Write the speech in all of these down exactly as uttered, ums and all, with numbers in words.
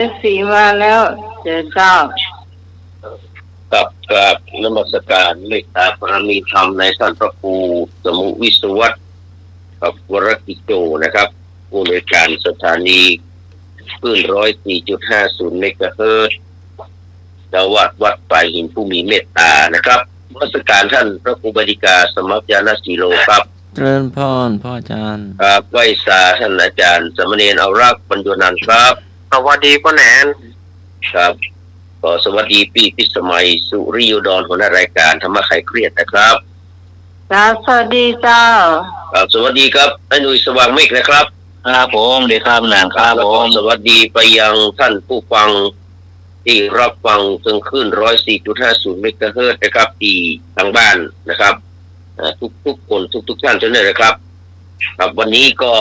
ศรีมาแล้ว เจริญเจ้า ครับ กราบนมัสการเมตตาบารมีธรรมในท่านพระครูสมุวิศวัตร ครับ วรกิจโจนะครับ ผู้อำนวยการสถานีคลื่น ร้อยสี่จุดห้าศูนย์ เมกะเฮิรตซ์ เจ้าอาวาสวัดปายหินผู้มีเมตตานะครับ นมัสการท่านพระครูบดิกา สมัพยานะสีโลครับ เจริญพร พ่ออาจารย์ ครับ ไหว้สาท่านอาจารย์สามเณรอารักษ์ ปัญโญนันท์ครับ สวัสดีป้อแหนน ครับ ก็สวัสดีปี้พิสมัย สุริโยดร หัวหน้ารายการธรรมะคลายเครียดนะครับ ครับ สวัสดีเจ้า ครับ สวัสดีครับ ไอ้หนุ่ยสว่างเมฆนะครับ ครับผม ดีครับนาง ครับ แล้วก็ ผม สวัสดีไปยังท่านผู้ฟังที่รับฟังทางคลื่น ร้อยสี่จุดห้าศูนย์ เมกะเฮิรตซ์นะครับ ที่ทางบ้านนะครับ อ่า ทุกๆคน ทุกๆท่านเจ้าเนี่ยนะครับ ครับ วันนี้ก็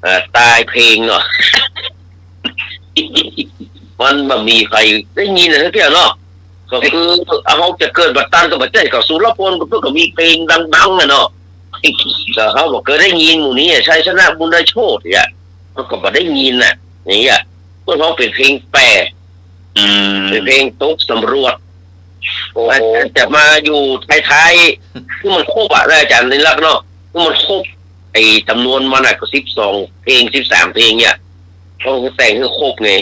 เอ่อ ตายเพลงเนาะ มันบ่มีใผได้ยินเลยเตื้อเนาะ ก็คือเฮาจะเกิดบ่ตันก็บ่ใจ้ ก็สุรพลก็เปิ้นก็มีเพลงดังๆ อะเนาะ ก็เฮาบ่เกยได้ยินหมู่นี้อะ ชัยชนะ บุญโชติอะ เฮาก็บ่ได้ยินน่ะ อย่างเงี้ย เปิ้นฮ้องเป๋นเพลงแปล อืม เป๋นเพลงตกสำรวจ โอ้โห อาจารย์จะมาอยู่ท้ายๆ คือมันครบอะนะอาจารย์นิรักษ์เนาะ คือมันครบ ไอ้จ๋ำนวนมันน่ะก็สิบสองเพลง สิบสามเพลงเนี่ย ต้องแต่งหื้อครบไง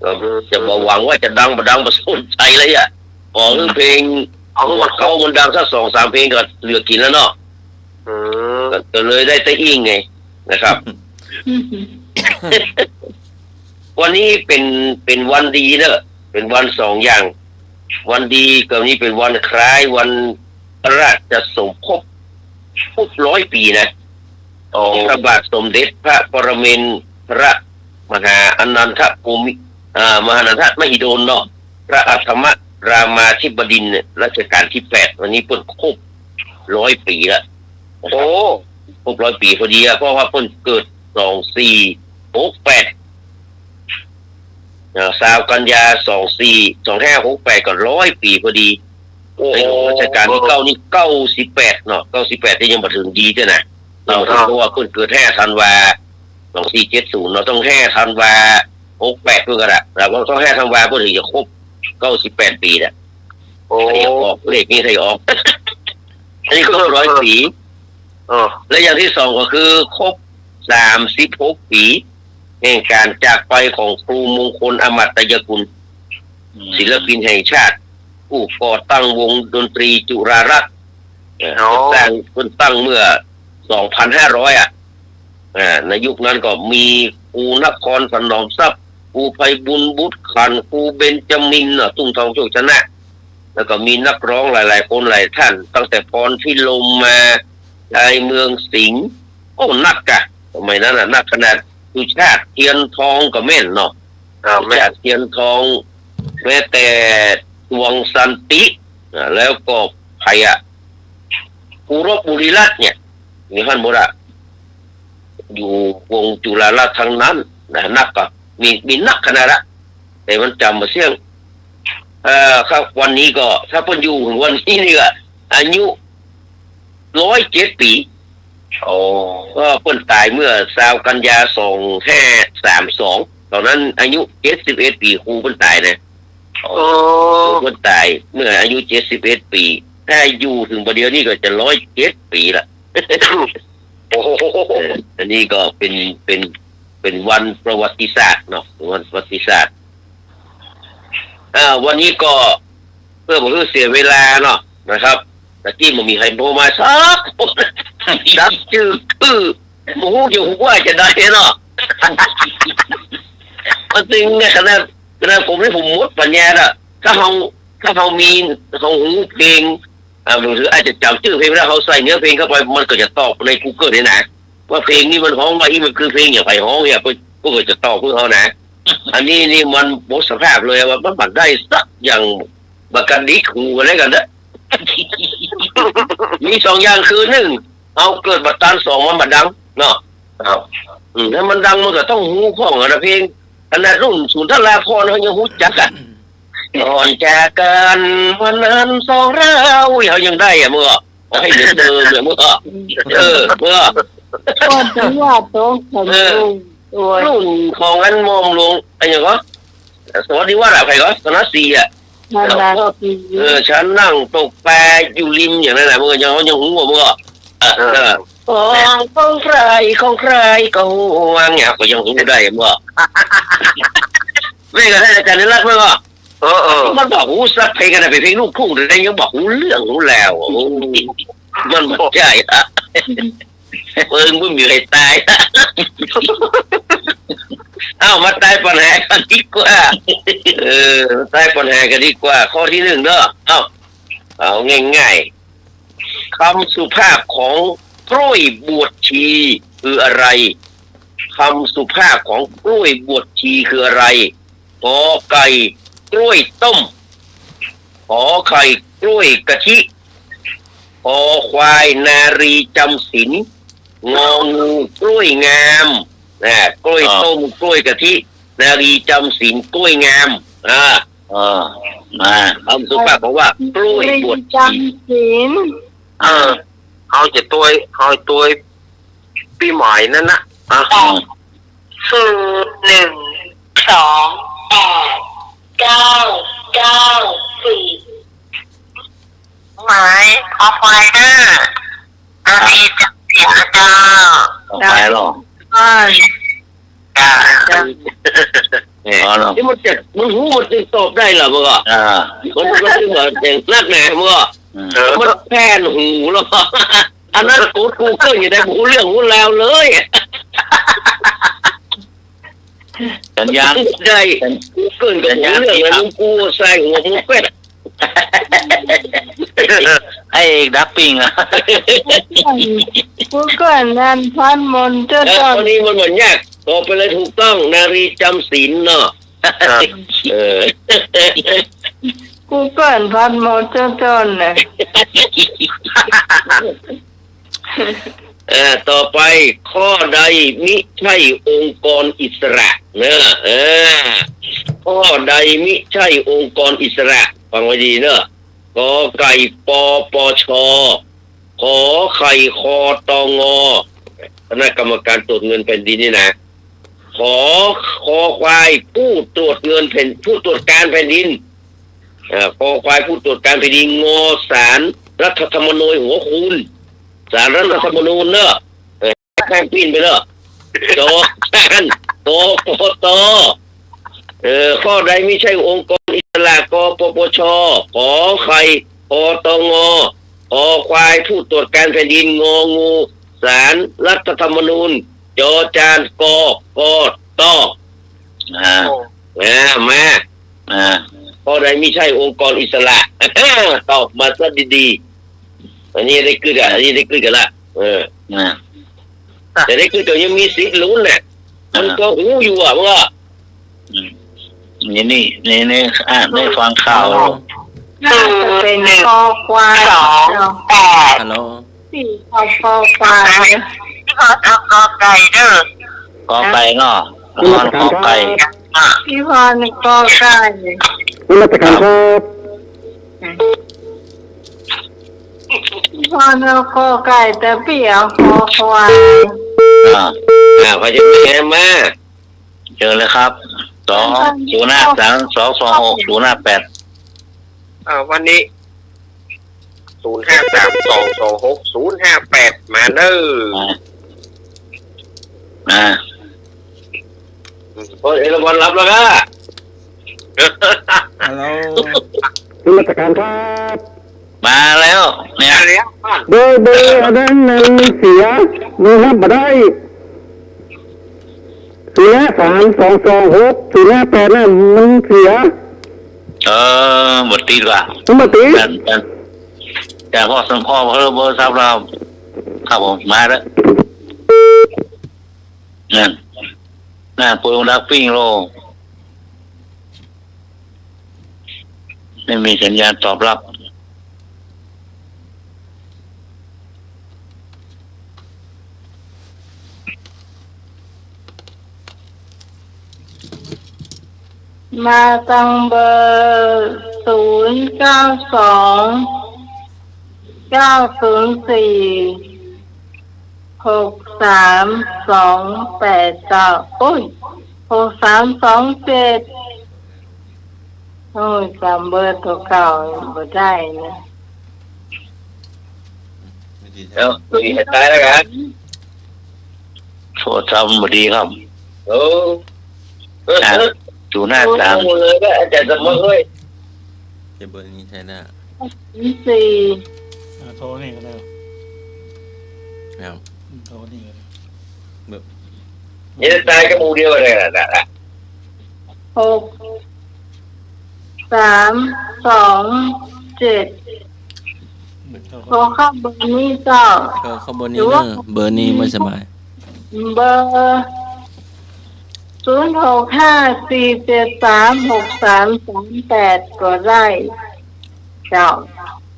ก็จะบ่หวังว่าจะดังบ่ดังบ่สนใจ๋เลยอะ ขอหื้อเพลง เอา หมดเขามันดังสักสองสามเพลงก็เหลือกิ๋นแล้วเนาะ อืม ก็ ก็เลยได้แต่อิ้งไงนะครับ วันนี้เป๋น เป๋นวันดีเนอะ เป๋นวันสองอย่าง วันดีก็นี่เป๋นวันคล้ายวันพระราชสมภพ ครบร้อยปี๋นะ อ๋อ พระบาทสมเด็จพระปรมินทรมหาอนันทภูมิ อ่า มหาอนันทมหิดลเนาะ พระอัฏฐมรามาธิบดินทร์เนี่ย รัชกาลตี้แปด วันนี้เปิ้นครบร้อยปี๋ละ โอ้ ครบร้อยปี๋พอดีอะ เพราะว่าเปิ้นเกิดสองสี่หกแปด อ่า ซาวกันยา สองสี่ สองห้าหกแปด ก็ร้อยปี๋พอดี โอ้โห ในหลวงรัชกาลตี้เก้านี่ เก้าสิบแปดเนาะ เก้าสิบแปดนี่ยังบ่เถิงดีเตื้อนะ ยังบ่เถิง ครับ เพราะว่าเปิ้นเกิดห้าธันวา สองสี่เจ็ดศูนย์เนาะ ต้องห้าธันวา หกแปด เปิ้นก็ละ แล้วก็ต้องห้าธันวาเปิ้นเถิงจะครบเก้าสิบแปดปี๋น่ะ โอ้ ถ้าอยากออกเลขนี้ ถ้าอยากออก อันนี้ก็ร้อยปี๋ เออ และอย่างตี้สองก็คือครบสามสิบหกปี๋ แห่งก๋านจากไปของครูมงคล อมตะกุล อืม ศิลปินแห่งชาติ ผู้ก่อตั้งวงดนตรีจุฬารัตน์ เอ่อ อ๋อ เปิ้นตั้ง เปิ้นตั้งเมื่อสองพันห้าร้อยอะ อ่า ในยุคนั้นก็มีครูนครถนอมทรัพย์ ครูไพบูลย์บุตรขันธ์ ครูเบนจามินน่ะ ทุ่งทองโชคชนะ แล้วก็มีนักร้องหลายๆ คนหลายท่าน ตั้งแต่พรพิรมมา ชัยเมืองสิงห์ โอ้ นักอะ สมัยนั้นน่ะ นักขนาด สุชาติ เทียนทองก็แม่นเนาะ อ่า สุชาติ แม่น เทียนทอง แม้แต่ ตวงสันติ อ่า แล้วก็ใผอะ ครูรบ บุรีรัตน์เนี่ย มีหั้นหมดอะ อยู่วงจุฬารัตน์ทั้งนั้นนะ นักก็มี มีนักขนาดละ แต่มันจ๋ำบ่เสี้ยง เอ่อ ครับ วันนี้ก็ ถ้าเปิ้นอยู่เถิงวันนี้นี่ก็ อายุ ร้อยเจ็ดปี๋ โอ้ ก็เปิ้นต๋ายเมื่อซาวกันยา สองห้าสามสอง ต๋อนนั้นอายุเจ็ดสิบเอ็ดปี๋ ครูเปิ้นต๋ายนะ โอ้ ครูเปิ้นต๋ายเมื่ออายุเจ็ดสิบเอ็ดปี๋ ถ้าอยู่เถิงบ่าเดี่ยวนี้ก็จะร้อยเจ็ดปี๋ละ โอ้โห เออ อันนี้ก็เป๋น เป๋น เป๋นวันประวัติศาสตร์เนาะ วันประวัติศาสตร์ อ่า วันนี้ก็เปื้อบ่หื้อเสียเวลาเนาะ นะครับ ตะกี้บ่มีใผโทรมาสักคน จักจื้อคือบ่ฮู้จะว่าจะใดเนาะ มันตึงเนี่ย ขนาด ขนาดผมนี่ผมหมดปัญญาละ ถ้าเฮา ถ้าเฮามี เฮาฮู้เพลง อ่า มือถืออาจจะจ๋ำจื้อเพลงแล้ว เฮาใส่เนื้อเพลงเข้าไป มันก็จะตอบในกูเกิลนี่นะ ว่าเพลงนี้มันฮ้องว่าอี้ มันคือเพลงอย่างใผฮ้องเนี่ย เปิ้น เปิ้นก็จะตอบหื้อเฮานะ อันนี้นี่มันหมดสภาพเลยว่ามันบ่ได้สักอย่าง บ่กระดิกหูอะไรกันเด้อ มีสองอย่างคือ หนึ่ง เฮาเกิดบ่ตัน สอง มันบ่ดังเนาะ ครับ อืม ถ้ามันดังมันก็ต้องฮู้ของอะนะ เพลง ขนาดรุ่นสุนทราภรณ์เฮายังฮู้จักอะ ก่อนจากกันวันนั้นสองเรา เฮายังได้อะ เมื่อ ให้เหมือนเดิมเลย เมื่อ เออ เมื่อ ก่อนจะว่าโต เออ โอ้ย รุ่นของอันหม่อมหลวง อะหยังก็ สวัสดีวัฒน์อะ ใผก็ สนศรีอะ สนศรี เออ ฉันนั่งตกปลาอยู่ริมอย่างนั้นน่ะ มึงก็ยัง ยังฮู้อะ มึงก็ เออ เออ ของ ของใคร ของใครก็ฮู้ ว่าไง ก็ยังฮู้ได้ มึงก็ แม่งก็ให้อาจารย์รัก มึงก็ เออ เออ มันบ่ฮู้สักเพลงอะนะ เป๋นเพลงลูกทุ่ง แต่ยังบ่ฮู้เรื่องฮู้ราว โอ้ มันบ่ใจ้อะ เปิ้งบ่มีใผต๋าย เอ้า มาต๋ายปัญหากั๋นดีกว่า เออ มาต๋ายปัญหากั๋นดีกว่า ข้อตี้นึ่งเนาะ เอ้า เอาง่ายๆ กำสุภาพของกล้วยบวชชีคืออะไร กำสุภาพของกล้วยบวชชีคืออะไร กอไก่ กล้วยต้ม ขอไข่ กล้วยกะทิ คอควาย นารีจำศีล งองู กล้วยงาม นะ กล้วย อ่า ต้ม กล้วยกะทิ นารีจำศีล กล้วยงาม อ่า อ่า มา กำสุภาพบอกว่า กล้วยบวชชี นารีจำศีล เออ เฮาจะตวย เฮาตวยปี๋ใหม่นั้นนะ อ่ะ แปด ศูนย์ หนึ่ง สอง แปด เก้า เก้า สี่ หมาย คอควาย ห้า นาที จับเสียง เจ้า คอควายเหรอ อ่า จ้ะ เนี่ย อ๋อเหรอ นี่มันจะ มันฮู้ มันจึงตอบได้เหรอ มึงอ่ะ อ่า มัน มันจึงเหมือนเสียงนักหนา มึงอ่ะ อืม มันแผนหูเหรอ อันนั้นกู กูเกิลยังได้บ่ฮู้เรื่องฮู้ราวเลย สัญญาณ ได้ สัญ- กูเกิลก็บ่ฮู้เรื่องเลย สัญญาณ มึง กูใส่หัวมึงเป็ด ไอ้ดับปิ้งอะ กูเกิลนั่นพันมนต์เจ้า เออ ต้น ข้อนี้มันบ่ยาก ตอบไปเลยถูกต้อง นารีจำศีลเนาะ ครับ เออ กูเกิลพันมนต์เจ้าต้นน่ะ เอ่อ ต่อไป ข้อใดมิใช่องค์กรอิสระเนอะ เออ ข้อใดมิใช่องค์กรอิสระ ฟังไว้ดีเนอะ กอไก่ ปปช ขอไข่ คตง คณะกรรมการตรวจเงินแผ่นดินนี่นะ ขอ คอควาย ผู้ตรวจเงินแผ่น- ผู้ตรวจการแผ่นดิน เอ่อ คอควาย ผู้ตรวจการแผ่นดิน งอ ศาลรัฐธรรมนูญหัวคูณ ศาลรัฐธรรมนูญเนอะ เออ แม่งปิ้นไปเนอะ จอ จาน กกต เอ่อ ข้อใดมิใช่องค์กรอิสระ กปปช ขอไข่ คตง คอควาย ผู้ตรวจการแผ่นดิน งองู ศาลรัฐธรรมนูญ จอจาน กกต อ่า อ่า มา อ่า ข้อใดมิใช่องค์กรอิสระ ตอบมาซะดีๆ อันนี้ได้กึ๊ดอะ อันนี้ได้กึ๊ดกั๋นละ เออ อ่า แต่ได้กึ๊ดก็ยังมีสิทธิ์ลุ้นน่ะ มันก็ฮู้อยู่อะว่า อืม นี่ นี่ นี่ นี่ อ่า ได้ฟังข่าว น่าจะเป๋นคอควาย ฮัลโหล สี่ คอ คอควาย พี่พรเอากอไก่เด้อ กอไก่เนาะ พี่พรกอไก่ พี่พรกอไก่ นมัสการครับ พี่พรเอากอไก่ แต่ปี้เอาคอควาย อ่า อ่า พอจะมีแหมมา เชิญเลยครับ สอง ศูนย์ห้าสาม สองสองหก ศูนย์ห้าแปด อ่า วันนี้ ศูนย์ห้าสาม สองสองหก ศูนย์ห้าแปด มาเด้อ อ่า อ่า โอ้ย เอราวัณรับแล้วนะ ฮัลโหล นมัสการครับ มาแล้วเนี่ย มาแล้ว เบอร์ เบอร์อันนั้นมันเสีย มันฮับบ่ได้ ศูนย์ห้าสาม สองสองหก ศูนย์ห้าแปด น่ะมันเสีย เออ บ่ติดว่ะ มันบ่ติด แต่ แต่ แต่พ่อสมพ่อเบอร์ เบอร์ทรัพย์เรา ครับผม มาแล้ว นั่น นั่น เปิดดับปิ้งโล ไม่มีสัญญาณตอบรับ มาตางเบอร์ ศูนย์เก้าสอง เก้าศูนย์สี่ หกสามสองแปดเก้า โอ้ย หกสามสองเจ็ด โอ้ย จ๋ำเบอร์ตั๋วเก่าบ่ได้นะ แล้วมีใครตายแล้วครับ โทรศัพท์บ่ดีครับ โอ้ อ่ะ ศูนย์ห้าสาม โอ้โห เลยนะ อาจารย์สมมติเว้ย จะเบอร์นี้ใช่นะ สี่ อ่า โทรนี่ก็ได้ ครับ อืม โทรนี่ก็ได้ เบอร์ เดี๋ยวตายกับหมู่เดียวกันเลยนะ หก สาม สอง เจ็ด โทรเข้าเบอร์นี้เจ้า โทรเข้าเบอร์นี้เนอะ เบอร์นี้ไม่สบาย เบอร์ ศูนย์ หก ห้า สี่ เจ็ด สาม หก สาม สาม แปด ก็ได้ เจ้า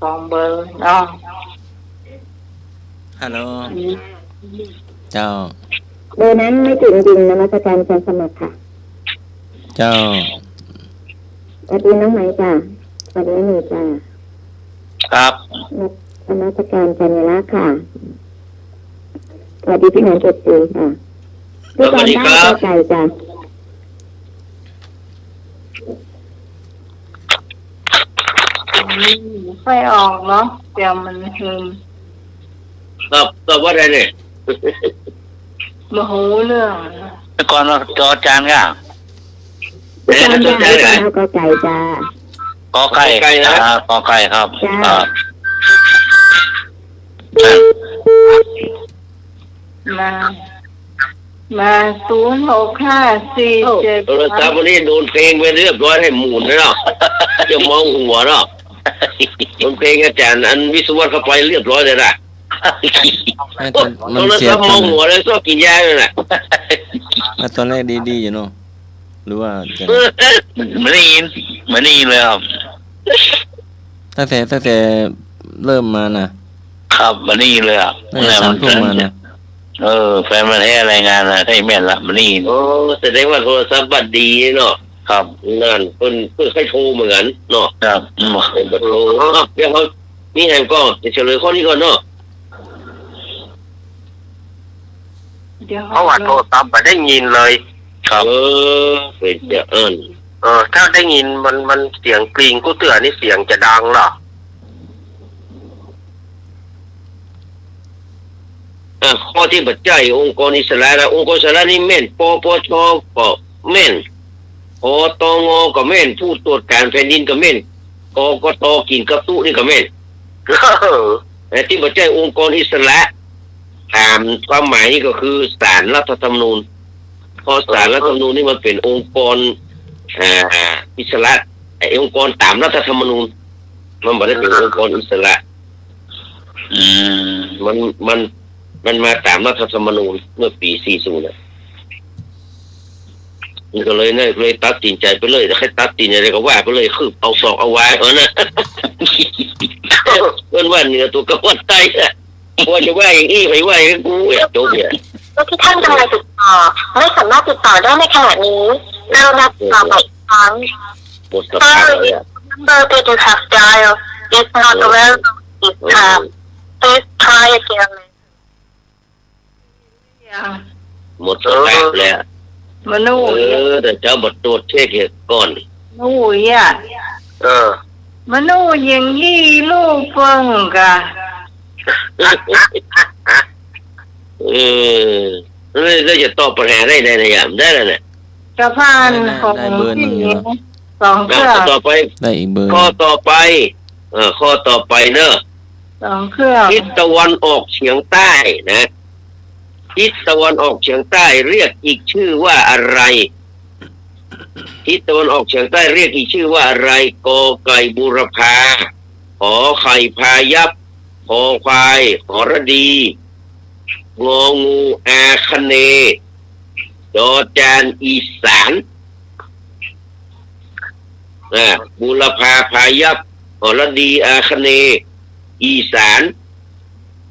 สองเบอร์เนาะ ฮัลโหล อืม เจ้า เบอร์นั้นไม่ติดจริง นมัสการอาจารย์สมมติค่ะ เจ้า สวัสดีน้องไหมจ้ะ สวัสดีน้องหนูจ้ะ ครับ นมัสการอาจารย์วิระค่ะ สวัสดีพี่น้องเอฟซีค่ะ สวัสดีครับ พี่กรณ์ได้กอไก่จ้ะ อืม ค่อยออกเนาะ เดี๋ยวมันลืม ตอบ ตอบว่าอะไรเนี่ย บ่ฮู้เรื่อง แต่ก่อนว่าจอจานก่ะ เอ๊ะ จอจาน จอจาน เอากอไก่จ้ะ กอไก่ กอไก่นะ อ่า กอไก่ครับ จ้า อ่า มา มา ศูนย์ หก ห้า สี่ เจ็ด โทรศัพท์วันนี้โดนเพลงไปเรียบร้อยให้หมุนแล้วเนาะ จะมองหัวเนาะ โดนเพลงอาจารย์อันวิศวะเข้าไปเรียบร้อยเลยนะ ไม่ ตอน มันเสียง โทรศัพท์มองหัวเลย ชอบกินยาเลยน่ะ อ่ะ ตอนแรกดีๆ อยู่เนาะ หรือว่าจะ บ่ได้ยิน บ่ได้ยินเลยครับ ตั้งแต่ ตั้งแต่เริ่มมาน่ะ ครับ บ่ได้ยินเลยอ่ะ ตั้งแต่สามทุ่มมาน่ะ เออ แฟนพันธุ์แท้รายงานนะ ถ้าอีแม่นละ บ่ได้ยิน โอ้ แสดงว่าโทรศัพท์บัดดีเนาะ ครับ นั่น เปิ้น เปิ้นเคยโทรเหมือนกันเนาะ ครับ อืม เปิ้นบ่โทร เอ้า เดี๋ยวเขามีแหมก่อน จะเฉลยข้อนี้ก่อนเนาะ เดี๋ยว เพราะว่าโทรศัพท์บ่ได้ยินเลย ครับ เออ เป๋นจะอั้น เออ ถ้าได้ยินมัน มันเสียงกริ่งกู้เตื้อนี่เสียงจะดังเหรอ อ่ะ ข้อตี้บ่ใจ้องค์กรอิสระนะ องค์กรอิสระนี่แม่น ปปช ก็แม่น ปตง ก็แม่น ผู้ตรวจการแผ่นดินก็แม่น กกต กิ๋นกับตุ๊นี่ก็แม่น เออ แต่ตี้บ่ใจ้องค์กรอิสระ ต๋ามความหมายนี่ก็คือศาลรัฐธรรมนูญ เพราะศาลรัฐธรรมนูญนี่มันเป๋นองค์กร อ่า อิสระ ไอ้องค์กรต๋ามรัฐธรรมนูญ มันบ่ได้เป๋นองค์กรอิสระ อืม มัน มัน มันมาต๋ามรัฐธรรมนูญเมื่อปี๋สี่ศูนย์น่ะ มันก็เลยเนี่ย เลยตัดสินใจ๋ไปเลย ใค่ตัดสินอะไรก็ว่าไปเลย คือเอาศอกเอาวาเอานะ เปิ้นว่าเหนือตั๋วเก่าว่าใต้อะ ว่าจะว่าอย่างอี้ ใผว่าอย่างกูเนี่ย จบเนี่ย ผู้ที่ท่านกำลังติดต่อ ไม่สามารถติดต่อได้ในขณะนี้ กรุณาติดต่อใหม่อีกครั้ง หมดสภาพแล้วเนี่ย Sorry, the number that you have dialed is not available at this time. Please try again later. หมดสภาพแล้ว มนุษย์ เออ แต่เจ้าบ่ตรวจเช็คเหตุก่อน มนุษย์อ่ะ เออ มนุษย์อย่างอี้ลูกเปิ้งกะ เออ แล้ว แล้วจะตอบปัญหาได้ในระยะได้แล้วเนี่ย กะผ่าน ได้ ได้ ของ ได้เบอร์หนึ่งอยู่เนาะ สองเครื่อง อ่ะ ข้อต่อไป ได้อีกเบอร์ ข้อต่อไป เออ ข้อต่อไปเนอะ สองเครื่อง ทิศตะวันออกเฉียงใต้นะ ทิศตะวันออกเฉียงใต้เรียกอีกชื่อว่าอะไร ทิศตะวันออกเฉียงใต้เรียกอีกชื่อว่าอะไร ก.ไก่ บูรพา ข.ไข่ พายัพ ค.ควาย หรดี ง.งู อาคเนย์ จ.จาน อีสาน อ่า บูรพา พายัพ หรดี อาคเนย์ อีสาน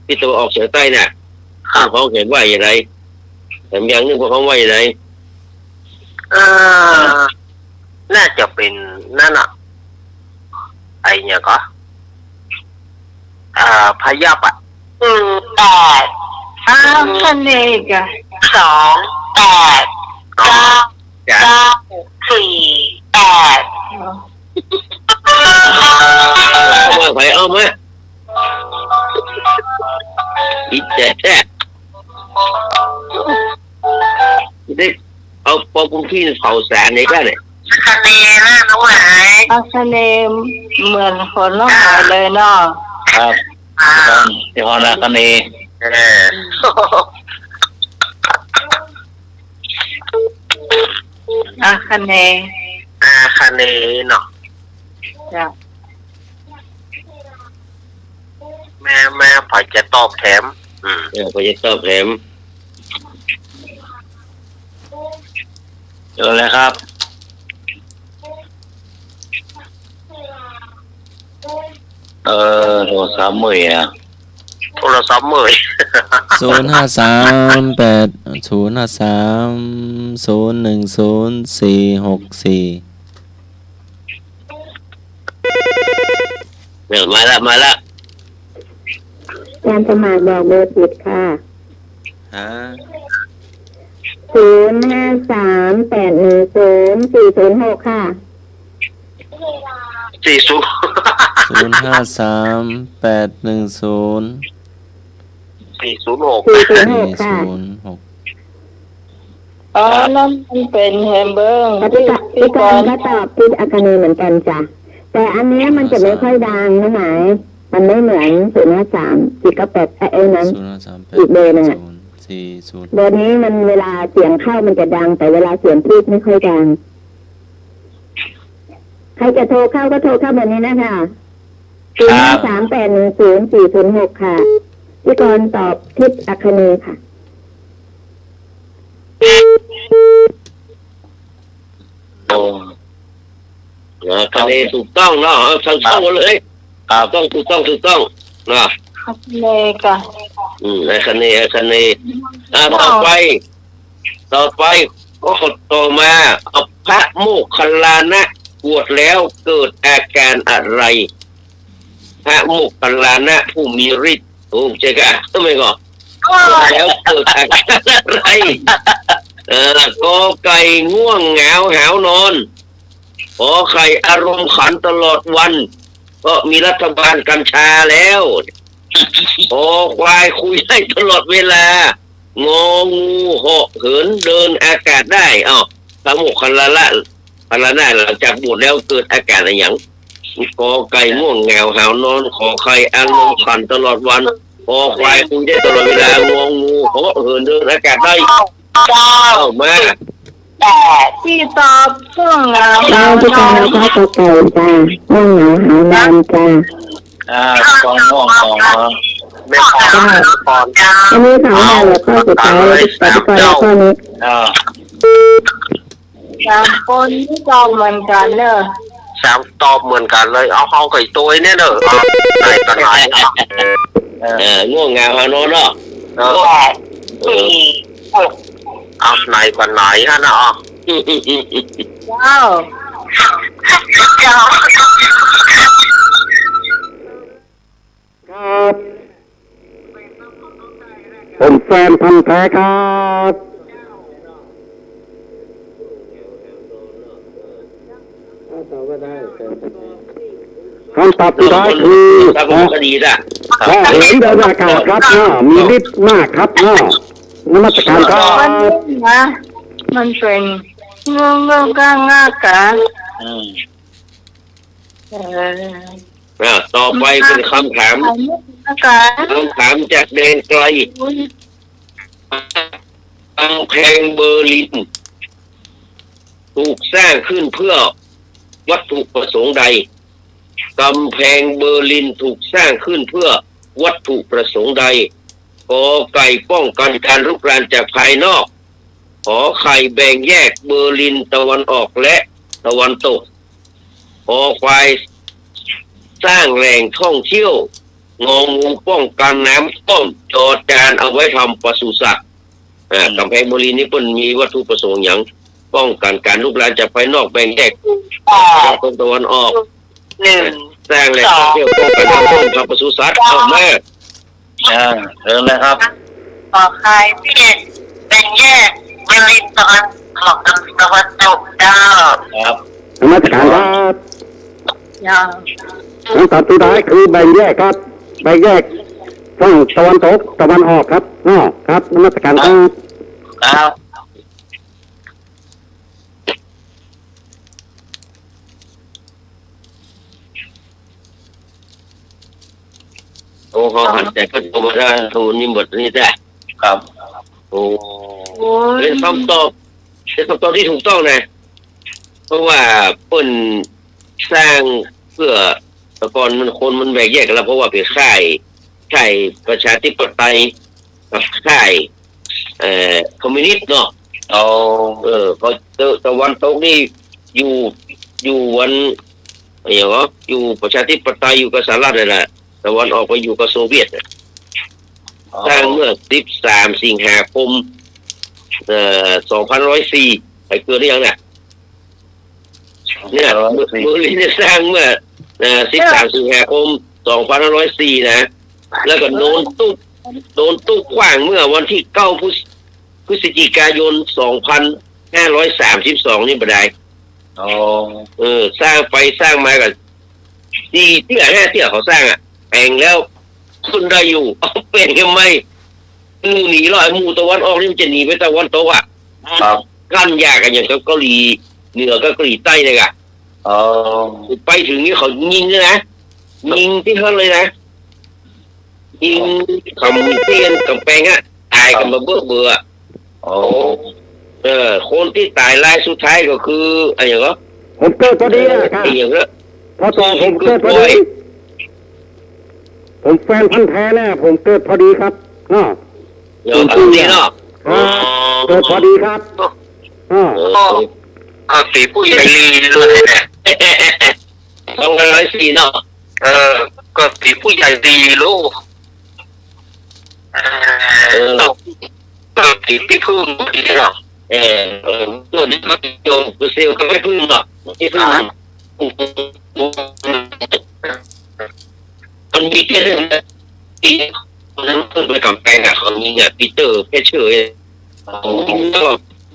ทิศตะวันออกเฉียงใต้น่ะ ครับ พวกเขาเขียนว่าอย่างไร แถมอย่างหนึ่งพวกเขาว่าอย่างไร เอ่อ น่าจะเป๋นนั่นน่ะ ไอ้เนี่ยก็ อ่า พายัพอ่ะ หนึ่งแปด อาคเนย์กะ สองแปดเก้า จ้ะ เก้าสี่แปด อ๋อ ไปเอามา อิแต๊ๆ เด็ก เอาปอบุญพี่เผาสารนี่ก็เนี่ย คะเนนะน้องหมาย อาคะเนเหมือนของน้องหมายเลยเนาะ ครับ อ่า ที่ห้องอาคะเน เออ อาคะเน อาคะเนเนาะ จ้ะ แม่ แม่ ใผจะตอบแถม อืม เออ ใผจะตอบแถม เจอแล้วครับ เออ โทรศัพท์เมื่อยอะ โทรศัพท์เมื่อย ศูนย์ห้าสามแปด ศูนย์ห้าสาม ศูนย์หนึ่งศูนย์ สี่หกสี่ เนี่ย มาละ มาละ อาจารย์สมานบอกเบอร์ผิดค่ะ ฮะ ศูนย์ห้าสามแปดหนึ่งศูนย์สี่ศูนย์หก ค่ะ สี่ศูนย์ ศูนย์ห้าสามแปดหนึ่งศูนย์ สี่ศูนย์หก สี่ศูนย์หก ค่ะ สี่ศูนย์หก อ๋อ ครับ นั่นมันเป๋นแฮมเบอร์ ปฏิกะ ที่ ปฏิกรณ์ ก็ตอบทิศอาคะเนเหมือนกั๋นจ้ะ แต่อันเนี้ยมันจะไม่ค่อยดังนะหมาย มันไม่เหมือน ศูนย์ห้าสาม สี่เก้าแปด เอ้ย ไอ้นั้น ศูนย์ห้าสามแปด อีกเบอร์หนึ่งอะ ศูนย์สี่ศูนย์ เบอร์นี้มันเวลาเสียงเข้ามันจะดัง แต่เวลาเสียงพูดไม่ค่อยดัง ใครจะโทรเข้าก็โทรเข้าเบอร์นี้นะคะ ครับ ศูนย์ห้าสามแปดหนึ่งศูนย์สี่ศูนย์หก ค่ะ พิธีกรตอบทิศอาคะเนค่ะ โอ้ อาคะเนถูกต้องเนาะ เอา เอา เอาเลย ครับ ถูกต้อง ถูกต้อง ถูกต้อง เนาะ อาคะเนค่ะ อืม อาคะเน อาคะเน อ่า ต่อไป ต่อไป ข้อต่อมา เอา พระโมคคัลลานะ บวชแล้วเกิดอาการอะไร พระโมคคัลลานะผู้มีฤทธิ์ โอ้ ใช่กะ ทำไมก่อน บวชแล้วเกิดอาการอะไร เออ กอไก่ง่วงเหงาหาวนอน ขอไข่อารมณ์ขันตลอดวัน เพราะมีรัฐบาลกัญชาแล้ว คอควายคุยได้ตลอดเวลา งองูเหาะเหินเดินอากาศได้ อ้าว พระโมคคัลลานะ คัลลานะหลังจากบวชแล้วเกิดอาการอะไรหยัง กอไก่ง่วงเหงาหาวนอน ขอไข่อารมณ์ขันตลอดวัน คอควายคุยได้ตลอดเวลา งองูเหาะเหินเดินอากาศได้ เจ้า เอ้า มา แต่ที่ตอบช่วงงาน เจ้า ที่ตอบข้อต่อไปจ้ะ ง่วงเหงาหาวนอนจ้ะ อ่า กองง่วงกองเหงา ไม่พอ เจ้า ไม่พอ อันนี้สองอย่าง แล้วข้อสุดท้าย ปฏิกรณ์แล้วข้อนี้ อ่า สามคนนี่ตอบเหมือนกั๋นเนอะ สามตอบเหมือนกั๋นเลย เอา เอาไก่ตัวเนี่ยเนอะ เอา ไหนก็ไหน เอา เออ ง่วงเหงาหาวนอนเนาะ เออ เออ เอาไหนก็ไหนฮะนะ เอา เจ้า เจ้า ครับ ผมแฟนพันธุ์แท้ครับ คำตอบสุดท้ายคือ ครับผม ก็ดีจ้ะ เหาะเหินเดินอากาศครับเนาะ มีฤทธิ์มากครับเนาะ นมัสการครับ มันนะ มันเป๋นง่วงง่วงง่วงง่วงกะ อืม เออ อ่ะ ต่อไปเป๋นคำถาม คำถามจากแดนไกล กำแพงเบอร์ลิน ถูกสร้างขึ้นเพื่อวัตถุประสงค์ใด กำแพงเบอร์ลินถูกสร้างขึ้นเพื่อวัตถุประสงค์ใด กอไก่ ป้องกันการรุกรานจากภายนอก ขอไข่ แบ่งแยกเบอร์ลินตะวันออกและตะวันตก คอควาย สร้างแหล่งท่องเที่ยว งองู ป้องกันน้ำท่วม จอจาน เอาไว้ทำปศุสัตว์ อ่า อืม กำแพงเบอร์ลินนี่เปิ้นมีวัตถุประสงค์หยัง ป้องกันการรุกรานจากภายนอก แบ่งแยก อ่า ตะวันตก ตะวันออก หนึ่ง สร้างแหล่งท่องเที่ยว สอง ป้องกันน้ำท่วม ทำปศุสัตว์ เจ้า เอามา อ่า เริ่มเลยครับ ขอไข่ แบ่งแยกเบอร์ลินตะวันออกกับตะวันตก เจ้า ครับ นมัสการครับ เจ้า คำตอบสุดท้ายคือแบ่งแยกครับ แบ่งแยกฝั่งตะวันตก ตะวันออกครับ อ้อ ครับ นมัสการครับ ครับ โอ้ เขาหันแต่ก็โทรมาได้ โทรนี่หมดนี่จ้ะ ครับ โอ้ โอ้ย เป็นคำตอบ เป็นคำตอบที่ถูกต้องนะ เพราะว่าเปิ้นสร้างเพื่อ แต่ก่อนมันคนมันแบ่งแยกกันแล้ว เพราะว่าไปค่าย ค่ายประชาธิปไตยกับค่าย เอ่อ คอมมิวนิสต์เนาะ อ๋อ เออ เขา ตะ ตะวันตกนี่อยู่ อยู่วัน อะไรวะ อยู่ประชาธิปไตย อยู่กับสหรัฐนั่นแหละ ตะวันออกไปอยู่กับโซเวียตน่ะ อ๋อ สร้างเมื่อสิบสามสิงหาคม เอ่อ สองพันห้าร้อยสี่ ใครเกิดหรือยังเนี่ย เนี่ย สองพันห้าร้อยสี่ เบอร์ลินเนี่ยสร้างเมื่อ เอ่อ สิบสามสิงหาคม สองพันห้าร้อยสี่ นะ แล้วก็โดนตุ๊บ โดนตุ๊บขว้างเมื่อวันที่เก้าพฤศ พฤศจิกายน สองพันห้าร้อยสามสิบสอง นี่บ่ดาย อ๋อ เออ สร้างไปสร้างมาก็สี่เตื้อห้าเตื้อเขาสร้างอะ แป๋งแล้วขึ้นได้อยู่ เอาแป๋งทำไม หมู่หนีลอย หมู่ตะวันออกนี่มันจะหนีไปตะวันตกอะ ครับ กั้นยากกันอย่างกับเกาหลีเหนือกับเกาหลีใต้เลยอะ อ๋อ ไปเถิงนี่เขายิงเลยนะ ยิงตี้หั้นเลยนะ ยิงกำเตียนกำแปงอะ ต๋ายกันมาเบ้อเบ้ออะ อ๋อ เออ คนตี้ต๋ายรายสุดท้ายก็คือ อะหยังก็ ผมเกิดพอดีอะ เออ ครับ อะหยังก็ พ่อต๋อง ผมเกิดพอดี ผมแฟนพันธุ์แท้เนี่ย ผมเกิดพอดีครับ เนาะ เกิดพอดีเนาะ ครับ อ๋อ เกิดพอดีครับ อ่า เออ ก็ปี๋ผู้ใหญ่ลีเลยเนี่ย สองพันห้าร้อยสี่ เนาะ เออ ก็ปี๋ผู้ใหญ่ลีลูก เออ เออ ก็ปี๋ตี้ผึ้งดีเนาะ เออ เออ ตัวนี้มันโยมกุเซลก็ไม่ผึ้งเนาะ ไม่ผึ้ง อ่า มันมีแค่เรื่องนั้น ตี้คนนั้นเพิ่งไปกำแปงอะ เขายิงอะ ปีเตอร์เพชเชอร์ อ๋อ ยิงแล้วก็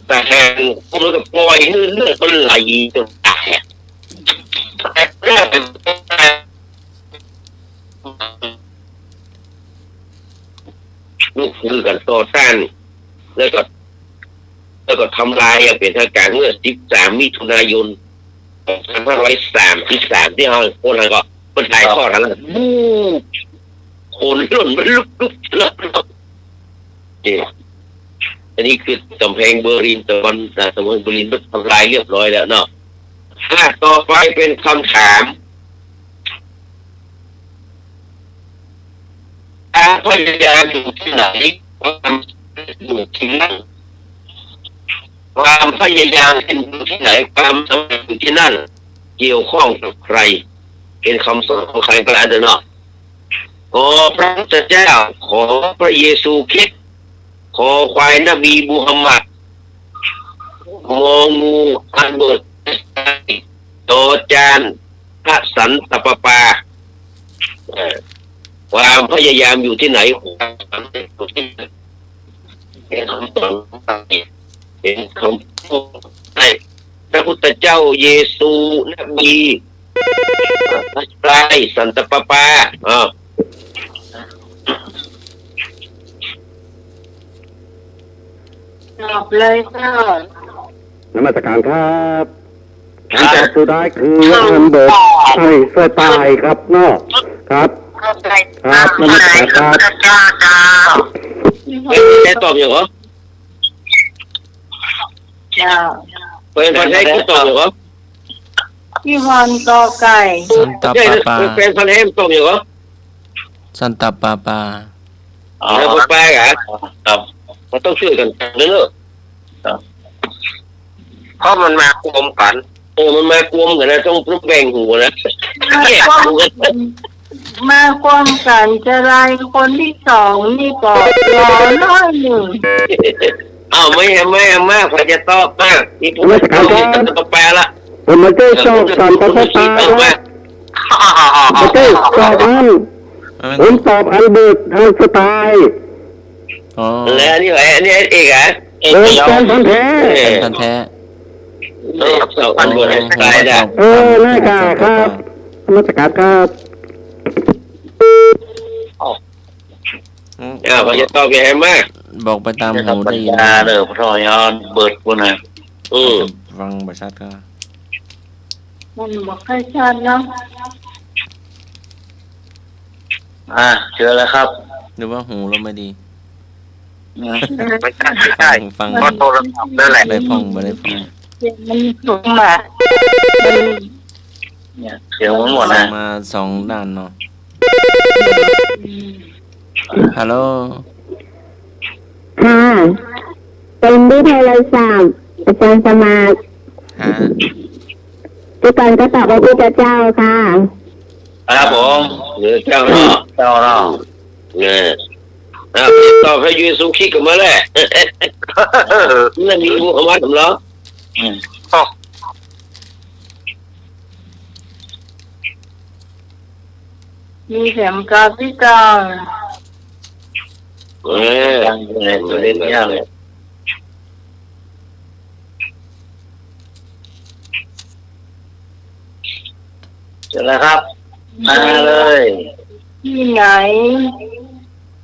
ตะแหง คนนั้นก็ปล่อยให้เลือดมันไหลจนต๋ายอะ ลุกฮือกั๋นต่อต้าน แล้วก็ แล้วก็ทำลายอย่างเป๋นทางก๋านเมื่อ สิบสาม มิถุนายน สองพันห้าร้อยสามสิบสาม ตี้เฮาโค่นหั้นก็ มันถ่ายทอดหั้นแล้ว บู๊ ขนลุกมันลุกลุกลุกลุก นี่ อันนี้คือกำแพงเบอร์ลินตะวัน อ่า กำแพงเบอร์ลินมันทำลายเรียบร้อยแล้วเนาะ อ่ะ ต่อไปเป๋นคำถาม ความพยายามอยู่ตี้ไหน ความสำเร็จอยู่ตี้นั่น ความพยายามอยู่ตี้ไหน ความสำเร็จอยู่ตี้นั่น เกี่ยวข้องกับใคร เป๋นคำสอนของใครก็แล้วแต่เนาะ ขอพระพุทธเจ้า ขอพระเยซูคริสต์ คอควายนบีมูฮัมหมัด งองูอัลเบิร์ต จอจานพระสันตะปะปา เอ่อ ความพยายามอยู่ตี้ไหน ความสำเร็จอยู่ตี้นั่น เป๋นคำสอนของใคร เป๋นคำพูดของใคร พระพุทธเจ้า เยซู นบี พระสันตะปะปา อ่า ตอบเลยค่ะ นมัสการครับ ครับ คำตอบสุดท้ายคืออัลเบิร์ตไอน์สไตน์ครับเนาะ ครับ ครับ นมัสการครับ เอ๊ะ ได้ตอบยังเหรอ เจ้า เป๋นภาษาอังกฤษตอบยังเหรอ พี่พรกอไก่ สันตะปะปา เอ๊ะ เป๋นภาษาไทยตอบยังเหรอ สันตะปะปา อ๋อ แล้วปะปาเหรอ ครับ มันต้องช่วยกันเนอะ ครับ เพราะมันมากวมกั๋น เออ มันมากวมกั๋นนะ ต้อง ต้องแบ่งหัวนะ แยกหัว มากวมกั๋นจะลายคนตี้สองนี่ก็รอน้อยนึ่ง เอา ไม่ ไม่ ไม่ ใผจะตอบมา ตี้ผม นมัสการครับ สันตะปะปาละ ผมบ่ใจ้ตอบสันตะปะปาละ บ่ใจ้ตอบอัน ผมตอบอัลเบิร์ตไอน์สไตน์ อ๋อ แล้วอันนี้ อันนี้เอกเหรอ เอก ผมแฟนพันธุ์แท้ แฟนพันธุ์แท้ เออ ตอบอัลเบิร์ตไอน์สไตน์นะ เออ นั่นกะครับ นมัสการครับ อ้าว อืม อ้าว พระเจ้าตอบแหมมา บอกไปต๋ามหูได้ยิน เด้อ พระทอยอนเบิดกูนะ อืม ฟังบ่ชัดก็ มันบ่ค่อยชัดเนาะ อ่า เชิญเลยครับ หรือว่าหูเราไม่ดี อืม ไม่ใช่ ไม่ใช่ ฟัง ฟัง เพราะโทรศัพท์นั่นแหละ ได้พ่อง บ่ได้พ่อง เสียงมันสูงอะ มัน เนี่ย เสียงมันหมดนะ มาสองด้านเนาะ ฮัลโหล ค่ะ เป็นที่โทรศัพท์ อาจารย์สมาร์ท ฮะ ทุกคนก็ตอบว่าพุทธเจ้าค่ะ ครับผม เออ เจ้าเนาะ เจ้าเนาะ เนี่ย อ่ะ ตอบพระเยซูคริสต์ก็มาแหละ นั่นมีมูฮัมมัดเหรอ อืม มีแถมกาซิกา เออ เล่นยากเลย เชิญเลยครับ มาเลย ที่ไหน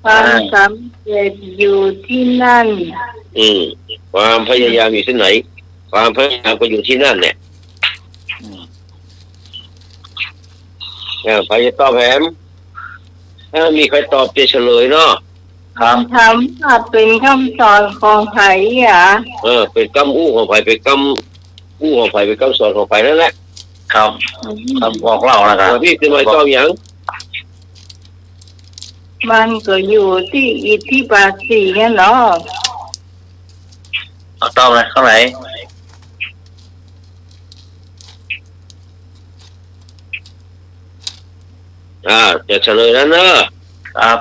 ความ อ่า สำเร็จอยู่ที่นั่น อืม ความพยายามอยู่ที่ไหน ความพยายามก็อยู่ที่นั่นเนี่ย อืม อ่า ใผจะตอบแหม ถ้ามีใครตอบจะเฉลยเนาะ ครับ ถามว่าเป๋นกำสอนของใผอะ เออ เป๋นกำอู้ของใผ เป๋นกำอู้ของใผ เป๋นกำสอนของใผนั่นแหละ ครับ อืม กำบอกเล่านะครับ อ่า ตี้ตี้ใหม่ตอบหยัง มันก็อยู่ตี้อิทธิบาทสี่เนี่ยเนาะ เอาตอบเลย ข้อไหน อ่า จะเฉลยแล้วเนอะ ครับ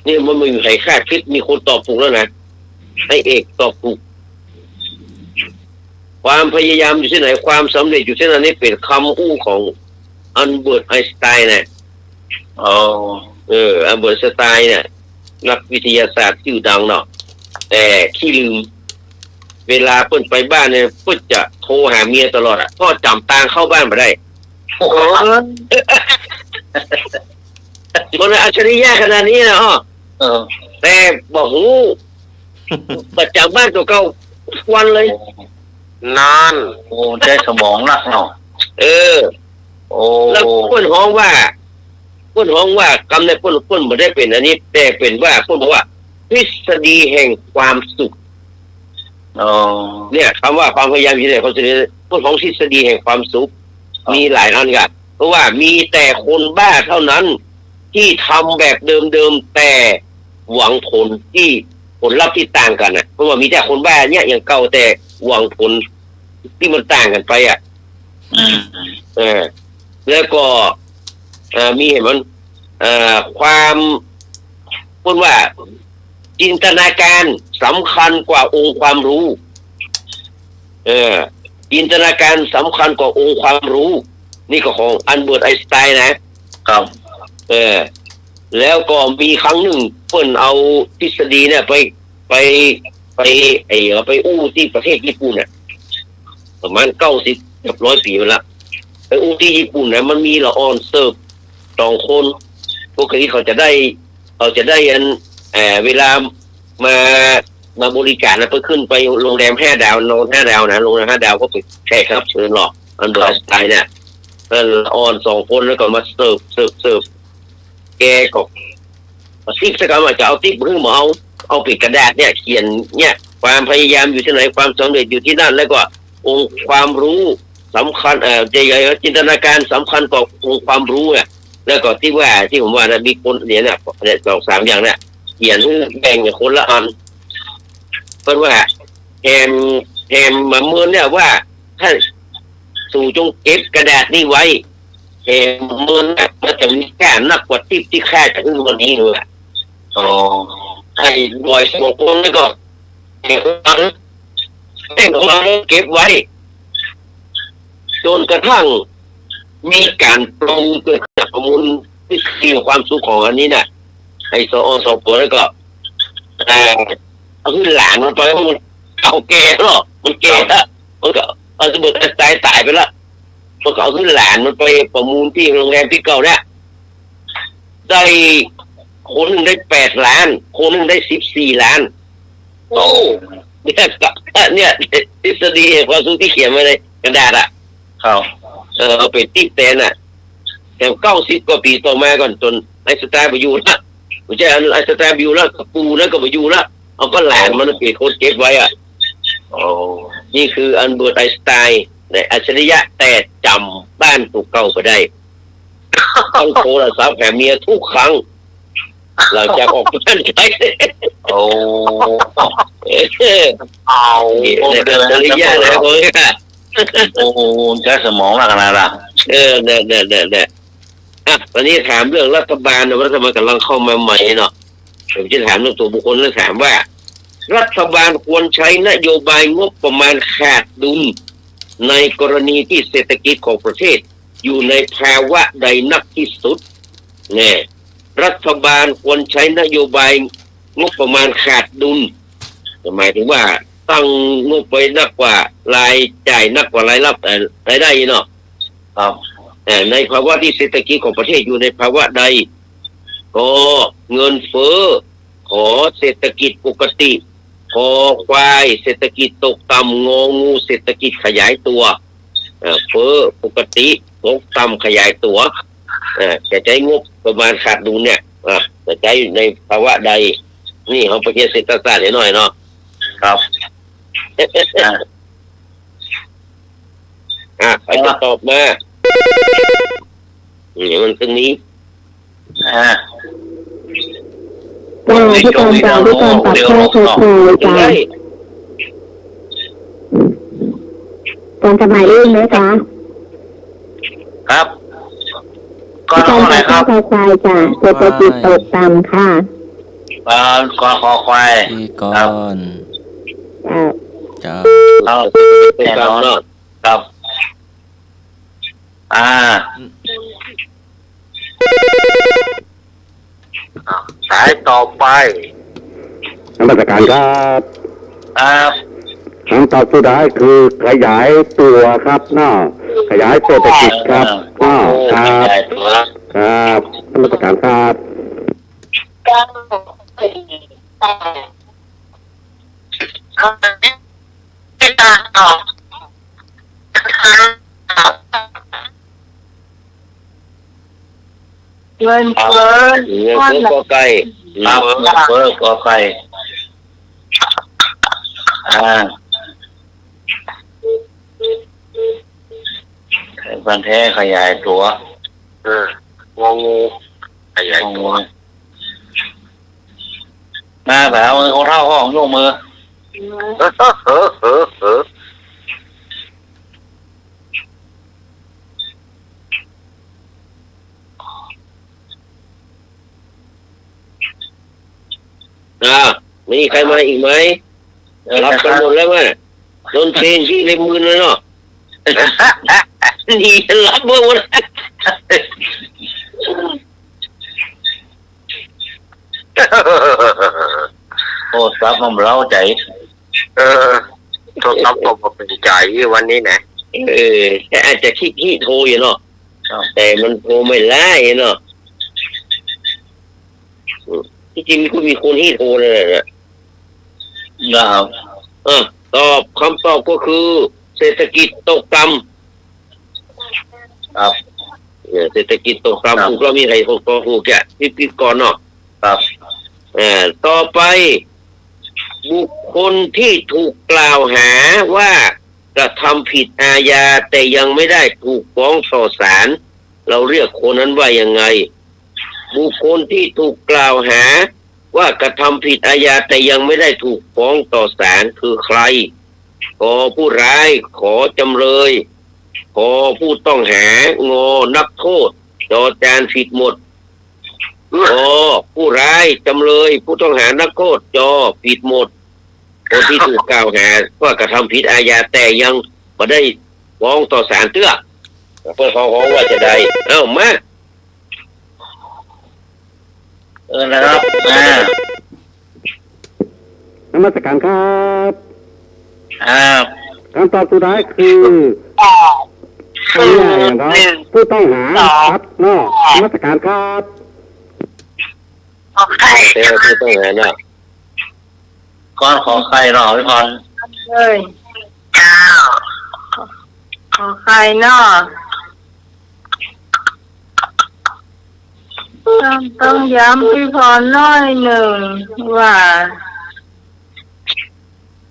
นี่มันไม่มีใครคาดคิด มีคนตอบถูกแล้วนะ ไอ้เอกตอบถูก ความพยายามอยู่ที่ไหน ความสำเร็จอยู่ที่นั่น นี่เป๋นกำอู้ของอัลเบิร์ตไอน์สไตน์นะ อ๋อ เออ อัลเบิร์ตไอน์สไตน์เนี่ย นักวิทยาศาสตร์จื้อดังเนาะ แต่ขี้ลืม เวลาเปิ้นไปบ้านเนี่ย เปิ้นจะโทรหาเมียตลอดอะ เพราะจ๋ำตางเข้าบ้านบ่ได้ โอ้โห มันอัจฉริยะขนาดนี้นะอ้อ เออ แต่บ่ฮู้ บ่จ๋ำบ้านตั๋วเก่าวันเลย นั่น โอ้ ใจ๊สมองนักเนาะ เออ โอ้ แล้วเปิ้นฮ้องว่า เปิ้นฮ้องว่ากำเนี่ย เปิ้น เปิ้นบ่ได้เป๋นอันนี้ แต่เป๋นว่า เปิ้นบอกว่า ทฤษฎีแห่งความสุข อ๋อ เนี่ย กำว่าความพยายามอยู่ในความสุข เปิ้นฮ้องทฤษฎีแห่งความสุข ครับ มีหลายอันกั๋น เพราะว่ามีแต่คนบ้าเท่านั้น ตี้ทำแบบเดิมๆ แต่หวังผลตี้ ผลลัพธ์ตี้ต่างกั๋นน่ะ เพราะว่ามีแต่คนบ้าเนี่ยอย่างเก่า แต่หวังผลตี้มันต่างกั๋นไปอะ อืม เออ แล้วก็ เอ่อ มีเหตุผล เอ่อ ความ เปิ้นว่า จินตนาการสำคัญกว่าองค์ความรู้ เออ จินตนาการสำคัญกว่าองค์ความรู้ นี่ก็ของอัลเบิร์ตไอน์สไตน์นะ ครับ เออ แล้วก็มีครั้งนึ่งเปิ้นเอาทฤษฎีเนี่ยไป ไป ไป ไอ้ เอาไปอู้ตี้ประเทศญี่ปุ่นน่ะ ประมาณเก้าสิบ เกือบร้อยปี๋มาละ ไปอู้ตี้ญี่ปุ่นน่ะ มันมีละอ่อนเสิร์ฟสองคน ปกติเขาจะได้ เขาจะได้อัน เอ่อ เวลามา มาบริการนะ ไปขึ้นไปโรงแรมห้าดาว นอนห้าดาวนะ โรงแรมห้าดาวก็เป๋นแขกรับเชิญหรอก อัลเบิร์ตไอน์สไตน์เนี่ย เออ ละอ่อนสองคนแล้วก็มาเสิร์ฟ เสิร์ฟ เสิร์ฟ แกก็ ติ๊บสักกำว่าจะเอาติ๊บหื้อบ่เอา เอาเป๋นกระดาษเนี่ยเขียนเนี่ย ความพยายามอยู่ที่ไหน ความสำเร็จอยู่ที่นั่น แล้วก็องค์ความรู้สำคัญ เอ่อ จินตนาการสำคัญกว่าองค์ความรู้เนี่ย แล้วก็ตี้ว่า ตี้ผมว่านะ มีคนเนี่ยนะ เนี่ย สองสามอย่างเนี่ย เขียนหื้อแบ่งคนละอัน เปิ้นว่า แหม แหมมาเมินเนี่ยว่า ถ้า สูจงเก็บกระดาษนี้ไว้ แหมเมินน่ะ มันจะมีค่านักกว่าติ๊บตี้ข้าจะหื้อวันนี้เลยอะ อ๋อ ไอ้บอยสองคนนี่ก็ แหมมัน แหมมันเก็บไว้ จนกระทั่งมีก๋านปรุงเกิดจากข้อมูลทฤษฎีความสุขของอันนี้น่ะ ไอ้สอง สองผัวแล้วก็ เอ่อ เอาหื้อหลานมันไป เพราะมันเก่าแก่แล้ว มันแก่แล้ว มันก็ อัลเบิร์ตไอน์สไตน์ต๋ายไปแล้ว มันก็เอาหื้อหลานมันไปประมูลตี้โรงแรมตี้เก่าเนี่ย ได้ คนนึ่งได้แปดล้าน คนนึ่งได้สิบสี่ล้าน โอ้ เนี่ย เนี่ย ทฤษฎีแห่งความสุขตี้เขียนไว้ในกระดาษอะ ครับ เออ เอาไปติ๊กแตนอะ แต่เก้าสิบกว่าปี๋ต่อมาก่อน จ๋นไอน์สไตน์บ่อยู่ละ บ่ใจ้ อันไอน์สไตน์บ่อยู่ละ กระปู๋นั้นก็บ่อยู่ละ เอาก็หลานมันเป๋นคนเก็บไว้อะ โอ้ นี่คืออัลเบิร์ต ไอน์สไตน์ เนี่ย อัจฉริยะแต่จ๋ำบ้านตั๋วเก่าบ่ได้ ต้องโทรศัพท์หาเมียทุกครั้ง หลังจากออกบ้านไป โอ้ เอา เนี่ย อัจฉริยะนะ โอ้ ใจ๊สมองนักนะล่ะ เออ เนี่ย เนี่ย เนี่ย เนี่ย อ่ะ ต๋อนนี้ถามเรื่องรัฐบาลนะ ว่ารัฐบาลก่ำลังเข้ามาใหม่เนาะ ผมจะถามเรื่องตั๋วบุคคล แล้วถามว่า รัฐบาลควรใช้นโยบายงบประมาณขาดดุล ในกรณีตี้เศรษฐกิจของประเทศอยู่ในภาวะใดนักที่สุด เนี่ย รัฐบาลควรใช้นโยบายงบประมาณขาดดุล หมายถึงว่าตั้งงบไว้นักกว่ารายจ่าย นักกว่ารายรับ เอ่อ รายได้เนาะ ครับ เอ่อ ในภาวะตี้เศรษฐกิจของประเทศอยู่ในภาวะใด ก เงินเฟ้อ ข เศรษฐกิจปกติ ค ควาย เศรษฐกิจตกต่ำ ง งู เศรษฐกิจขยายตัว เอ่อ เฟ้อปกติ ตกต่ำ ขยายตัว เอ่อ จะใจ๊งบประมาณขาดดุลเนี่ย อ่ะ จะใจ๊ในภาวะใด นี่เฮาไปเฮียนเศรษฐศาสตร์หน่อยเนาะ ครับ อ่ะ อ่ะ ใผจะตอบมา อืม มันเถิงนี้ อ่า จ้า พี่กรณ์ จ้า พี่กรณ์ ตอบข้อควาย จ้า ได้ กรณ์ สมัยเองเลยจ้า ครับ กรณ์ ข้อไหนครับ พี่กรณ์ ตอบข้อควาย จ้า เศรษฐกิจตกต่ำค่ะ อ่า กรณ์ ค ควาย พี่กรณ์ ครับ จ้า จ้า เอา แน่นอน ครับ อ่า สายต่อไป นมัสการครับ ครับ คำตอบสุดท้ายคือขยายตั๋วครับเนาะ ขยายเศรษฐกิจครับ อ่า เนาะ ครับ ขยายตั๋ว ครับ นมัสการครับ เงินเฟ้อ เงินเฟ้อ ก.ไก่ ครับ เงินเฟ้อ ก.ไก่ อ่า ไทยพันธุ์แท้ขยายตั๋ว เออ งองู ขยายตั๋ว งองู มา แป๋วมือ คนเฒ่าห้อง ยกมือ อ่า มีใครมาอีกไหม เออ หลับกั๋นหมดแล้วว่ะ โดนเทงขี้เล็บมือเลยเนาะ นี่หลับเมื่อวัน โทรศัพท์มันเร้าใจ๋ เออ โทรศัพท์ก็บ่เป๋นใจ๋วันนี้นะ เออ แต่อาจจะขี้ ขี้โทรอยู่เนาะ ครับ แต่มันโทรไม่ได้เนาะ อืม ตี้จริงก็มีคนขี้โทรเลยนะ นะครับ เออ ตอบ คำตอบก็คือ เศรษฐกิจตกต่ำ ครับ เออ เศรษฐกิจตกต่ำ ครับ ถูกแล้ว มีใครถูก ถูกแกะ พิธีกรเนาะ ครับ เอ่อ ต่อไป บุคคลที่ถูกกล่าวหาว่ากระทำผิดอาญาแต่ยังไม่ได้ถูกฟ้องต่อศาล เราเรียกคนนั้นว่ายังไง บุคคลที่ถูกกล่าวหาว่ากระทำผิดอาญาแต่ยังไม่ได้ถูกฟ้องต่อศาลคือใคร ก ผู้ร้าย ข จำเลย ข ผู้ต้องหา ง นักโทษ จ จาน ผิดหมด ก ผู้ร้าย จำเลย ผู้ต้องหา นักโทษ จ ผิดหมด คนที่ถูกกล่าวหาว่ากระทำผิดอาญาแต่ยังบ่ได้ฟ้องต่อศาลเตื้อ เปิ้นฮ้องว่าจะใด เอ้า มา เออ นะครับ อ่า นมัสการครับ อ่า คำตอบสุดท้ายคือ คำนี้อย่างเนาะ ผู้ต้องหา ครับเนาะ นมัสการครับ ขอไข่ เออ ผู้ต้องหาเนาะ ก้อนขอไข่เนาะ พี่พร เอ้ย เจ้า ขอไข่เนาะ ต้อง ต้องย้ำพี่พรหน่อยนึ่งว่า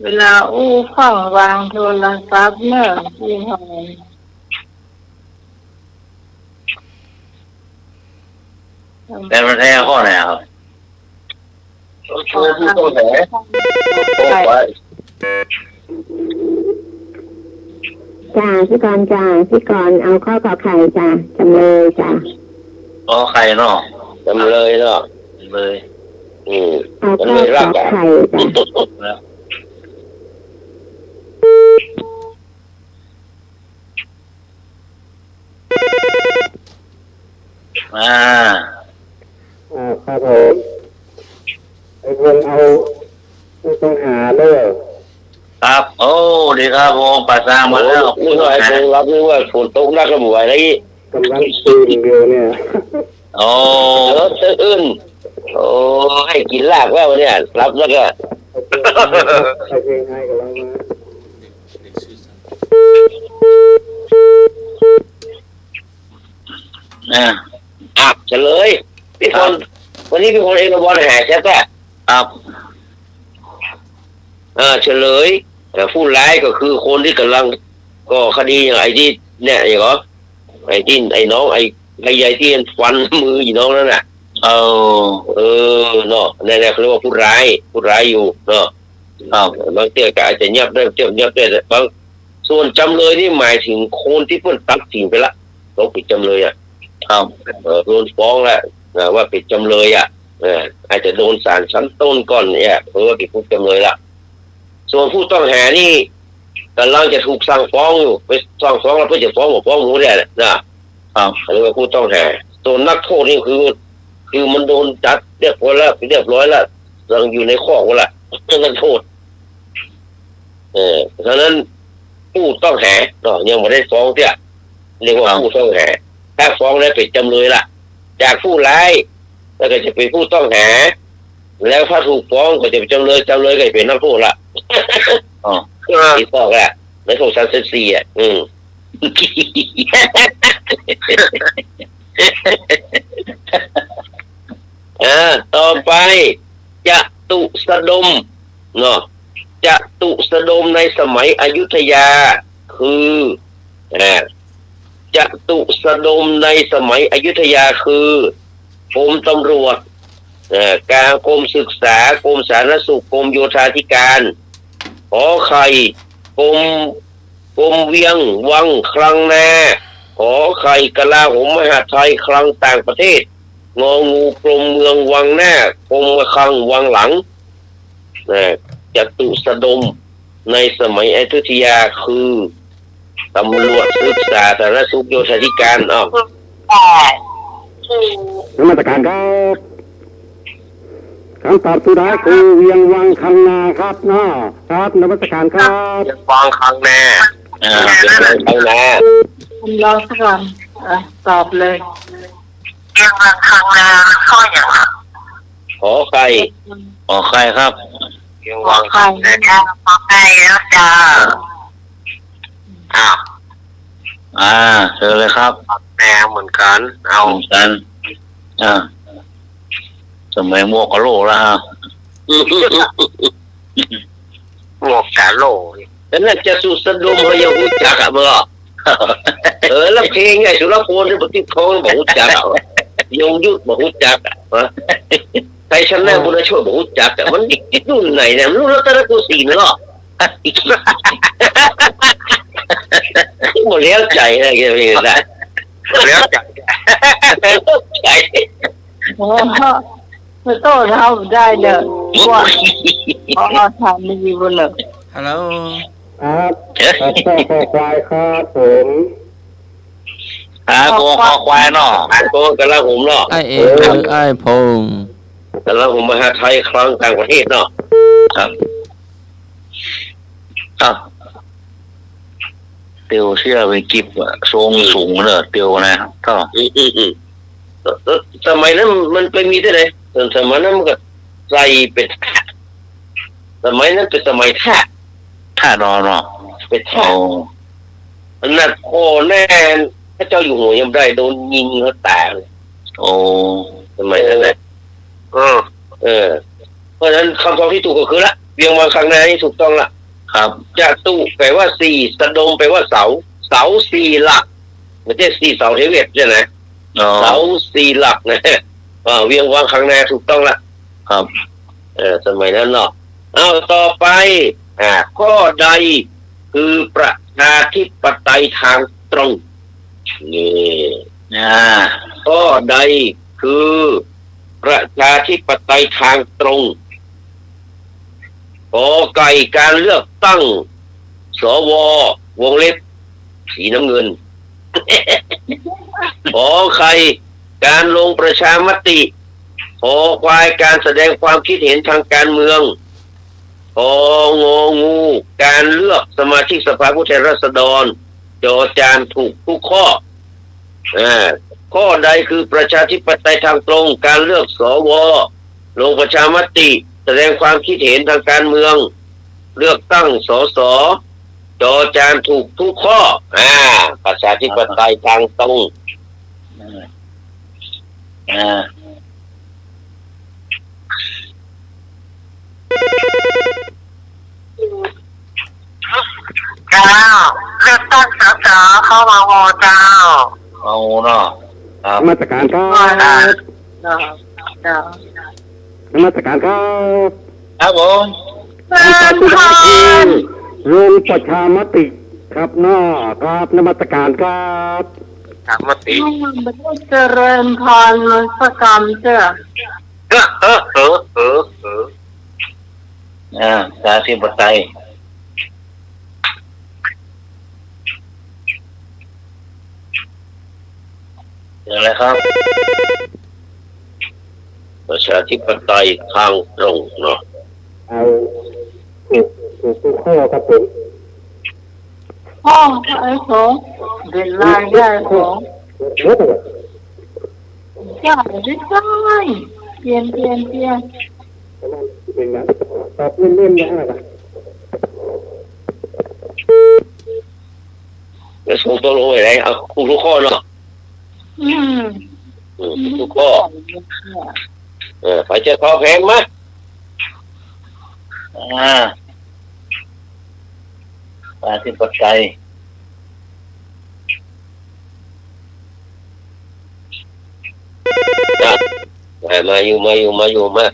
เวลาอู้ฟั่งวางโทรศัพท์เน่อพี่พร แต่มันแท้ข้อไหนครับ ผู้ต้องหา จ้า พี่กรณ์จ้า พี่กรณ์เอาข้อขอไข่จ้า จ๋ำเลยจ้า ขอไข่เนาะ จ๋ำเลยเนาะ จ๋ำเลย อืม เอาข้อขอไข่จ้า จ๋ำเลยรากหญ้า อ่า อ่า ครับผม ไอ้คนเอาผู้ต้องหาเน่อ ครับ โอ้ ดีครับผม ป้าสร้างมาแล้ว โอ้ นึกว่าไอ้คนรับ นึกว่าฝนตกหนักแล้วบ่ไหวแล้วอีก กำลังตื่นอยู่เนี่ย โอ้ เออ ตื่น โอ้ หื้อกิ๋นลาบแล้วเนี่ย หลับแล้วก็ เอาเพลง เอาเพลงไทยกับเรามา อ่า อ่ะ เฉลย พี่พร ครับ วันนี้พี่พรเอกบอลหายใช่ปะ ครับ เออ เฉลย เออ ผู้ร้ายก็คือคนตี้ก่ำลังก่อคดีอย่างไอ้ตี้เนี่ย อย่างก็ ไอ้ตี้ ไอ้น้อง ไอ้ ไอ้ใหญ่ตี้ฟันมืออีน้องนั่นน่ะ เออ เออ เนาะ นั่นแหละเขาเรียกว่าผู้ร้าย ผู้ร้ายอยู่ เนาะ ครับ บางเตื้อก็อาจจะเงียบได้ เตื้อเงียบได้ บาง ส่วนจ๋ำเลยนี่หมายเถิงคนตี้เปิ้นตัดสินไปละ ตกเป๋นจ๋ำเลยอะ ครับ เออ โดนฟ้องละ นะ ว่าเป๋นจ๋ำเลยอะ เออ อาจจะโดนศาลชั้นต้นก่อนเนี่ย เพราะว่าเป๋นผู้จ๋ำเลยละ ส่วนผู้ต้องหานี่ก่ำลังจะถูกสั่งฟ้องอยู่ ไปสั่งฟ้องแล้วเปิ้นจะฟ้องบ่ฟ้องบ่ฮู้แน่นะ ครับ อันนี้ว่าผู้ต้องหา ส่วนนักโทษนี่คือ คือมันโดนจับเรียบร้อยแล้ว เรียบร้อยแล้ว ยังอยู่ในคุกนั่นแหละ นักโทษ เออ ฉะนั้นผู้ต้องหาเนาะ ยังบ่ได้ฟ้องเตื้อ เรียกว่า ครับ ผู้ต้องหา ถ้าฟ้องแล้วเป๋นจ๋ำเลยละ จากผู้ร้าย แล้วก็จะเป๋นผู้ต้องหา แล้วถ้าถูกฟ้องก็จะเป๋นจ๋ำเลย จ๋ำเลยก็จะเป๋นนักโทษละ อ๋อ ติดคุกละ ในคุกสามสิบสี่อะ อืม อ่า ต่อไป จตุสดม เนาะ จตุสดมในสมัยอยุธยา คือ อ่า จตุสดมในสมัยอยุธยาคือ กรมตำรวจ เอ่อ การ กรมศึกษา กรมสาธารณสุข กรมโยธาธิการ ขอไข่ กรม กรมเวียงวังคลังนา ขอไข่ กลาโหมมหาดไทยคลังต่างประเทศ งองู กรมเมืองวังหน้า กรมคลังวังหลัง นะ จตุสดมในสมัยอยุธยาคือ ตำรวจ ศึกษา สาธารณสุข โยธาธิการ อ้าว นมัสการครับ คำตอบสุดท้ายคือเวียงวังคังนาครับเนาะ ครับ นมัสการครับ เวียงวังคังนา อ่า เวียงวังคังนา ลองสักคำ อ่ะ ตอบเลย เวียงวังคังนา ข้ออย่าง ขอไข่ ขอไข่ครับ เวียงวังคังนา ขอไข่แล้วจ้า อ้าว อ่า เชิญเลยครับ แนวเหมือนกัน เอา เหมือนกัน อ่า สมัยหมวกกะโหลกแล้วฮะ หมวกกะโหลก อันนั้นจตุสดมเฮายังฮู้จักอะ บ่ เออ แล้วเพลงไอ้สุรพลนี่บ่ติดคอบ่ฮู้จักอะ ยงยุทธบ่ฮู้จักอะ ฮะ ไทยชนะ บุญช่วยบ่ฮู้จักอะ มันรุ่นไหนเนี่ย มันรุ่นรัตนโกสินทร์เหรอ บ่แล้วใจ๋อะไรกันเนี่ยนะ บ่แล้วใจ๋ ใจ๋ โอ้ ขอโต้ษ เฮาได้เน่อ ว่า ขอถามดีๆ บุญเน่อ ฮัลโหล ครับ เอ๊ะ ครับ คอควายครับผม ครับ คอ คอควายเนาะ อ้ายโพงกะลาโหมเนาะ อ้ายเอก เออ หรืออ้ายโพง กะลาโหมมหาดไทยคลังต่างประเทศเนาะ ครับ ครับ เตียวเสี้ยไปกิบอะ ทรงสูงเน่อ เตียวนะ ก็ อืม อืม อืม เออ สมัยนั้นมันไปมีตี้ไหน สมัยนั้นมันก็ใส่เป๋น สมัยนั้นเป๋นสมัยทาส ทาสนอนเนาะ เป๋นทาส โอ้ อันนั้นข้อแน่ พระเจ้าอยู่หัวยังบ่ได้ โดนยิงเขาต๋ายเลย โอ้ สมัยนั้นน่ะ เออ เออ เพราะฉะนั้นคำตอบตี้ถูกก็คือละ เวียงวังคังนานี่ถูกต้องละ ครับ จตุแปลว่าสี่ สะดมแปลว่าเสา เสาสี่หลัก บ่ใจ้สี่เสาเทเวศใจ้ไหม อ๋อ เสาสี่หลักนะ อ่า เวียงวังคังนาถูกต้องละ ครับ เออ สมัยนั้นเนาะ เอา ต่อไป อ่า ข้อใดคือประชาธิปไตยทางตรง นี่ อ่า ข้อใดคือประชาธิปไตยทางตรง ก.ไก่ การเลือกตั้ง ส.ว. วงเล็บ สีน้ำเงิน ข.ไข่ การลงประชามติ ค.ควาย การแสดงความคิดเห็นทางการเมือง ค.ง.งู การเลือกสมาชิกสภาผู้แทนราษฎร จ.จาน ถูกทุกข้อ อ่า ข้อใดคือประชาธิปไตยทางตรง การเลือก ส.ว. ลงประชามติ แสดงความคิดเห็นทางการเมือง เลือกตั้ง ส.ส. จ.จาน ถูกทุกข้อ อ่า ประชาธิปไตยทางตรง อ่า อ่า เจ้า เลือกตั้ง ส.ส. เข้ามาโหวตเจ้า เอาเนาะ ครับ นมัสการครับ เจ้า เจ้า นมัสการครับ ครับผม การปฏิบัติคือลงประชามติครับเนาะ ครับ นมัสการครับ ประชามติ เจริญพร นมัสการเจ้า เออ เออ เออ เออ เออ อ่า ประชาธิปไตย เสียงอะไรครับ ประชาธิปไตยทางตรงเนาะ เอา ถูก ถูกทุกข้อครับผม ข้อ ไอ้สอง เด่นลายได้สอง เยอะไปเลย ใช่ ใช่ เปลี่ยน เปลี่ยน เปลี่ยน ประมาณสิบเอ็ดนะ ตอบเล่นๆนะ เดี๋ยวส่งตัวลงไปไหน เอาทุกข้อเนาะ อืม อืม ทุกข้อ เออ ไปเจอข้อแพงมา อ่า ประชาธิปไตย อ่ะ มา มาอยู่ มาอยู่ มาอยู่ มา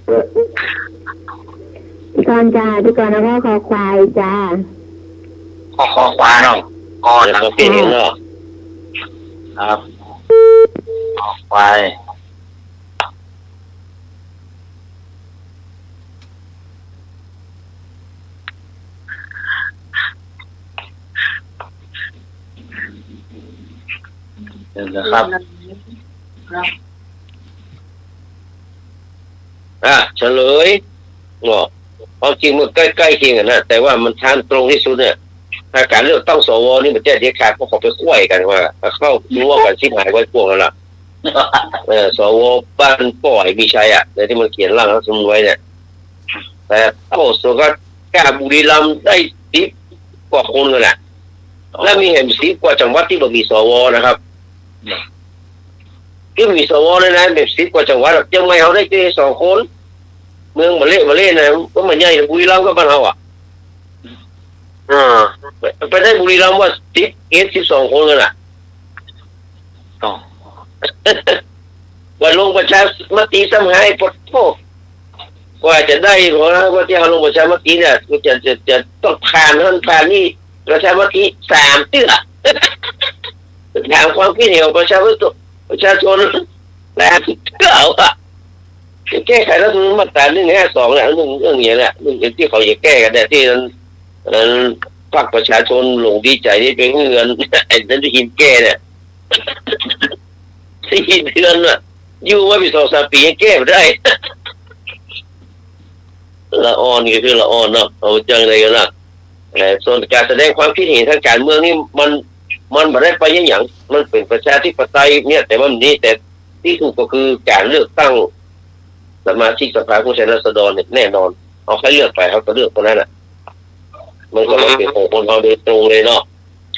พิกรจ้า พิกรแล้วก็คอควายจ้า คอ คอควายเนาะ คอ เดี๋ยวสังเกตเห็นเนาะ ครับ คอควาย เดี๋ยวนะครับ อ่ะ เฉลย เนาะ ความจริงมันใกล้ๆเคียงกั๋นนะ แต่ว่ามันทางตรงตี้สุดเนี่ย ถ้าก๋านเลือกตั้ง ส.ว. นี่มันจะเด็ดขาด เพราะเขาไปคว่ำกั๋นว่า เข้ารั้วกั๋นชิบหายไว้พวกนั้นล่ะ เออ ส.ว. บ้านป้อไอ้มีชัยอะ ในตี้มันเขียนร่างรัฐธรรมนูญไว้เนี่ย แต่โอ้ สงขลากับบุรีรัมย์ได้สิบกว่าคนกั๋นน่ะ แล้วมีแหมสิบกว่าจังหวัดตี้บ่มี ส.ว. นะครับ ตี้มี ส.ว. เลยนะ แหมสิบกว่าจังหวัดอะ เจียงใหม่เฮาได้แค่สองคน เมืองบ่าเละบ่าเละนะ ก็มันใหญ่ บุรีรัมย์ก็บ้านเฮาอะ เออ ไป ไปได้บุรีรัมย์ว่าสิบเอ็ด สิบสองคนกั๋นน่ะ อ๋อ ว่าลงประชามติซ้ำหาย ปะโธ่ กว่าจะได้ เพราะว่าตี้เฮาลงประชามติเนี่ย จะ จะ จะต้องผ่านหั้นผ่านนี่ ประชามติสามเตื้อ ถามความคิดเห็นของประชาชน ประชาชน สามเตื้ออะ จะแก้ไขรัฐธรรมนูญมาตราหนึ่งห้าสองเนี่ย เรื่อง เรื่องอย่างเนี้ย เรื่องตี้เขาจะแก้กั๋นเนี่ย ตี้นั้น นั้นพรรคประชาชนหลงดีใจ๋นี่ไปหื้ออัน ไอ้นั้นตี้หินแก้เนี่ย สี่เดือนน่ะ อยู่มาเป๋นสองสามปี๋ยังแก้บ่ได้ ละอ่อนก็คือละอ่อนเนาะ เอาจังใดกั๋นล่ะ เอ่อ ส่วนก๋านแสดงความคิดเห็นตางก๋านเมืองนี่มัน มันบ่ได้ไปอะหยัง มันเป๋นประชาธิปไตยเนี่ย แต่มันมี แต่ตี้ถูกก็คือก๋านเลือกตั้งสมาชิกสภาผู้แทนราษฎรเนี่ยแน่นอน เฮาใค่เลือกไป เฮาก็เลือกคนนั้นน่ะ มันก็บ่เป๋นของคนเฮาโดยตรงเลยเนาะ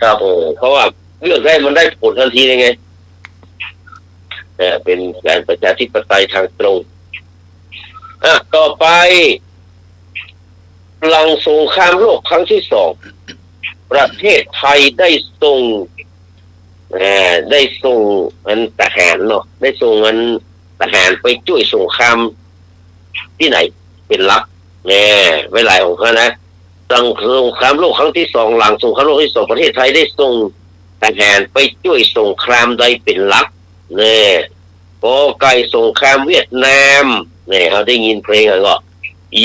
ครับ เออ เพราะว่าเลือกได้มันได้ผลทันทีเลยไง เอ่อ เป๋นก๋านประชาธิปไตยตางตรง อ่ะ ต่อไป หลังสงครามโลกครั้งตี้สอง ประเทศไทยได้ส่ง เอ่อ ได้ส่งอันทหารเนาะ ได้ส่งอันทหารไปจ้วยสงครามตี้ไหนเป๋นหลัก แน่ ไว้หลายหนนะ หลังสงครามโลกครั้งตี้สอง หลังสงครามโลกครั้งตี้สอง ประเทศไทยได้ส่งทหารไปจ้วยสงครามใดเป๋นหลัก แน่ กอไก่ สงครามเวียดนาม แน่ เฮาได้ยินเพลงอะก็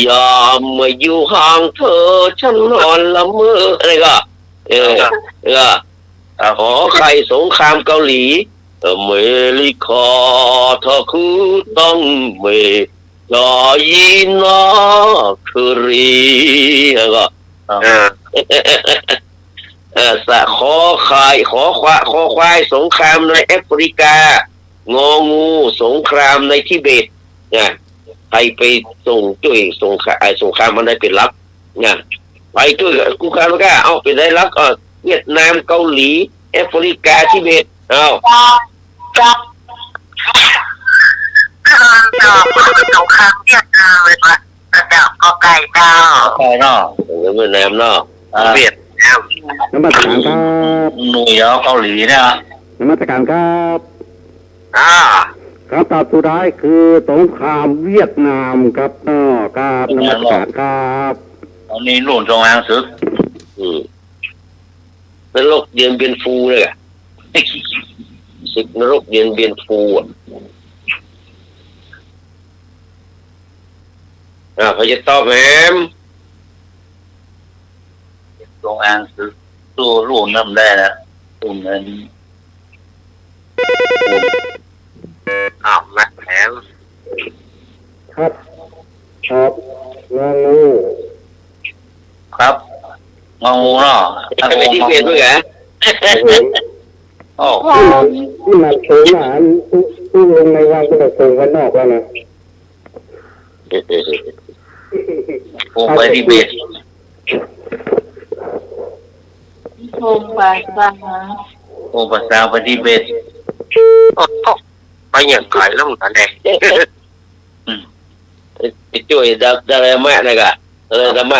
ยามเมื่ออยู่ห่างเธอ ฉันนอนละเมอ อะไรก็ เออ ครับ เออ ครับ ขอไข่ สงครามเกาหลี อเมริกา ถ้าคือต้องเมจายีนาครี แล้วก็ ครับ อ่า เออ สะ ขอไข่ ขอควา คอควาย สงครามในแอฟริกา งองู สงครามในทิเบต นะ ใผไปส่งจ้วยสงครา ไอ้สงครามอันใดเป๋นหลัก นะ ไปจ้วยกู้ครามก็ เอ้า เป๋นใดหลัก เอ้า เวียดนาม เกาหลี แอฟริกา ทิเบต เอ้า เจ้า เจ้า เออ เจ้า สงครามเวียดนามเลยปะ เจ้า กอไก่เจ้า กอไก่เนาะ เออ เวียดนามเนาะ อ่า เวียดนาม นมัสการครับ หนูเหรอ เกาหลีเนี่ย นมัสการครับ อ่า คำตอบสุดท้ายคือสงครามเวียดนามครับ อ้อ ครับ นมัสการครับ อันนี้รุ่นจงอางศึก อืม นรกเดียนเบียนฟูเลยอะ ศึกนรกเดียนเบียนฟูอะ อ่า ใผจะตอบแหม จงอางศึก สู้รุ่นนั้นบ่ได้นะ รุ่นนั้น อ้าว แหม ครับ ครับ งองู ครับ งองูเนาะ ไปทิเบตด้วยเหรอ ครับผม โอ้ ตี้มัน ตี้มันโตมาอัน ตู้ ตู้ลงในวังก็ได้ส่งไปนอกแล้วนะ โอ้ ไปทิเบต โฮมภาษา โฮมภาษาไปทิเบต โอ้โห ไปอย่างไกลแล้วเหมือนกันแน่ อืม ไปจ้วยดา ดาลายลามะนะกะ ดาลายลามะ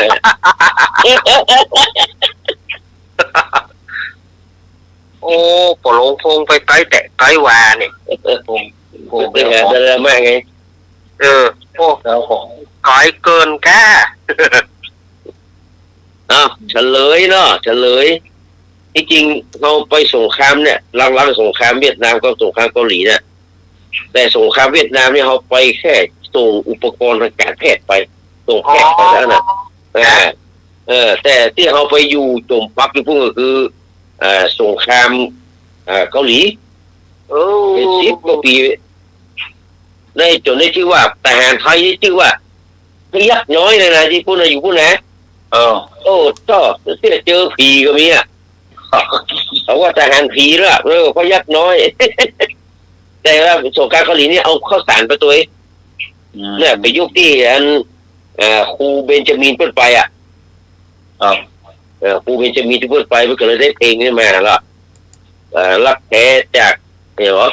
โอ้ ปอหลงคงไปไกลแต๊ ไกลว่านี่ คง คงไปหาดาลายลามะไง เออ โอ้ แล้วของ ไกลเกินก้า อ้าว เฉลยเนาะ เฉลย ตี้จริงเฮาไปสงครามเนี่ย หลัง หลังสงครามเวียดนามกับสงครามเกาหลีเนี่ย แต่สงครามเวียดนามเนี่ยเฮาไปแค่ส่งอุปกรณ์ทางการแพทย์ไป ส่งแพทย์ไปเท่านั้นน่ะ อ๋อ เออ เออ แต่ตี้เฮาไปอยู่จ๋มปักอยู่ปู๊นก็คือ เอ่อ สงคราม เอ่อ เกาหลี โอ้ เป๋นสิบกว่าปี๋ ได้จ๋นได้จื้อว่าทหารไทยนี่จื้อว่า พยัคฆ์น้อยเลยนะ ตี้ปู๊นนะ อยู่ปู๊นนะ เออ โอ้ เจ้า เตี้ย เจอผีก็มีอะ เขาว่าทหารผีละ เออ พยัคฆ์น้อย แต่ว่าสงครามเกาหลีนี่เอาข้าวสารไปตวย อืม เนี่ย ไปยุคตี้อัน เอ่อ ครูเบนจามินเปิ้นไปอะ ครับ เอ่อ ครูเบนจามินตี้เปิ้นไป เปิ้นก็เลยได้เพลงนี้มาละ เอ่อ ฮักแต๊จาก เนี่ยเหรอ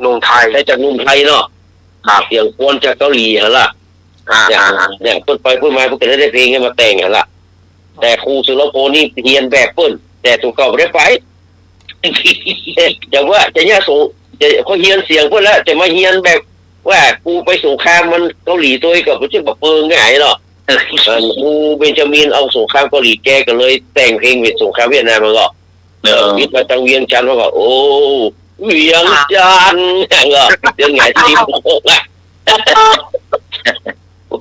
หนุ่มไทย แต๊จากหนุ่มไทยเนาะ ครับ เสียงกวนจากเกาหลีหั้นละ อ่า เนี่ย อ่า เนี่ย เปิ้นไปเปิ้นมา เปิ้นก็เลยได้เพลงนี้มาแต่งหั้นละ แต่ครูสุรพลนี่เฮียนแบบเปิ้น แต่ตั๋วเก่าบ่ได้ไป จะว่าจะเนี่ยสง จะ เขาเฮียนเสียงเปิ้นแล้ว จะมาเฮียนแบบว่าครูไปสงครามมันเกาหลีตวยก็บ่ใจ้บ่เปิงง่ายเนาะ อันครูเบนจามินเอาสงครามเกาหลี แกก็เลยแต่งเพลงเป๋นสงครามเวียดนามมาก็ เออ วิทย์มาตางเวียงจันทน์มาก็ โอ้ เวียงจันทน์ ก็เวียงหงายสิบ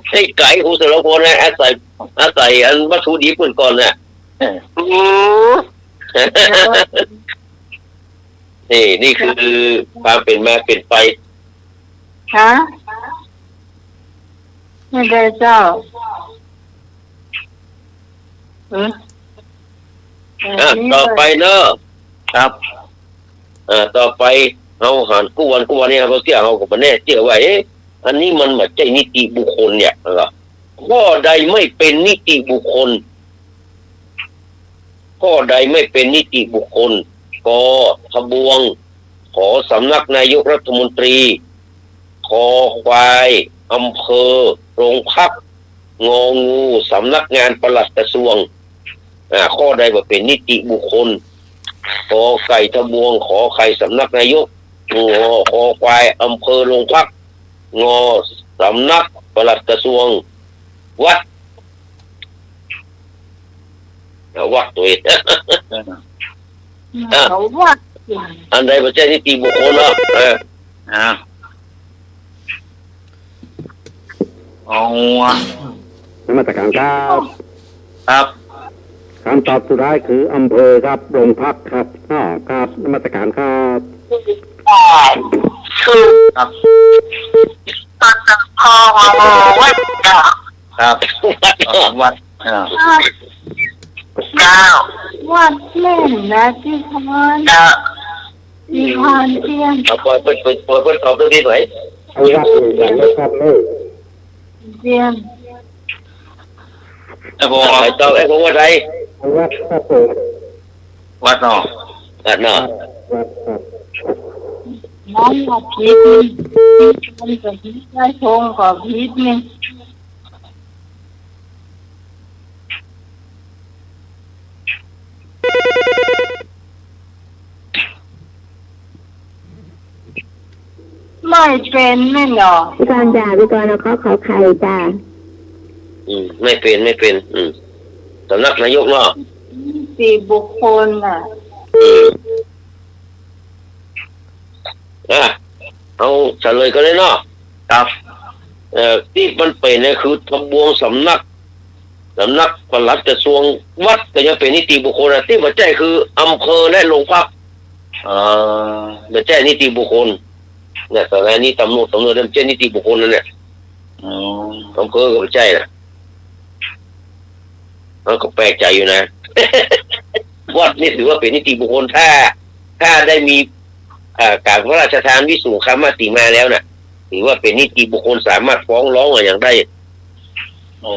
ไอ้ไก๋ครูสุรพลนะ อาศัย อาศัยอันวัตถุดิบเปิ้นก่อนน่ะ อืม นี่ นี่คือความเป๋นมาเป๋นไป ฮะ ไม่ได้เจ้า เออ อ่ะ ต่อไปเนาะ ครับ อ่า ต่อไป เฮาหันกู้วันกู้วันนี่ เฮาเสี้ย เฮาก็บ่แน่เจื้อว่า เอ๊ะ อันนี้มันบ่ใจ้นิติบุคคลเนี่ย เออ ข้อใดไม่เป็นนิติบุคคล ข้อใดไม่เป็นนิติบุคคล ก ทบวง ข สำนักนายกรัฐมนตรี ค ควาย อำเภอ โรงพัก ง งู สำนักงานปลัดกระทรวง อ่า ข้อใดบ่เป็นนิติบุคคล ก ไก่ ทบวง ข ไข่ สำนักนายก ง ค ควาย อำเภอ โรงพัก ง สำนักปลัดกระทรวง วัด อ่ะ วัดตัวเอง อ่ะ เขาวัด อันใดบ่ใจ้นิติบุคคลเนาะ เออ อ่ะ เอา นมัสการครับ ครับ คำตอบสุดท้ายคืออำเภอครับ โรงพักครับ อ้อ ครับ นมัสการครับ ครับ ปตท วัด ครับ วัด อ่า เจ้า วัดแม่นนะ ที่พร เจ้า ที่พรเตี้ยน เอา ปล่อยเปิ้น ปล่อยเปิ้นตอบเรื่องนี้หน่อย เอาวัดเลย อย่างนี้ครับเลย เตี้ยน ไอ้พวก ใครตอบ ไอ้พวกวัดใด วัดครับผม วัดเนาะ วัดเนาะ วัดครับ น้องก็ผิดนี่ ที่ชมก็ผิด ได้ชมก็ผิดนี่ ไม่เป็นแม่นหรอ พี่กรณ์จ้ะ พี่กรณ์เอาข้อขอไข่จ้ะ อืม ไม่เป็น ไม่เป็น อืม สำนักนายกเนาะ นิติบุคคลน่ะ อืม อ่ะ เอาเฉลยกันเลยเนาะ ครับ เอ่อ ตี้มันเป๋นเนี่ยคือทบวงสำนัก สำนักปลัดกระทรวง วัดก็ยังเป๋นนิติบุคคลอ่ะ ตี้บ่ใจ้คืออำเภอและโรงพัก อ่า บ่ใจ้นิติบุคคล เนี่ย สถานีตำรวจ ตำรวจเนี่ยบ่ใจ้นิติบุคคลนั่นแหละ อ๋อ อำเภอก็บ่ใจ้น่ะ มันก็แปลกใจ๋อยู่นะ วัดนี่ถือว่าเป๋นนิติบุคคล ถ้า ถ้าได้มี อ่า ก๋านพระราชทานวิสุงคามติมาแล้วน่ะ ถือว่าเป๋นนิติบุคคล สามารถฟ้องร้องอะหยังได้ โอ้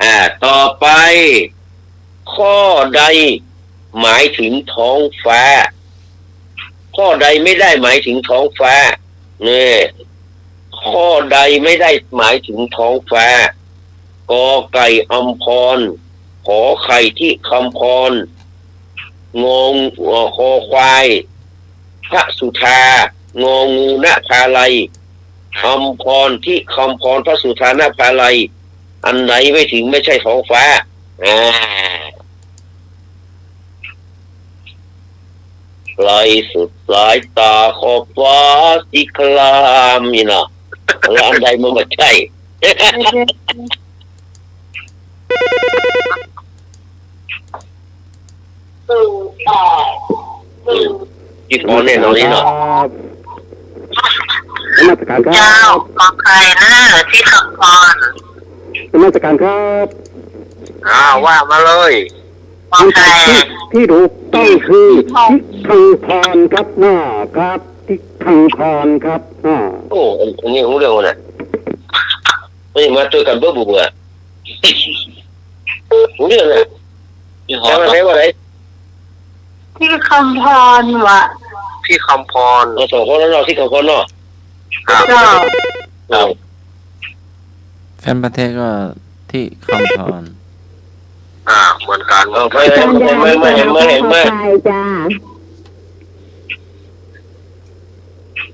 อ่า ต่อไป ข้อใดหมายถึงท้องฟ้า ข้อใดไม่ได้หมายถึงท้องฟ้า เนี่ย ข้อใดไม่ได้หมายถึงท้องฟ้า ก ไก่ อำพร ข ไข่ ทิคำพร ง เอ่อ ค ควาย พระสุธา ง งู นภาลัย อำพร ทิคำพร พระสุธา นภาลัย อันไหนไม่ถึง ไม่ใช่ท้องฟ้า อ่า ไกลสุดปลายตาขอบฟ้าสีครามนี่เนาะ แล้วอันใดมันบ่ใจ้ อืม ที่พรแน่นอนนี่เนาะ ครับ นมัสการครับ เจ้า ขอไข่เน่อ ทิคำพร นมัสการครับ อ่า ว่ามาเลย ขอไข่ คำตอบที่ ที่ถูกต้องคือ ทิคำพรครับ น่าครับ ทิคำพรครับ น่า โอ้ อันนี้ฮู้เรื่องวะเนี่ย เฮ้ย มาตวยกั๋นเบ้อเบ้อ ฮู้เรื่องเนี่ย แปลว่า แปลว่าอะไร ทิคำพรวะ ทิคำพร เออ สองคนนั้นเนาะ ทิคำพรเนาะ ครับ เจ้า ครับ แฟนพันธุ์แท้ก็ทิคำพร อ่า เหมือนกั๋น เอาไป เห็นไหม เห็นไหม เห็นไหม เห็นไหม จ้า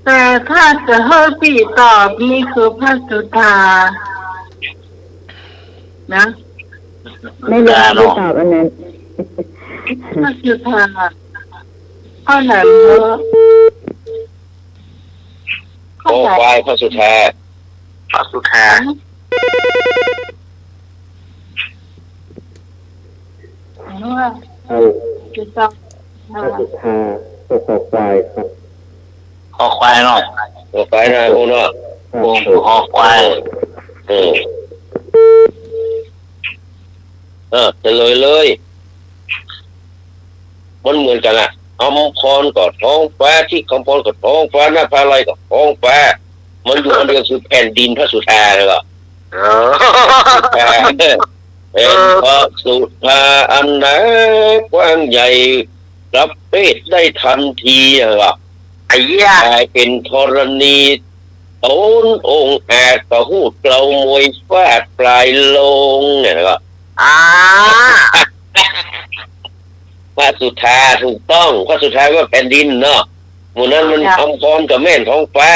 แต่ถ้าจะหื้อปี้ตอบนี่คือพระสุธา นะ ไม่รู้ว่าจะตอบอันนั้น พระสุธา ข้อไหนเหรอ คอควาย พระสุธา พระสุธา เอา จะตอบ พระสุธา ก็คอควายครับ คอควายเนาะ คอควายนะ โอ้เนาะ ครับ โอ้ คอควาย เออ เออ เออ เฉลยเลย มันเหมือนกั๋นอะ อำพรก็ท้องฟ้า ทิพย์คำพรก็ท้องฟ้า นภาลัยก็ท้องฟ้า มันอยู่อันเดียวคือแผ่นดินพระสุธา แล้วก็ อ๋อ พระสุธา เป็นพระสุธาอันหนากว้างใหญ่ รับเวทได้ทันที แล้วก็ ไอ้เหี้ย กลายเป็นธรณี ต๋นองอาจ ก็ฮู้เกลามวยฟาดปลายลง เนี่ย แล้วก็ อ่า พระสุธา ถูกต้อง พระสุธาว่าแผ่นดินเนาะ หมู่นั้นมัน ค่ะ อำพรก็แม่นท้องฟ้า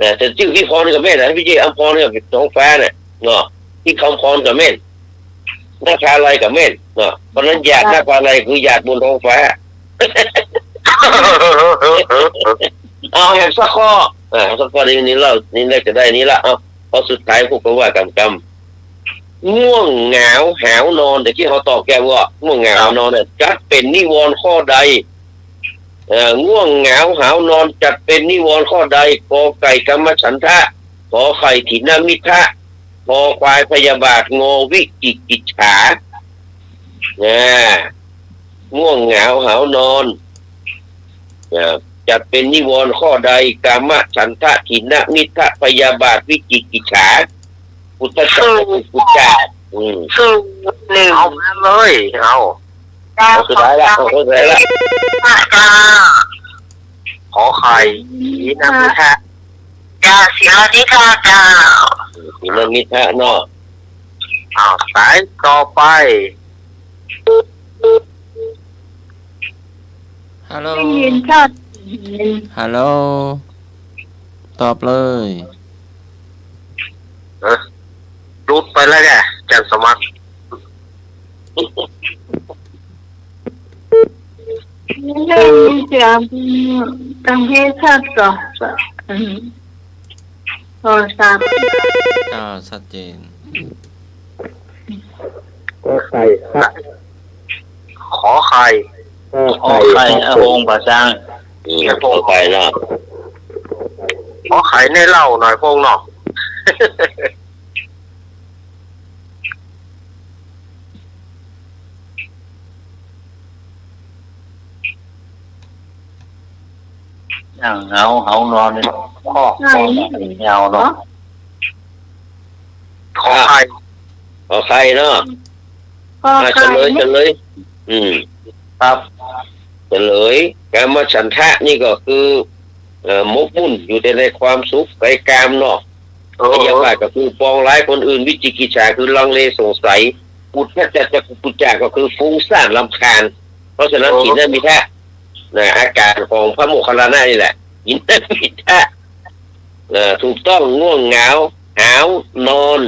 นะ แต่จื้อทิพย์คำพรก็แม่นนะ ไม่ใจ้อำพรก็ท้องฟ้าน่ะ เนาะ ทิพย์คำพรก็แม่น นภาลัยก็แม่น เนาะ เพราะฉะนั้นหยาด ค่ะ นภาลัยคือหยาดบนท้องฟ้า เอาแหมสักข้อ อ่า สักข้อนี้ นี่เล่า นี่น่าจะได้นี่ละ เอา ข้อสุดท้ายพวกก็ว่ากั๋นกำ ง่วงเหงาหาวนอน แต่กี้เฮาตอบแกว่า ง่วงเหงาหาวนอนเนี่ย จัดเป๋นนิวรณ์ข้อใด เอ่อ ง่วงเหงาหาวนอน จัดเป๋นนิวรณ์ข้อใด กอไก่ กามฉันทะ ขอไข่ ถีนมิทธะ คอควาย พยาบาท งอวิจิกิจฉา นะ ง่วงเหงาหาวนอน นะ จัดเป๋นนิวรณ์ข้อใด กามฉันทะ ถีนมิทธะ พยาบาท วิจิกิจฉา อุทธัจจะ กุกุจจะ อืม ศูนย์หนึ่ง เอามาเลย เอา เจ้า เอาสุดท้ายละ ขอ เอาสุดท้ายละ เจ้า ขอไข่ ถีนมิทธะ เจ้า ถีนมิทธะ เจ้า ถีนมิทธะเนาะ อ้าว สายต่อไป ฮัลโหล ได้ยินชัดเจน ฮัลโหล ตอบเลย ฮะ หลุดไปแล้วไง อาจารย์สมัคร ได้ยินเสียงทางเพศชัดก่อน อืม โทรศัพท์ อ่า ชัดเจน กอไก่ครับ ขอไข่ ขอไข่ ขอไข่ ครับ อาโฮงป่าจาง อืม ขอไข่เนาะ ขอไข่ในเล่าหน่อยพงเนาะ อย่างเหงาหาวนอนนี่ ข้อ ใช่ ข้อเหงาเนาะ ขอไข่ ขอไข่เนาะ ขอไข่ อ่ะ เฉลย เฉลย อืม ครับ เฉลย กามฉันทะนี่ก็คือ เอ่อ หมกมุ่นอยู่แต่ในความสุข ใฝ่กามเนาะ เออ พยาบาทก็คือปองร้ายคนอื่น วิจิกิจฉาคือลังเลสงสัย อุทธัจจะ กุกุจจะก็คือฟุ้งซ่านรำคาญ เพราะฉะนั้น เออ ถีนมิทธะ นะ อาการของพระโมคคัลลานะนี่แหละ ถีนมิทธะ เอ่อ ถูกต้อง ง่วงเหงา หาวนอน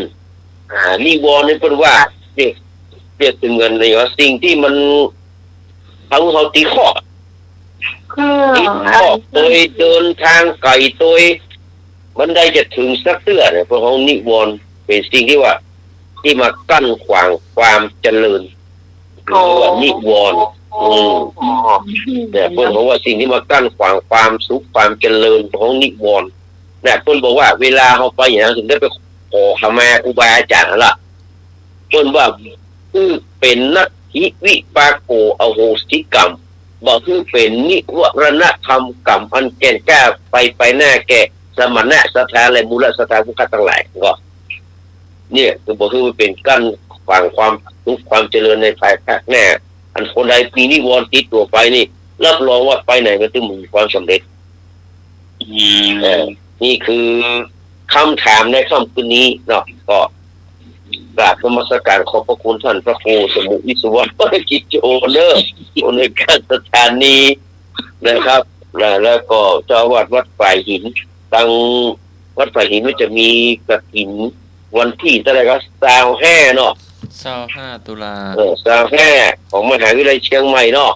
อ่า นิวรณ์นี่เปิ้นว่า เปรียบ เปรียบเสมือนในว่าสิ่งตี้มัน เฮา เฮาตีข้อ คือ ตีข้อ อัน โตยเดินตางไก๋โตย บ่ได้จะเถิงสักเตื้อเนี่ย เปิ้นฮ้องนิวรณ์ เป๋นสิ่งตี้ว่า ตี้มากั้นขวางความเจริญ เรียกว่านิวรณ์ อืม เนี่ย เปิ้นฮ้องว่าสิ่งตี้มากั้นขวางความสุข ความเจริญ ฮ้องนิวรณ์ เนี่ย เปิ้นบอกว่าเวลาเฮาไปอย่างนั้น เถิงได้ไปขอขมาครูบาอาจ๋ารย์หั้นละ เปิ้นว่า คือเป๋นนัตถิวิปากโข อโหสิกรรม บ่คือเป๋นนิวรณธรรมกรรมอันแก่นกล้าไป ไปหน้าแก่สมณะศรัทธาและมูลศรัทธาผู้ข้าตังหลาย ก็ เนี่ย คือบ่คือมันเป๋นกั้นขวางความสุขความเจริญในภายภาคหน้า อันคนใดมีนิวรณ์ติดตั๋วไปนี่ รับรองว่าไปไหนก็ต้องมีความสำเร็จ อืม เออ นี่คือคำถามในค่ำคืนนี้เนาะ ก็กราบนมัสการขอบพระคุณท่านพระครูสมุห์วิศวะ กิจโจเนอะ ผู้อำนวยการสถานีนะครับ นะ แล้วก็เจ้าอาวาสวัดฝายหิน ตังวัดฝายหินมันจะมีกฐินวันตี้เต้าใดก็ ซาวห้าเนาะ ซาวห้าตุลา เออ ซาวห้า ของมหาวิทยาลัยเชียงใหม่เนาะ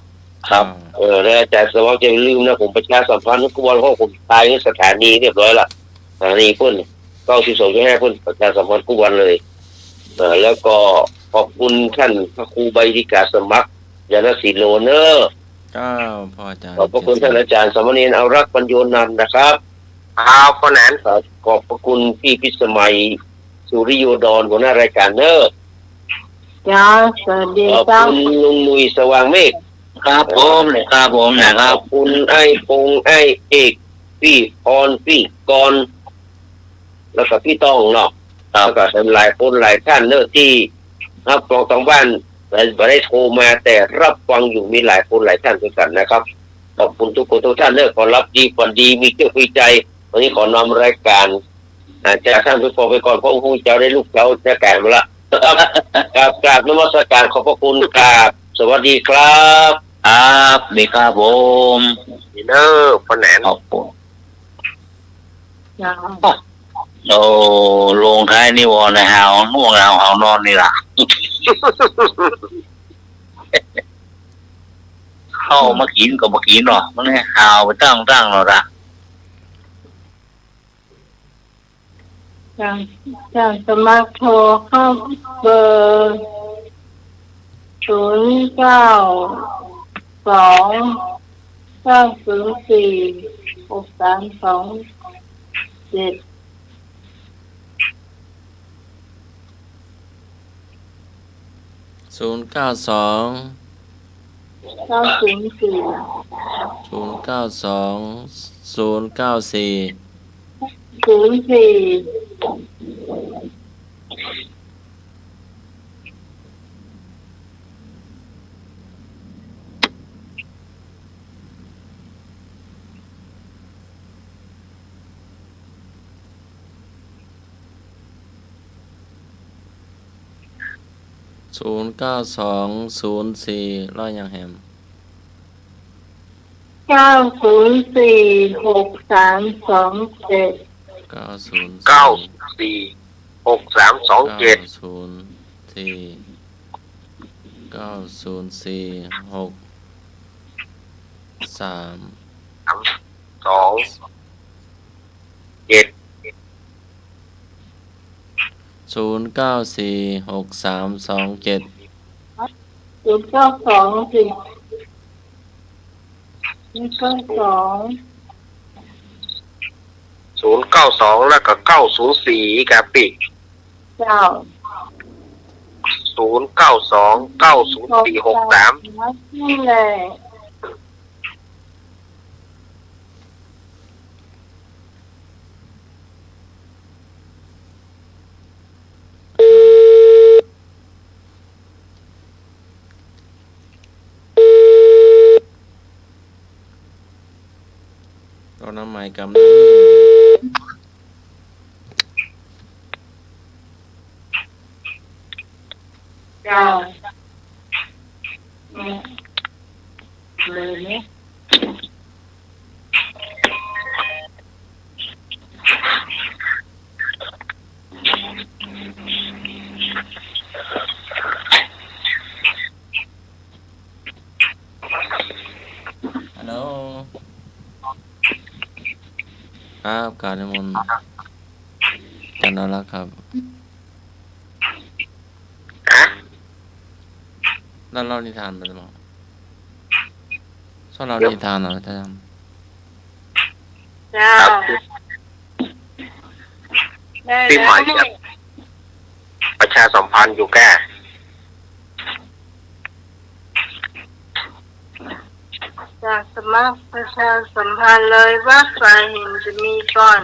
ครับ อ่า เออ แล้วอาจ๋ารย์สมัครจะอย่าลืมนะ ผมประชาสัมพันธ์กู้วัน เพราะผมทายสถานีเรียบร้อยละ สถานีเปิ้น เก้าสิบสองจุดห้า เปิ้นประชาสัมพันธ์กู้วันเลย เออ แล้วก็ขอบคุณท่านพระครูใบดิกาสมัคร ยานสีโลเนอะ เจ้า พ่ออาจ๋ารย์ ขอบพระคุณท่านอาจ๋ารย์สามเณรอารักษ์ปัญโญนันท์นะครับ ครับ พ่อแหนน ครับ ขอบพระคุณพี่พิสมัย สุริโยดร หัวหน้ารายการเนอะ เจ้า สวัสดี ขอบ เจ้า คุณลุงหนุ่ยสว่างเมฆ ครับผม นะครับผม นะครับ ขอบคุณไอ้ปง ไอ้เอก ปี้พร ปี้กรณ์ แล้วก็ปี้ต้องเนาะ ครับ แล้วก็หลายคนหลายท่านเนอะ ตี้ฮับฟังตางบ้าน บ่ได้โทรมา แต่ฮับฟังอยู่ มีหลายคนหลายท่านด้วยกั๋นนะครับ ขอบคุณทุกคนทุกท่านเนอะ ขอหลับดีฝันดี มีเจ้ามีใจ๋ วันนี้ขอนำรายก๋าน อ่า จากต้านผู้ฟังไปก่อน เพราะฮู้เจ้าได้ลุกเช้าจะแก่มาละ ครับ กราบ กราบนมัสการขอบพระคุณ กราบ สวัสดีครับ ครับ ดีครับผม ดีเนอะ ป้อแหนน ขอบคุณ เจ้า โอ้ ลงท้ายนี่วอนะ หาวง่วง หาว หาวนอนนี่ล่ะ ข้าวมากิ๋นก็บ่กิ๋นหรอก มันหาวไปตั้งๆ แล้วล่ะ จ้ะ จ้ะ สมัครโทรเข้าเบอร์ศูนย์เก้าสอง เก้าศูนย์สี่ หกสามสองเจ็ด ศูนย์เก้าสอง เก้าศูนย์สี่ ศูนย์เก้าสอง ศูนย์เก้าสี่ ศูนย์สี่ ศูนย์เก้าสอง ศูนย์สี่ แล้วหยังแหม เก้าศูนย์สี่ หกสามสองเจ็ด เก้าศูนย์สี่ เก้าสี่ หกสามสองเจ็ด เก้าศูนย์สี่ เก้าศูนย์สี่ หกสาม สองเจ็ด ศูนย์เก้าสี่ หกสามสองเจ็ด ศูนย์เก้าสองสิ ศูนย์เก้าสอง ศูนย์เก้าสอง แล้วก็ เก้าศูนย์สี่ ครับปี้ เจ้า ศูนย์เก้าสอง เก้าศูนย์สี่ หกสาม นั่นแหละ ตอนนั้นหมายกำ เจ้า เนี่ย เลยเนี่ย ฮัลโหล ครับ กราบนิมนต์ อาจ๋ารย์นรักษ์ครับ ฮะ แล้วเล่านิทานไปหรือเปล่า ชอบเล่านิทานเหรออาจ๋ารย์ เจ้า ครับ ได้ ปีใหม่ แล้ว จะประชาสัมพันธ์อยู่แก่ จะสมัครประชาสัมพันธ์เลย วัดฝายหินจะมีก่อน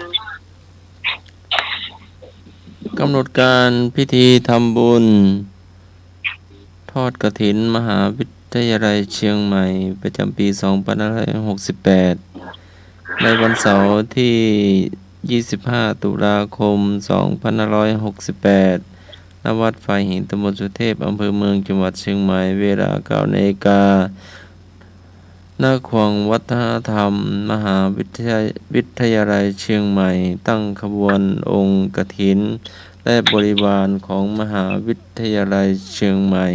กำหนดการพิธีทำบุญทอดกฐินมหาวิทยาลัยเชียงใหม่ ประจำปีสองพันห้าร้อยหกสิบแปด ในวันเสาร์ที่ยี่สิบห้าตุลาคมสองพันห้าร้อยหกสิบแปด ณ วัดฝายหิน ตำบลสุเทพ อำเภอเมือง จังหวัดเชียงใหม่ เวลาเก้านาฬิกา ณ ขวงวัฒนธรรมมหาวิทยา วิทยาลัยเชียงใหม่ ตั้งขบวนองค์กฐิน และบริวารของมหาวิทยาลัยเชียงใหม่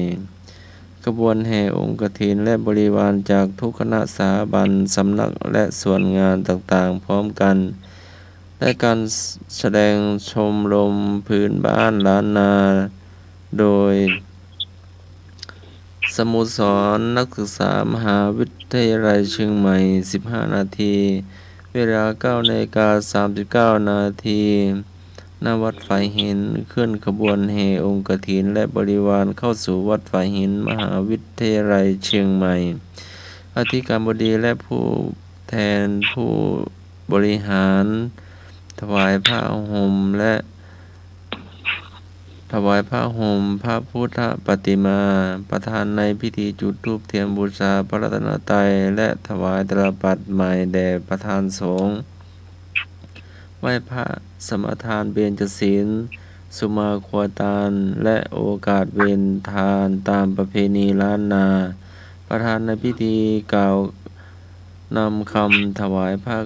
ขบวนแห่องค์กฐินและบริวารจากทุกคณะสถาบัน สำนัก และส่วนงานต่างๆ พร้อมกัน และการแสดงชมรมพื้นบ้านล้านนา โดยสโมสรนักศึกษามหาวิทยาลัยเชียงใหม่ สิบห้านาที เวลาเก้านาฬิกาสามสิบเก้านาที ณ วัดฝายหิน เคลื่อนขบวนแห่องค์กฐินและบริวารเข้าสู่วัดฝายหิน มหาวิทยาลัยเชียงใหม่ อธิการบดีและผู้แทนผู้บริหาร ถวายผ้าห่มและ ถวายผ้าห่มพระพุทธปฏิมา ประธานในพิธีจุดธูปเทียนบูชาพระรัตนตรัย และถวายตาลปัตรใหม่แด่ประธานสงฆ์ ไหว้พระสมาทานเบญจศีล สุมาครัวตาน และโอกาสเวรทานตามประเพณีล้านนา ประธานในพิธีกล่าวนำคำถวายผ้า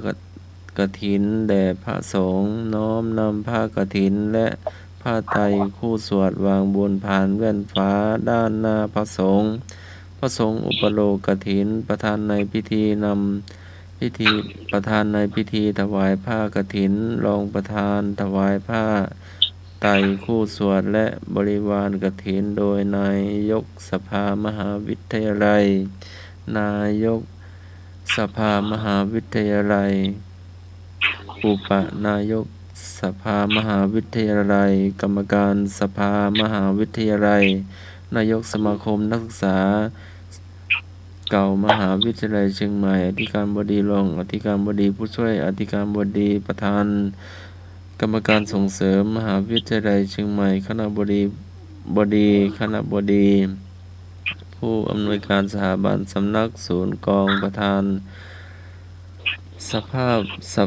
กฐินแด่พระสงฆ์ น้อมนำผ้ากฐินและผ้าไตรคู่สวดวางบนพานแว่นฟ้าด้านหน้าพระสงฆ์ พระสงฆ์อุปโลกกฐิน ประธานในพิธีนำ พิธี ประธานในพิธีถวายผ้ากฐิน รองประธานถวายผ้าไตรคู่สวด และบริวารกฐิน โดยนายกสภามหาวิทยาลัย นายกสภามหาวิทยาลัย อุปนายกสภามหาวิทยาลัย กรรมการสภามหาวิทยาลัย นายกสมาคมนักศึกษา เก่ามหาวิทยาลัยเชียงใหม่ อธิการบดี รองอธิการบดี ผู้ช่วยอธิการบดี ประธานกรรมการส่งเสริมมหาวิทยาลัยเชียงใหม่ คณบดี บดี คณบดี ผู้อำนวยการสถาบัน สำนักศูนย์กอง ประธานสภา ส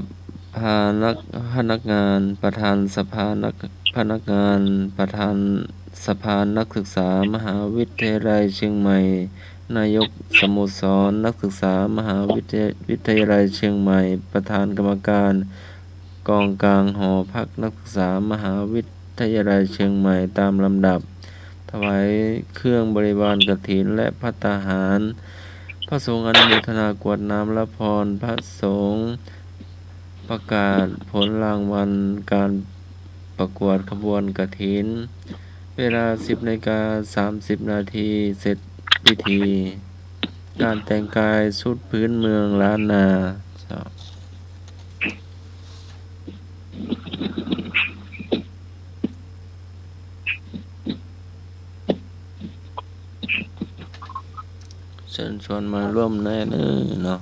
ภานัก พนักงาน ประธานสภานัก พนักงาน ประธานสภานักศึกษามหาวิทยาลัยเชียงใหม่ นายกสโมสรนักศึกษามหาวิทยา วิทยาลัยเชียงใหม่ ประธานกรรมการกองกลางหอพักนักศึกษามหาวิทยาลัยเชียงใหม่ ตามลำดับ ถวายเครื่องบริวารกฐินและภัตตาหาร พระสงฆ์อนุโมทนากรวดน้ำรับพร พระสงฆ์ประกาศผลรางวัลการประกวดขบวนกฐิน เวลาสิบนาฬิกาสามสิบนาที เสร็จพิธี การแต่งกายชุดพื้นเมืองล้านนา เชิญชวนมาร่วมแน่เน้อเนาะ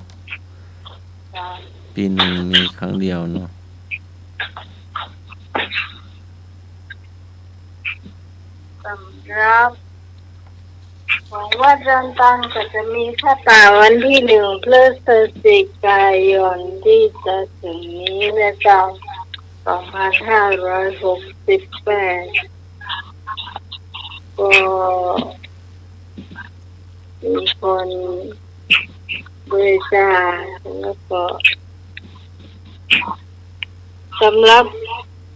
จ้า ปี๋นึ่งมีครั้งเดียวเนาะ สำหรับ ของวัดดอนตันก็จะมีผ้าป่าวันที่หนึ่งพฤศจิกายนที่จะถึงนี้นะเจ้า สองพันห้าร้อยหกสิบแปด ก็มีคนบริจาค แล้วก็ สำหรับ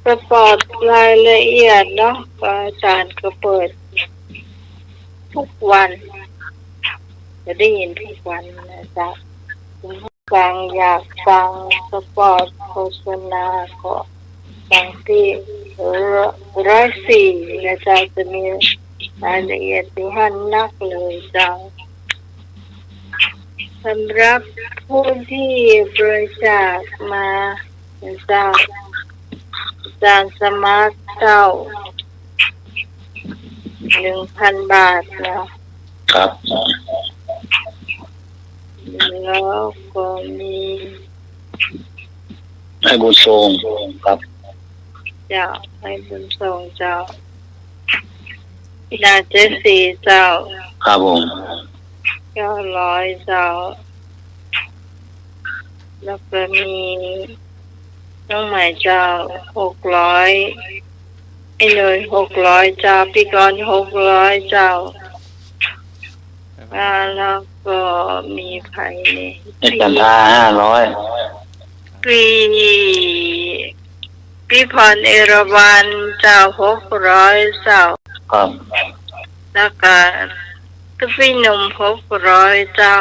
สปอตรายละเอียดเนาะ ก็อาจารย์ก็เปิดทุกวัน จะได้ยินทุกวันนะจ๊ะ คุณผู้ฟังอยากฟังสปอตโฆษณาก็ฟังตี้ร้อยสี่นะจ๊ะ จะมีรายละเอียดอยู่หั้นนักเลยเจ้า สำหรับผู้ที่บริจาคมา เจ้า อาจารย์สมาร์ทเจ้า หนึ่งพันบาทเนาะ ครับ แล้วก็มี ให้บุญส่ง ครับ เจ้า ให้บุญส่งเจ้า พี่นาเจสซีเจ้า ครับผม เก้าร้อยเจ้า แล้วก็มีน้องใหม่เจ้า หกร้อย ไอ้หน่วย หกร้อยเจ้า พี่กรณ์ หกร้อยเจ้า อ่า แล้วก็มีใครนี่ ไอ้จันทรา ห้าร้อย พี่ พี่พรเอราวัณเจ้า หกร้อยเจ้า ครับ แล้วก็พี่หนุ่ม หกร้อยเจ้า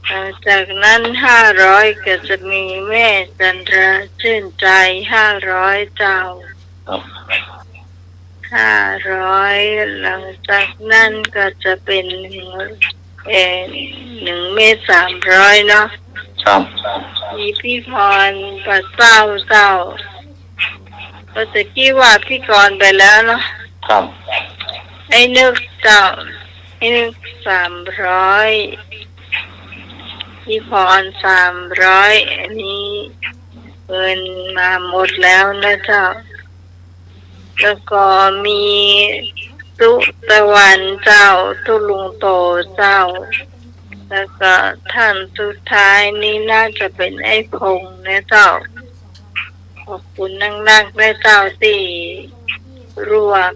หลังจากนั้น ห้าร้อย ก็จะมีแม่จันทราชื่นใจ ห้าร้อยเจ้า ครับ ห้าร้อย หลังจากนั้นก็จะเป็น เอ่อ หนึ่งเมตร สามร้อยเนาะ ครับ มีพี่พรปะเซ้าเจ้า ก็ตะกี้ว่าพิธีกรไปแล้วเนาะ ครับ ไอ้นึกเจ้า ไอ้นึกสามร้อย พี่พรสามร้อย อันนี้เงินมาหมดแล้วนะเจ้า แล้วก็มีสุตะวันเจ้า ตุ๊ลุงโตเจ้า แล้วก็ท่านสุดท้ายนี่น่าจะเป็นไอ้พงษ์นะเจ้า ขอบคุณนักๆ นะเจ้า ตี้ร่วม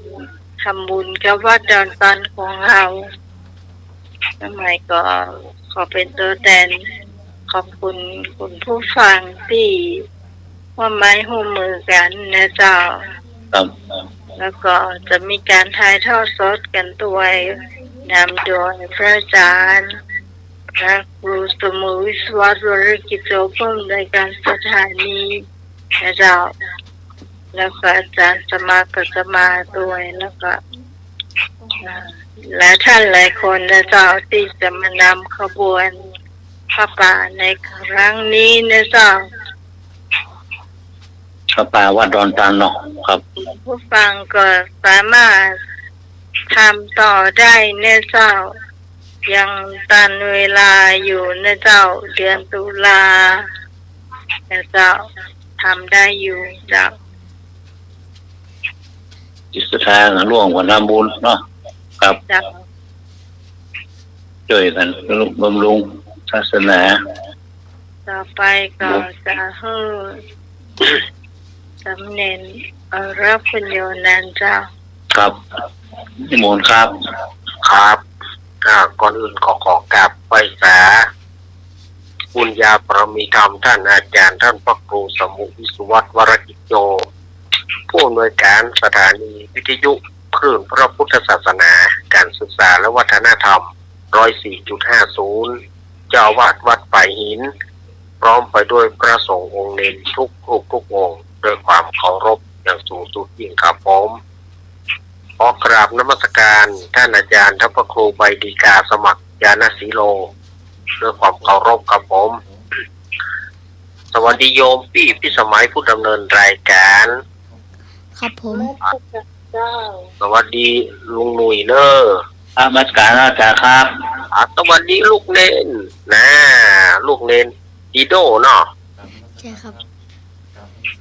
ทำบุญกับวัดดอนตันของเฮา น้องใหม่ก็ขอเป็นตัวแตนขอบคุณคุณผู้ฟังตี้ร่วมไม้ร่วมมือกั๋นนะเจ้า ครับ แล้วก็จะมีก๋านถ่ายทอดสดกั๋นตวย นำโดยพระอาจารย์ พระครูสมุวิศวัตวรกิจโจ ผู้อำนวยการสถานีนะเจ้า แล้วก็อาจารย์สมัครก็จะมาตวย แล้วก็ อ่า หลายท่านหลายคนนะเจ้า ตี้จะมานำขบวนผ้าป่าในครั้งนี้นะเจ้า ผ้าป่าวัดดอนตันเนาะ ครับ ผู้ฟังก็สามารถทำต่อได้นะเจ้า ยังตันเวลาอยู่นะเจ้า เดือนตุลานะเจ้า ทำได้อยู่เจ้า จิตศรัทธาร่วมกั๋นทำบุญเนาะ ครับ เจ้า จ้วยกั๋นบำรุงศาสนา ต่อไปก็จะหื้อสามเณรเอารับปัญโญนั้นเจ้า ครับ นิมนต์ครับ ครับ อ่า ก่อนอื่นก็ขอกราบไหว้สา บุญญาบารมีธรรมท่านอาจารย์ ท่านพระครูสมุวิศวัตวรกิจโจ ผู้อำนวยการสถานีวิทยุคลื่นพระพุทธศาสนา การศึกษาและวัฒนธรรม ร้อยสี่จุดห้าศูนย์ เจ้าอาวาสวัดปายหิน พร้อมไปด้วยพระสงฆ์องค์เณรทุกรูปทุกองค์ ด้วยความเคารพอย่างสูงสุดยิ่งครับผม ขอกราบนมัสการท่านอาจารย์ ท่านพระครูใบดีกาสมัคร ญาณสีโล ด้วยความเคารพครับผม สวัสดีโยมปี้พิสมัยผู้ดำเนินรายการ ครับผม เจ้า สวัสดีลุงหนุ่ยเน่อ นมัสการอาจารย์ครับ อ่า สวัสดีลูกเณรนะ ลูกเณรดีโด้เนาะ ใช่ครับ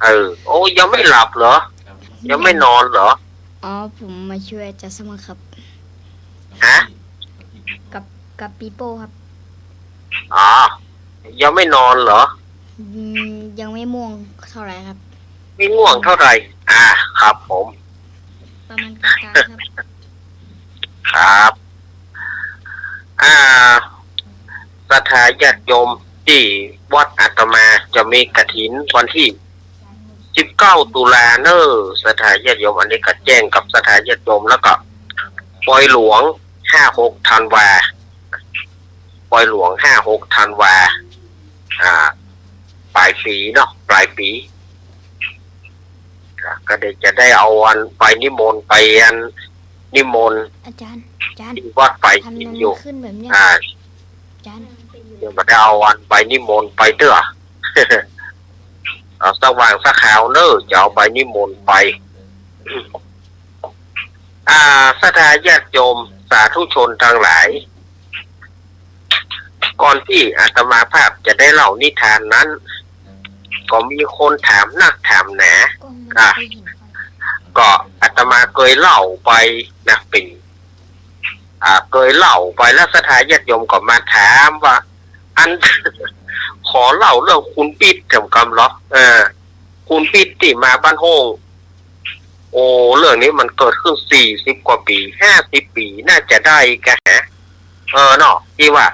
เออ โอ้ ยังไม่หลับเหรอ ยังไม่นอนเหรอ อ๋อ ผมมาช่วยอาจารย์สมัครครับ ฮะ กับ กับปีโป้ครับ อ๋อ ยังไม่นอนเหรอ อืม ยังไม่ง่วงเท่าไหร่ครับ ไม่ง่วงเท่าไหร่ อ่า ครับผม ประมาณกลางๆครับ ครับ อ่า ศรัทธาญาติโยมตี้วัดอาตมาจะมีกฐินวันตี้ สิบเก้า ตุลาเน่อ ศรัทธาญาติโยม อันนี้ก็แจ้งกับศรัทธาญาติโยม แล้วก็ปอยหลวง ห้าหก ธันวา ปอยหลวง ห้าหก ธันวา อ่า ปลายปี๋เนาะ ปลายปี๋ ก็ ก็เดี๋ยวจะได้เอาอันใบนิมนต์ไปอันนิมนต์ อาจารย์ อาจารย์ ตี้วัดปายหินอยู่ ทำไมมันขึ้นแบบเนี้ย อ่า อาจารย์ เดี๋ยวมาได้เอาอันใบนิมนต์ไปเตื้อ เอาสักวางสักคราวเน่อ จะเอาใบนิมนต์ไป อ่า ศรัทธาญาติโยมสาธุชนทั้งหลาย ก่อนตี้อาตมาภาพจะได้เล่านิทานนั้น ก็มีคนถามนักถามหนา อ่ะ ก็อาตมาเกยเล่าไปนักปี๋ อ่า เกยเล่าไปแล้วศรัทธาญาติโยมก็มาถามว่า อัน ขอเล่าเรื่องคุณปิ๊ดแถมกำเหรอ เออ คุณปิ๊ดตี้มาบ้านโฮ่ง โอ้ เรื่องนี้มันเกิดขึ้นสี่สิบกว่าปี๋ ห้าสิบปี๋ น่าจะได้กะแห เออ เนาะ ตี้ว่า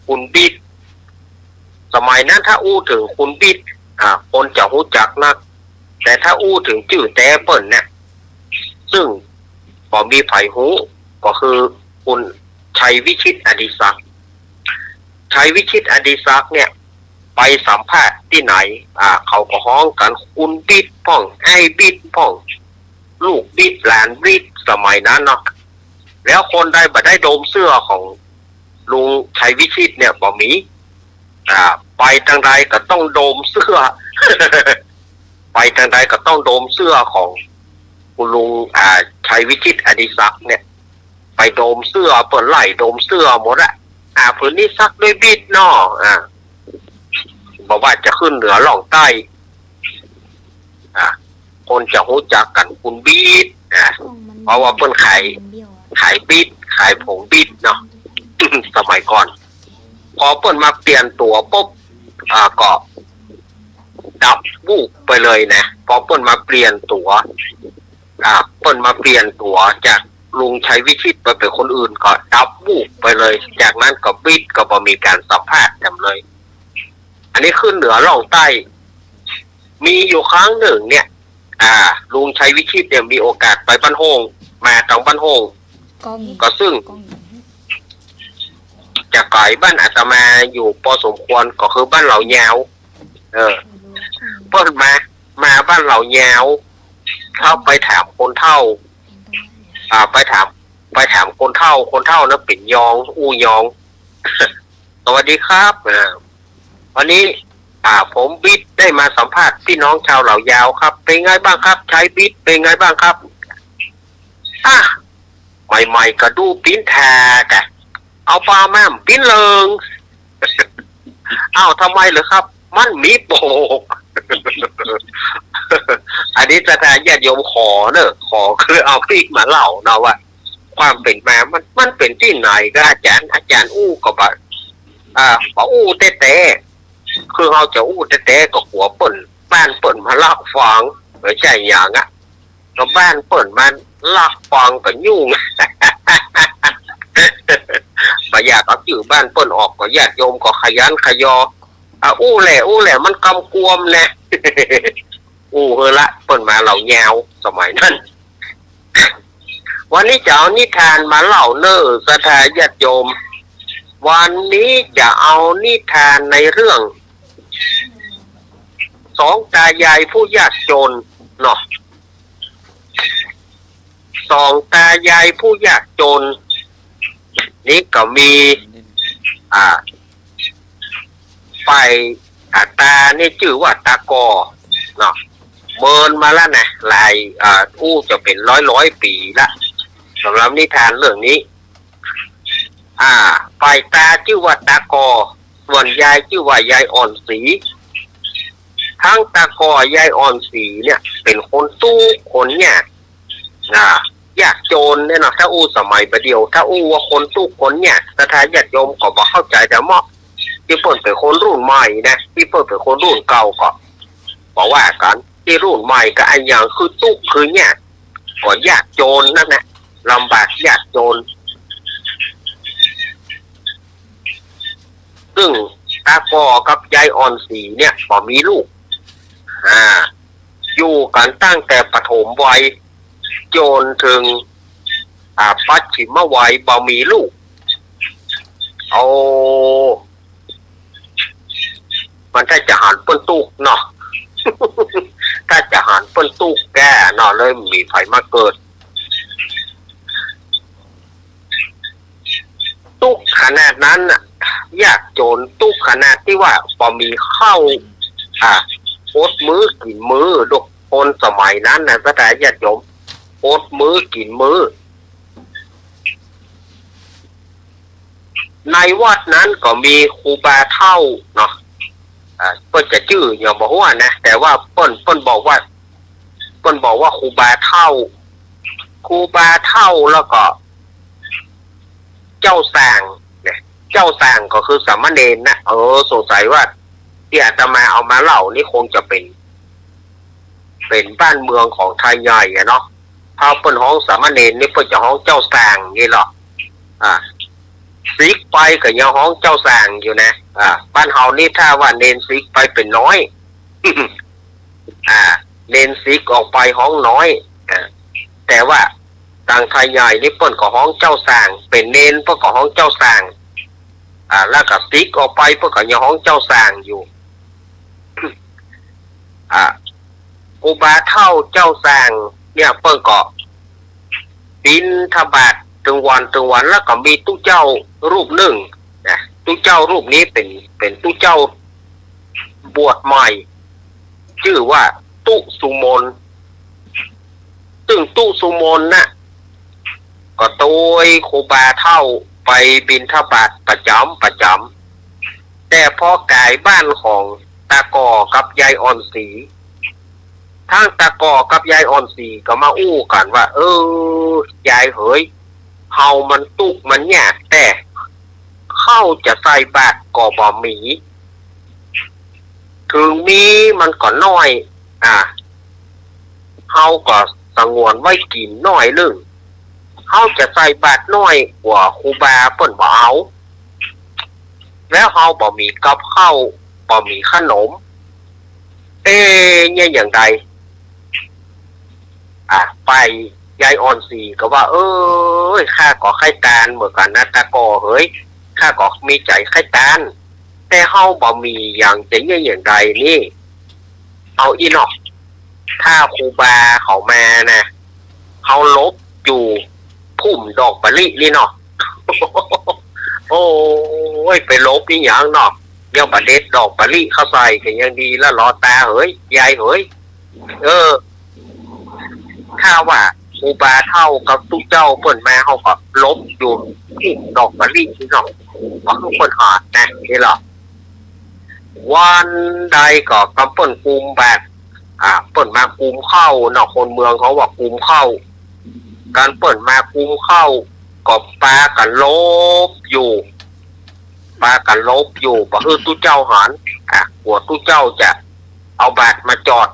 คุณปิ๊ด สมัยนั้นถ้าอู้เถิงคุณปิ๊ด อ่า คนจะฮู้จักนัก แต่ถ้าอู้เถิงจื้อแต๊เปิ้นเนี่ย ซึ่งบ่มีใผฮู้ ก็คือคุณชัยวิชิต อดิศักดิ์ ชัยวิชิต อดิศักดิ์เนี่ย ไปสัมภาษณ์ตี้ไหน อ่า เขาก็ฮ้องกั๋นคุณปิ๊ดพ่อง ไอ้ปิ๊ดพ่อง ลูกปิ๊ด หลานปิ๊ด สมัยนั้นเนาะ แล้วคนใดบ่ได้โดมเสื้อของลุงชัยวิชิตเนี่ย บ่มี อ่า ไปตางใดก็ต้องโดมเสื้อ ไปตางใดก็ต้องดมเสื้อของคุณลุง อ่า ชัยวิชิต อดิศักดิ์เนี่ย ไปดมเสื้อ เปิ้นไล่ดมเสื้อหมดอะ อ่า ผืนนี้ซักด้วยบิดเนาะ อ่า บ่ว่าจะขึ้นเหนือล่องใต้ อ่า คนจะฮู้จักกั๋นคุณบิด อ่า เพราะว่าเปิ้นขาย ขายบิด ขายผงบิดเนาะ สมัยก่อน พอเปิ้นมาเปลี่ยนตั๋วปุ๊บ อ่า ก็ดับวูบไปเลยนะ พอเปิ้นมาเปลี่ยนตั๋ว อ่า เปิ้นมาเปลี่ยนตั๋วจากลุงชัยวิชิตไปเป๋นคนอื่นก็ดับวูบไปเลย จากนั้นก็บิด ก็บ่มีก๋านสัมภาษณ์แหมเลย อันนี้ขึ้นเหนือล่องใต้ มีอยู่ครั้งหนึ่งเนี่ย อ่า ลุงชัยวิชิตเนี่ยมีโอกาสไปบ้านโฮ่ง มาตางบ้านโฮ่ง ก็ซึ่งจะไก๋บ้านอาตมาอยู่ปอสมควร ก็คือบ้านเหล่ายาว เออ เปิ้นมา มาบ้านเหล่ายาว เข้าไปถามคนเฒ่า อ่า ไปถาม ไปถามคนเฒ่า คนเฒ่านั้นเป๋นยอง อู้ยอง สวัสดีครับ อ่า วันนี้ อ่า ผมบิดได้มาสัมภาษณ์พี่น้องชาวเหล่ายาวครับ เป็นไงบ้างครับ ชัยบิด เป็นไงบ้างครับ อ่ะ ใหม่ๆ ก็ดูปิ้นแทกอะ เอาปาแม่มปิ้นเลิง อ้าว ทำไมเหรอครับ มันมีโปก อันนี้ศรัทธาญาติโยมขอเนอะ ขอคือเอาปิ้นมาเล่าเนาะว่า ความเป๋นมา มัน มันเป๋นตี้ไหนก็อาจ๋ารย์ อาจ๋ารย์อู้ก็บ่ อ่า บ่อู้แต๊ๆ คือเฮาจะอู้แต๊ๆ ก็กั๋วเปิ้น บ้านเปิ้นมาลักฟัง บ่ใจ้หยังอะ ก็บ้านเปิ้นมาลักฟังก็ยุ่ง บ่อยากเอาจื้อบ้านเปิ้นออก ก็ญาติโยมก็ขยันขยอ อ่ะ อู้แหละ อู้แหละ มันกำกวมแน่ อู้เฮอะละ เปิ้นมาเหล่ายาว สมัยนั้น วันนี้จะเอานิทานมาเล่าเน่อศรัทธาญาติโยม วันนี้จะเอานิทานในเรื่อง สองตายายผู้ยากจนเนาะ สองตายายผู้ยากจน นี่ก็มี อ่า ฝ่าย อ่า ตานี่จื้อว่าตากอเนาะ เมินมาแล้วนะ หลาย อ่า อู้จะเป๋นร้อยๆ ปี๋ละ สำหรับนิทานเรื่องนี้ อ่า ฝ่ายตาจื้อว่าตากอ ส่วนยายจื้อว่ายายอ่อนศรี ตึงตากอยายอ่อนศรีเนี่ย เป๋นคนตุ๊กข์คนยาก อ่า ยากจนเนี่ยเนาะ ถ้าอู้สมัยบ่าเดี่ยว ถ้าอู้ว่าคนตุ๊กข์คนยาก ศรัทธาญาติโยมก็บ่เข้าใจ๋ แต่เมื่อตี้เปิ้นเป๋นคนรุ่นใหม่นะ ตี้เปิ้นเป๋นคนรุ่นเก่าก็บ่ว่ากั๋น ตี้รุ่นใหม่ก็อะหยังคือตุ๊กข์คือยาก ก็ยากจนนั่นแหละ ลำบากยากจน ซึ่งตากอกับยายอ่อนศรีเนี่ยบ่มีลูก อ่า อยู่กั๋นตั้งแต่ปฐมวัย จ๋นเถิง อ่า ปัจฉิมวัย บ่มีลูก เอา มันถ้าจะหันเปิ้นตุ๊กข์เนาะ ถ้าจะหันเปิ้นตุ๊กข์แก่เนาะ เลยบ่มีใผมาเกิด ตุ๊กข์ขนาดนั้นน่ะ ยากจ๋น ตุ๊กข์ขนาดตี้ว่าบ่มีข้าว อ่า อดมื้อกิ๋นมื้อ ดอกคนสมัยนั้นน่ะ ศรัทธาญาติโยม อดมื้อกิ๋นมื้อ ในวัดนั้นก็มีครูบาเฒ่าเนาะ อ่า เปิ้นจะจื้อหยังบ่ฮู้นะ แต่ว่าเปิ้น เปิ้นบอกว่า เปิ้นบอกว่าครูบาเฒ่า ครูบาเฒ่าแล้วก็ เจ้าส่างเนี่ย เจ้าส่างก็คือสามเณรนะ เออ สงสัยว่าตี้อาตมาเอามาเล่านี่คงจะเป๋น เป๋นบ้านเมืองของไทยใหญ่อะเนาะ ถ้าเปิ้นฮ้องสามเณรนี่เปิ้นจะฮ้องเจ้าส่างนี่ลอ อ่า สึกไปก็ยังฮ้องเจ้าส่างอยู่นะ อ่า บ้านเฮานี่ถ้าว่าเณรสึกไปเป๋นน้อย อ่า เณรสึกออกไปฮ้องน้อย อ่า แต่ว่าตางไทยใหญ่นี่เปิ้นก็ฮ้องเจ้าส่าง เป๋นเณรเปิ้นก็ฮ้องเจ้าส่าง อ่า แล้วก็สึกออกไปเปิ้นก็ยังฮ้องเจ้าส่างอยู่ อ่า ครูบาเฒ่าเจ้าส่างเนี่ยเปิ้นก็บิณฑบาตตึงวันตึงวัน แล้วก็มีตุ๊เจ้ารูปนึ่งนะ ตุ๊เจ้ารูปนี้เป๋น เป๋นตุ๊เจ้าบวชใหม่ จื้อว่า ตุ๊สุมน ตึงตุ๊สุมนน่ะ ก็โตยครูบาเฒ่าไปบิณฑบาตประจ๋ำประจ๋ำ แต่ปอกายบ้านของตาก่อกับยายอ่อนศรี ตึงตาก่อกับยายอ่อนศรีก็มาอู้กั๋นว่า เออ ยายเหย เฮามันตุ๊กข์มันยากแต๊ ข้าวจะใส่บาตรก็บ่มี เถิงมีมันก็น้อย อ่า เฮาก็สงวนไว้กิ๋นน้อยนึ่ง เฮาจะใส่บาตรน้อยกว่าครูบาเปิ้นบ่เอา แล้วเฮาบ่มีกับข้าว บ่มีขนม เอ๊ะ เนี่ยอย่างใด อ่ะ ฝ่ายยายอ่อนศรีก็ว่า เอ้ย ข้าก็ใค่ตานเหมือนกั๋นนะ ตาก่อเหย ข้าก็มีใจ๋ใค่ตาน แต่เฮาบ่มีหยังจะเยียะอย่างใดนี่ เอาอี้เนาะ ถ้าครูบาเขามานะ เฮาหลบอยู่พุ่มดอกมะลินี่เนาะ โอ้ย ไปหลบอี้หยังเนาะ ยังบ่เด็ดดอกมะลิเข้าใส่ก็ยังดีละลอตาเหย ยายเหย เออ ถ้าว่าครูบาเฒ่ากับตุ๊เจ้าเปิ้นมา เฮาก็หลบอยู่พุ่มดอกมะลินี่เนาะ บ่หื้อเปิ้นหันนะ นี่เนาะ วันใดก็กำเปิ้นกุมบาตร อ่า เปิ้นมากุมข้าวเนาะ คนเมืองเขาว่ากุมข้าว กำเปิ้นมากุมข้าว ก็ปากั๋นหลบอยู่ ปากั๋นหลบอยู่ บ่หื้อตุ๊เจ้าหัน อ่ะ กั๋วตุ๊เจ้าจะเอาบาตรมาจอด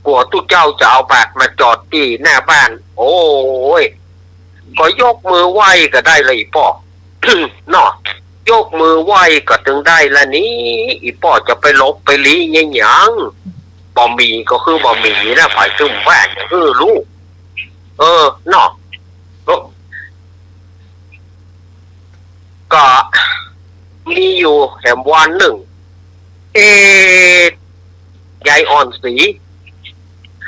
กั๋วตุ๊เจ้าจะเอาบาตรมาจอดตี้หน้าบ้าน โอ้ย ก็ยกมือไหว้ก็ได้ละอีป้อ เนาะ ยกมือไหว้ก็ตึงได้ละนี่ อีป้อจะไปหลบไปลี้เยียะหยัง บ่มีก็คือบ่มีนะ ใผซึ่งว่าหยังหื้อฮู้ เออ เนาะ ก็มีอยู่แหมวันนึ่ง เอ๊ะ ยายอ่อนศรี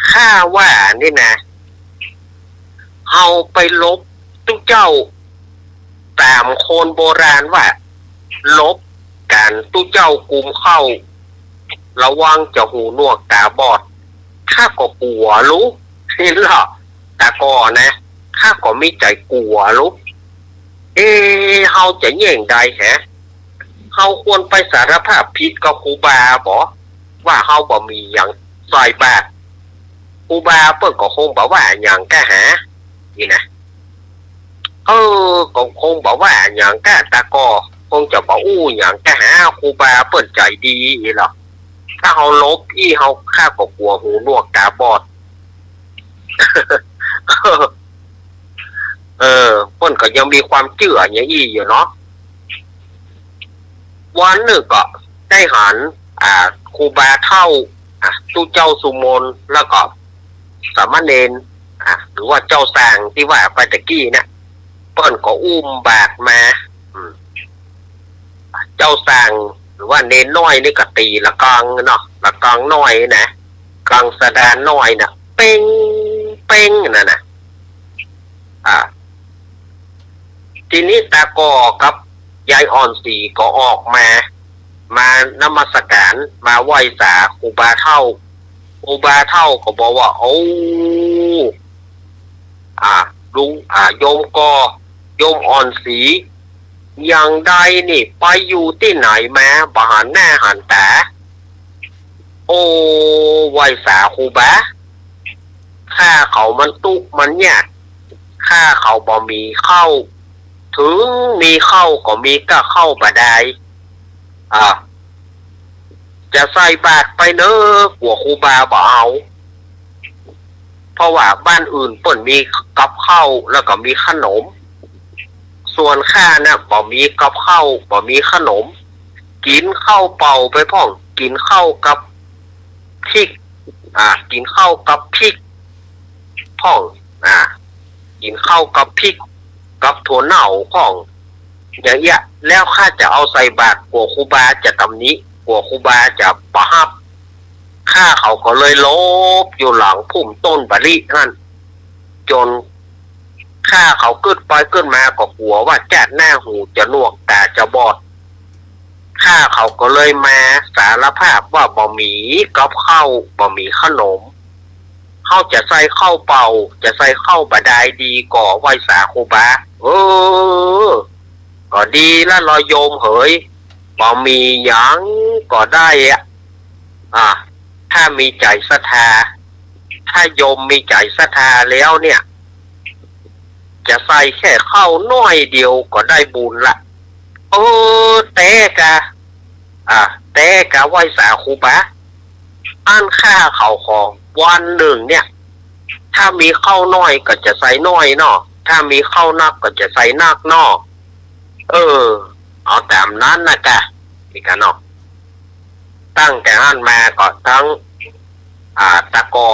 ข้าว่านี่นะ เฮาไปหลบตุ๊เจ้า ต๋ามคนโบราณว่า หลบก๋านตุ๊เจ้ากุมข้าว ระวังจะหูหนวกต๋าบอด ข้าก็กั๋วลู เห็นละ ตาก่อนะ ข้าก็มีใจ๋กั๋วลู เอ๊ะ เฮาจะเยียะใดแหะ เฮาควรไปสารภาพผิดกับครูบาบ่ ว่าเฮาบ่มีหยังใส่บาตร ครูบาเปิ้นก็คงบ่ว่าหยังก้าหา นี่นะ เออ ก็คงบ่ว่าหยังก้า ตาก่อ คงจะบ่อู้หยังก้าหา ครูบาเปิ้นใจ๋ดีนี่เนาะ ถ้าเฮาหลบอี้ เฮา ข้าก็กั๋วหูหนวกต๋าบอด เออ เปิ้นก็ยังมีความเจื้ออย่างอี้อยู่เนาะ วันนึ่งก็ได้หัน อ่า ครูบาเฒ่า อ่า ตุ๊เจ้าสุมน แล้วก็สามเณร อ่า หรือว่าเจ้าส่างตี้ว่าไปตะกี้เนี่ย เปิ้นก็อุ้มบาตรมา อืม เจ้าส่างหรือว่าเณรน้อยนี่ก็ตี๋ระฆังเนาะ ระฆังน้อยนะ ฆังสดานน้อยน่ะ เป้ง เป้ง นั่นน่ะ อ่า ทีนี้ตาก่อกับยายอ่อนศรีก็ออกมา มานมัสก๋าน มาไหว้สาครูบาเฒ่า ครูบาเฒ่าก็บอกว่า โอ้ อ่า ลุง อ่า โยมก่อ โยมอ่อนศรี อย่างใดนี่ ไปอยู่ตี้ไหนมา บ่หันหน้าหันต๋า โอ้ ไหว้สาครูบา ข้าเขามันตุ๊กข์มันยาก ข้าเขาบ่มีข้าว เถิงมีข้าวก็มีก้าข้าวบ่ดาย อ่า จะใส่บาตรไปเน่อ กั๋วครูบาบ่เอา เพราะว่าบ้านอื่นเปิ้นมีกับข้าวแล้วก็มีขนม ส่วนข้าน่ะบ่มีกับข้าว บ่มีขนม กิ๋นข้าวเปล่าไปพ่อง กิ๋นข้าวกับพริก อ่า กิ๋นข้าวกับพริกพ่อง อ่า กิ๋นข้าวกับพริก กับถั่วเน่าพ่อง อย่างเอี้ย แล้วข้าจะเอาใส่บาตร กั๋วครูบาจะตำหนิ กั๋วครูบาจะบ่ฮับ ข้าเขาก็เลยหลบอยู่หลังพุ่มต้นมะลิหั้น จ๋นข้าเขากึ๊ดไปกึ๊ดมาก็กั๋วว่าจาติหน้าหูจะหนวกต๋าจะบอด ข้าเขาก็เลยมาสารภาพว่าบ่มีกับข้าว บ่มีขนม เฮาจะใส่ข้าวเปล่า จะใส่ข้าวบ่าดายดีก่อ ไหว้สาครูบา เออ ก็ดีละลอโยมเหย บ่มีหยังก็ได้อะ อ่า ถ้ามีใจ๋ศรัทธา ถ้าโยมมีใจ๋ศรัทธาแล้วเนี่ย จะใส่แค่ข้าวน้อยเดียวก็ได้บุญละ เออ แต่กะ อ่า แต่กะไหว้สาครูบา อันข้าเขาขอวันนึ่งเนี่ย ถ้ามีข้าวน้อยก็จะใส่น้อยเนาะ ถ้ามีข้าวนักก็จะใส่นักเนาะ เออ เอาต๋ามนั้นนะกะ นี่กะเนาะ ตั้งแต่หั้นมาก็ตึง อ่า ตะก่อ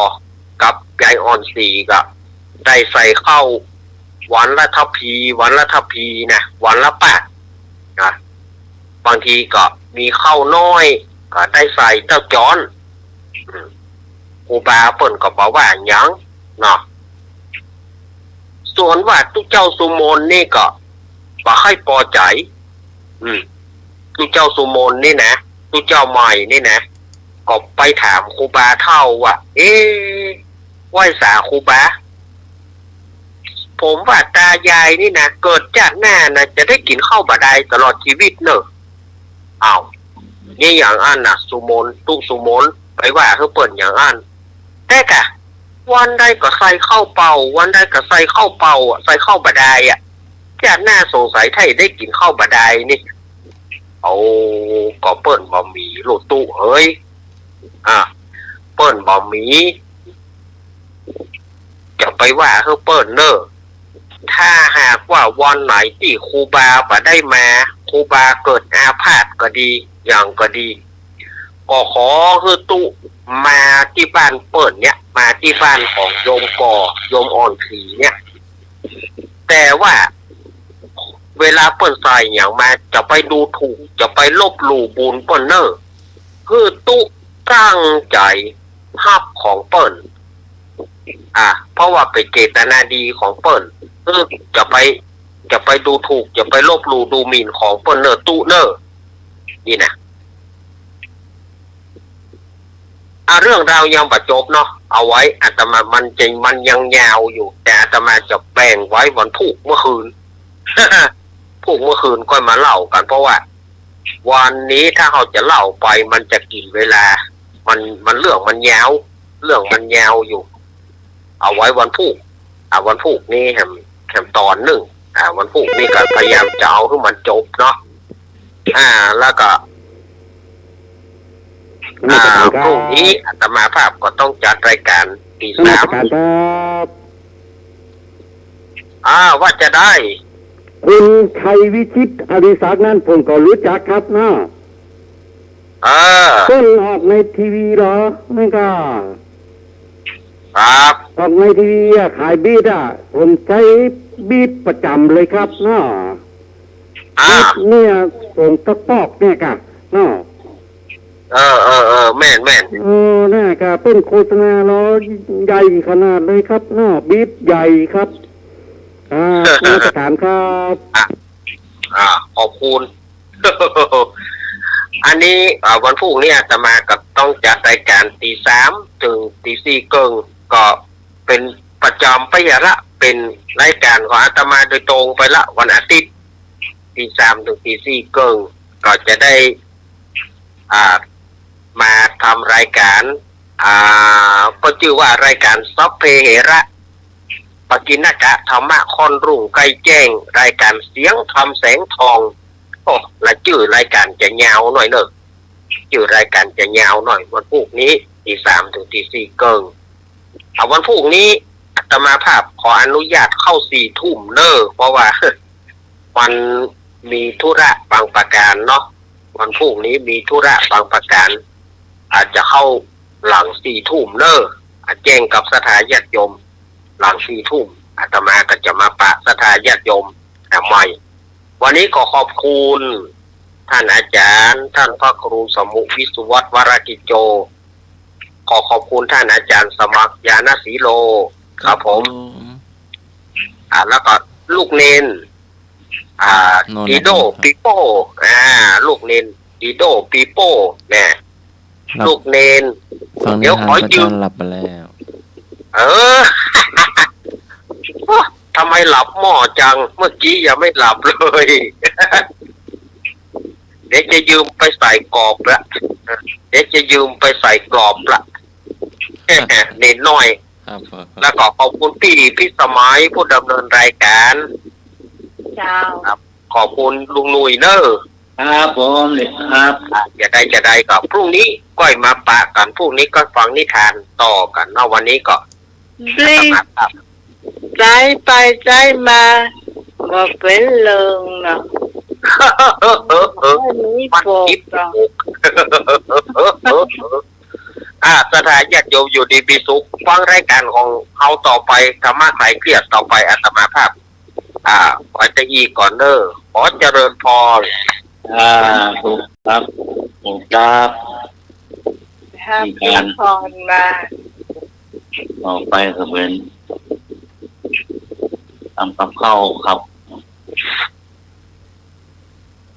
กับยายอ่อนศรีก็ได้ใส่ข้าววันละทะพี วันละทะพีนะ วันละปาดนะ บางทีก็มีข้าวน้อยก็ได้ใส่เต้าจ้อน อืม ครูบาเปิ้นก็บ่ว่าหยังเนาะ ส่วนว่าตุ๊เจ้าสุมนนี่ก็บ่ค่อยปอใจ๋ อืม ตุ๊เจ้าสุมนนี่นะ ตุ๊เจ้าใหม่นี่นะ ก็ไปถามครูบาเฒ่าว่า เอ๊ะ ไหว้สาครูบา ผมว่าตายายนี่นะ เกิดจาติหน้านะ จะได้กิ๋นข้าวบ่าดายตลอดจีวิตเน่อ อ้าว นี่อย่างอั้นน่ะ สุมน ตุ๊สุมน ไปว่าหื้อเปิ้นอย่างอั้น แต่กะ วันใดก็ใส่ข้าวเปล่า วันใดก็ใส่ข้าวเปล่าอะ ใส่ข้าวบ่าดายอะ จาติหน้าสงสัยถ้าได้กิ๋นข้าวบ่าดายนี่ เอา ก็เปิ้นบ่มีลูกตุ๊เหย อ่า เปิ้นบ่มี จะไปว่าหื้อเปิ้นเน่อ ถ้าหากว่าวันไหนตี้ครูบาบ่ได้มา ครูบาเกิดอาพาธก็ดี หยังก็ดี ก็ขอหื้อตุ๊มาตี้บ้านเปิ้นเนี่ย มาตี้บ้านของโยมก่อ โยมอ่อนผีเนี่ย แต่ว่า เวลาเปิ้นใส่หยังมา จะไปดูถูก จะไปลบหลู่บุญเปิ้นเน่อ หื้อตุ๊ตั้งใจ๋ฮับของเปิ้น อ่า เพราะว่าเป๋นเจตนาดีของเปิ้น หื้อจะไป จะไปดูถูก จะไปลบหลู่ดูหมิ่นของเปิ้นเน่อตุ๊เน่อ นี่นะ อ่ะ เรื่องราวยังบ่จบเนาะ เอาไว้อาตมา มันจะ มันยังยาวอยู่ แต่อาตมาจะแบ่งไว้วันพูกเมื่อคืน พูกเมื่อคืนค่อยมาเล่ากั๋น เพราะว่าวันนี้ถ้าเฮาจะเล่าไปมันจะกิ๋นเวลา มัน มันเรื่องมันยาว เรื่องมันยาวอยู่ เอาไว้วันพูก อ่ะ วันพูกนี้แหม แหมต๋อนนึ่ง อ่ะ วันพูกนี้ก็พยายามจะเอาหื้อมันจบเนาะ อ่า แล้วก็ นมัสก๋านครับ อ่า พรุ่งนี้อาตมาภาพก็ต้องจัดรายก๋านตี๋สาม นมัสก๋านครับ อ่า ว่าจะได้ คุณชัยวิชิต อดิศักดิ์ นั้นผมก็ฮู้จักครับเนาะ เออ เปิ้นออกในทีวีเหรอ มันก็ ครับ ออกในทีวีอะ ขายบีทอะ ผมใจ๊บีทประจ๋ำเลยครับเนาะ อ่า บีทเนี่ย ส่งตะปอกเนี่ยกะเนาะ เออ เออ เออ แม่น แม่น เออ น่ะกะเปิ้นโฆษณาเหรอ ใหญ่ขนาดเลยครับเนาะ บีทใหญ่ครับ อ่า นมัสก๋านครับ อ่ะ อ่า ขอบคุณ อันนี้ อ่า วันพูกนี้อาตมาก็ต้องจัดรายก๋านตี๋สามเถิงตี๋สี่เกิ่ง ก็เป๋นประจ๋ำไปอะละ เป๋นรายก๋านของอาตมาโดยตรงไปละ วันอาทิตย์ ตี๋สามเถิงตี๋สี่เกิ่ง ก็จะได้ อ่า มาทำรายก๋าน อ่า ก็จื้อว่ารายก๋านสัพเพเหระ ปกิณกะธรรมะค่อนรุ่งใกล้แจ้ง รายก๋านเสียงธรรมแสงทอง โอ้ ละจื้อรายก๋านจะยาวหน่อยเน่อ จื้อรายก๋านจะยาวหน่อย วันพูกนี้ ตี๋สามเถิงตี๋สี่เกิ่ง อ่ะ วันพูกนี้อาตมาภาพขออนุญาตเข้าสี่ทุ่มเน่อ เพราะว่า มันมีธุระบางประก๋านเนาะ วันพูกนี้มีธุระบางประก๋าน อาจจะเข้าหลังสี่ทุ่มเน่อ อ่ะ แจ้งกับศรัทธาญาติโยม หลังสี่ทุ่ม อาตมาก็จะมาปะศรัทธาญาติโยม อ่ะ ใหม่ วันนี้ขอขอบคุณท่านอาจารย์ ท่านพระครูสมุวิศวัตร วรกิจโจ ขอขอบคุณท่านอาจารย์สมัคร ญาณสีโล ครับผม ครับผม อ่า แล้วก็ลูกเณร อ่า นนท์ ปีโด นะครับ ปีโป้ อ่า ลูกเณร ปีโด้ปีโป้ แหม หลับ ลูกเณร ฟังนิทาน เดี๋ยวขอยืม พระอาจารย์หลับไปแล้ว เออ ทำไมหลับหม้อจัง เมื่อกี้ยังไม่หลับเลย เดี๋ยวจะยืมไปใส่กรอบละ เดี๋ยวจะยืมไปใส่กรอบละ เณรน้อย ครับ แล้วก็ขอบคุณพี่พิสมัยผู้ดำเนินรายการ เจ้า ครับ ขอบคุณลุงหนุ่ยเนอะ ครับผม ครับ อ่ะ จะได้ จะได้ก็พรุ่งนี้ก้อยมาปะกั๋น พรุ่งนี้ก้อยฟังนิทานต่อกั๋นเนาะ วันนี้ก็ ปลิ้ง สมัครครับ สายไปสายมา บ่เป๋นเรื่องเนาะ มันมีปกเนาะ อ่า ศรัทธาญาติโยมอยู่ดีมีสุข ฟังรายการของเฮาต่อไป ธรรมะคลายเครียดต่อไป อาตมาภาพ อ่า ขอจะอี้ก่อนเด้อ ขอเจริญพร อ่า ถูกครับ ถูกครับ ครับ มีการ เจริญพรมา ต่อไปก็เป๋น ตำกับข้าวครับ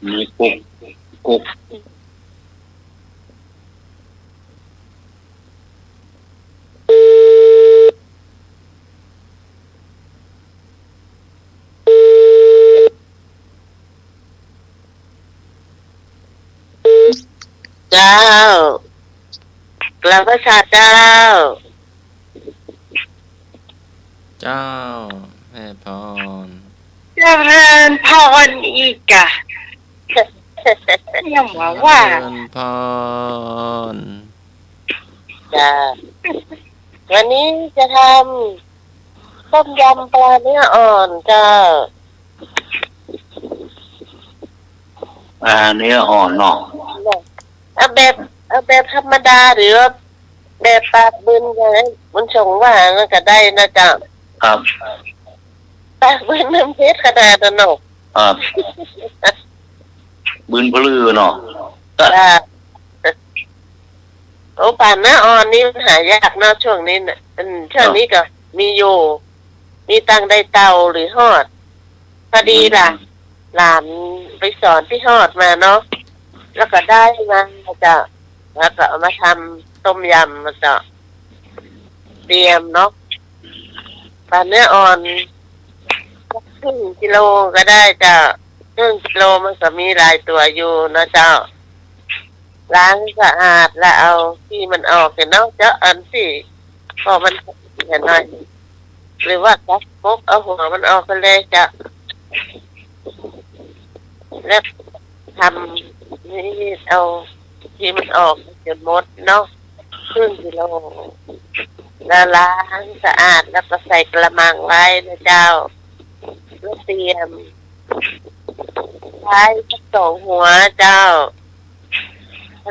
มีกุ๊ก กุ๊ก เจ้า กราบไหว้พระเจ้า เจ้า แม่พร เจริญพรอีกอะ ยังว่าว่า เจริญพร จ้า วันนี้จะทำต้มยำปลาเนื้ออ่อนเจ้า ปลาเนื้ออ่อนเนาะ เอาแบบ เอาแบบธรรมดาหรือว่าแบบปากบึนไง บุญส่งว่านั่นก็ได้นะเจ้า ครับ ปากบึนมันเผ็ดขนาดนั้นเนาะ ครับ บึนพะลือเนาะ จ้า โอ้ ปลาเนื้ออ่อนนี่มันหายากเนาะช่วงนี้น่ะ อืม ช่วงนี้ก็มีอยู่ มีตังได้เต้าหรือฮอด พอดีล่ะ อืม หลานไปสอนตี้ฮอดมาเนาะ แล้วก็ได้มาเจ้า แล้วก็เอามาทำต้มยำมาเจ้า เตรียมเนาะ ปลาเนื้ออ่อน ครึ่งกิโลก็ได้เจ้า ครึ่งกิโลมันก็มีหลายตั๋วอยู่นะเจ้า ล้างสะอาดแล้วเอาขี้มันออกเนาะเจ้า อันตี้ก็มันเหี่ยหน่อย หรือว่ากัดกกเอาหัวมันออกไปเลยเจ้า แล้วทำนี่เอาขี้มันออกจนหมดเนาะ ครึ่งกิโล แล้วล้างสะอาดแล้วก็ใส่กะละมังไว้นะเจ้า แล้วเตรียม ควายสักสองหัวเจ้า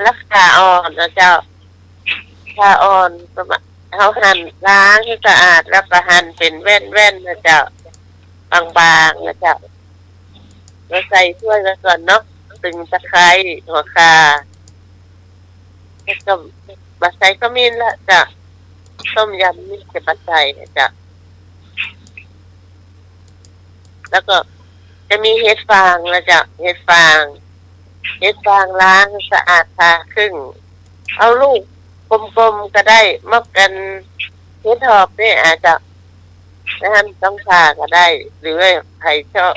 แล้วข่าอ่อนนะเจ้า ข่าอ่อนประมาณ เฮาหั่นล้างให้สะอาดแล้วก็หั่นเป๋นแว่นๆ นะเจ้า บางๆ นะเจ้า แล้วใส่ถ้วยไว้ก่อนเนาะ ตึงตะไคร้ หัวข่า แล้วก็บ่ใส่ขมิ้นละเจ้า ต้มยำนี่จะบ่ใส่นะเจ้า แล้วก็จะมีเห็ดฟางนะเจ้า เห็ดฟาง เห็ดฟางล้างสะอาดผ่าครึ่ง เอาลูกกลมๆ ก็ได้ มอกกัน เห็ดหอบนี่อาจจะ บ่ต้องผ่าก็ได้ หรือว่าใผชอบ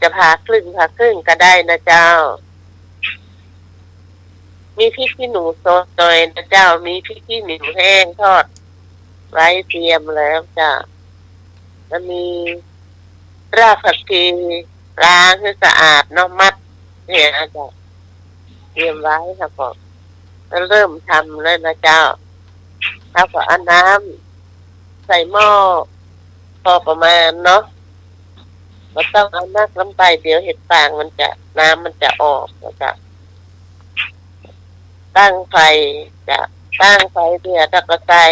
จะผ่าครึ่ง ผ่าครึ่งก็ได้นะเจ้า มีพริกขี้หนูสดหน่อยนะเจ้า มีพริกขี้หนูแห้งทอดไว้เตรียมแล้วเจ้า แล้วมีรากผักชีล้างให้สะอาดเนาะ มัดเนี่ยนะเจ้า เตรียมไว้ แล้วก็เริ่มทำเลยนะเจ้า แล้วก็เอาน้ำใส่หม้อพอประมาณเนาะ บ่ต้องเอานักลงไป เดี๋ยวเห็ดฟางมันจะ น้ำมันจะออกนะเจ้า ตั้งไฟเจ้า ตั้งไฟเดือดแล้วก็ใส่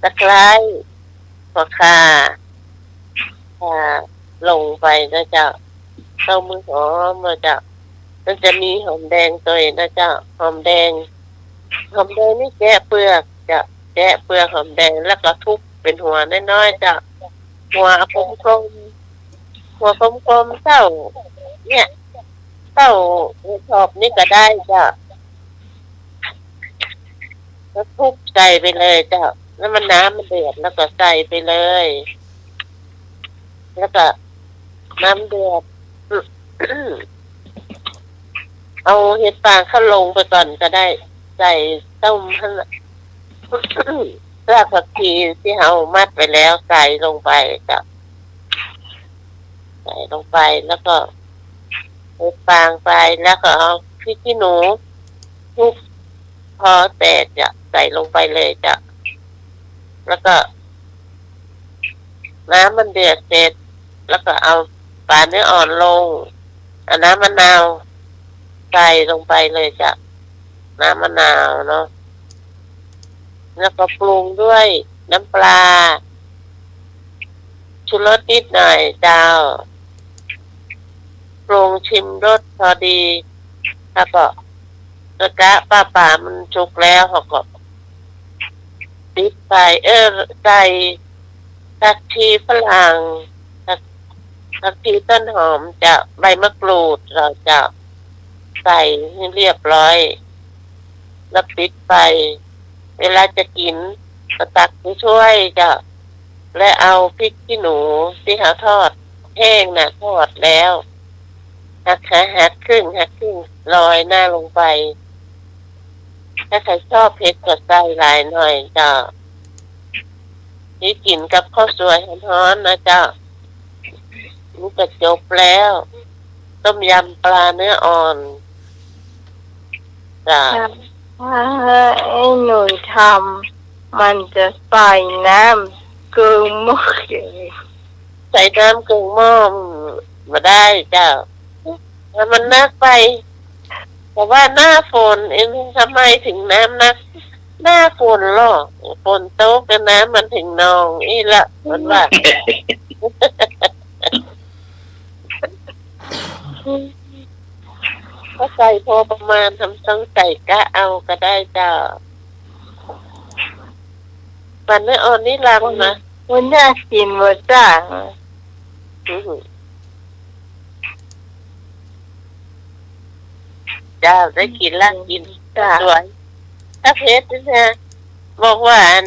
ตะไคร้ หัวข่า อ่า ลงไปนะเจ้า ต้มหื้อหอมนะเจ้า มันจะมีหอมแดงตวยนะเจ้า หอมแดง หอมแดงนี่แกะเปลือกเจ้า แกะเปลือกหอมแดงแล้วก็ทุบเป๋นหัวน้อยๆ เจ้า หัวกลมๆ หัวกลมๆ เจ้า เนี่ย ข้าวชอบนี่ก็ได้เจ้า ก็คลุกใส่ไปเลยเจ้า แล้วมันน้ำมันเดือดแล้วก็ใส่ไปเลย แล้วก็น้ำเดือด เอาเห็ดฟางเข้าลงไปก่อนก็ได้ ใส่ต้มหั่นน่ะ รากผักชีที่เฮามัดไว้แล้วใส่ลงไปเจ้า ใส่ลงไปแล้วก็เห็ดฟางไป แล้วก็เอาพริกขี้หนูทุบพอแตกเจ้า ใส่ลงไปเลยเจ้า แล้วก็ น้ำมันเดือดเสร็จ แล้วก็เอาปลาเนื้ออ่อนลง เอาน้ำมะนาวใส่ลงไปเลยเจ้า น้ำมะนาวเนาะ แล้วก็ปรุงด้วยน้ำปลา ชูรสนิดหน่อยเจ้า ปรุงชิมรสพอดี แล้วก็ กะว่าปลามันสุกแล้ว เฮาก็ปิดไฟ เออ ใส่ผักชีฝรั่ง ผัก ผักชีต้นหอมเจ้า ใบมะกรูด เฮาจะใส่ให้เรียบร้อย แล้วปิดไฟ เวลาจะกิ๋นก็ตักใส่ถ้วยเจ้า และเอาพริกขี้หนูตี้เฮาทอดแห้งน่ะ ทอดแล้ว หัก หักครึ่ง หักครึ่ง โรยหน้าลงไป ถ้าใผชอบเผ็ดก็ใส่หลายหน่อยเจ้า นี่กิ๋นกับข้าวสวยฮ้อนๆ นะเจ้า นี่ก็จบแล้ว ต้มยำปลาเนื้ออ่อน จ้ะ ถ้าไอ้หนุ่ยทำ มันจะใส่น้ำเกินหม้อ ใส่น้ำเกินหม้อบ่ได้เจ้า ถ้ามันนักไป แต่ว่าหน้าฝนเอง ทำไมถึงน้ำนัก หน้าฝนหรอ ฝนตกแล้วน้ำมันถึงนองอี้ละ เปิ้นว่า ก็ใส่พอประมาณ ทำ ต้องใส่กะเอาก็ได้เจ้า ปลาเนื้ออ่อนนี่ลำนะ มันน่ากิ๋นบ่จ้า อือหือ เจ้า ได้กิ๋นละ กิ๋น จ้ะ สวย ถ้าเผ็ดนี่นะ บอกว่าอัน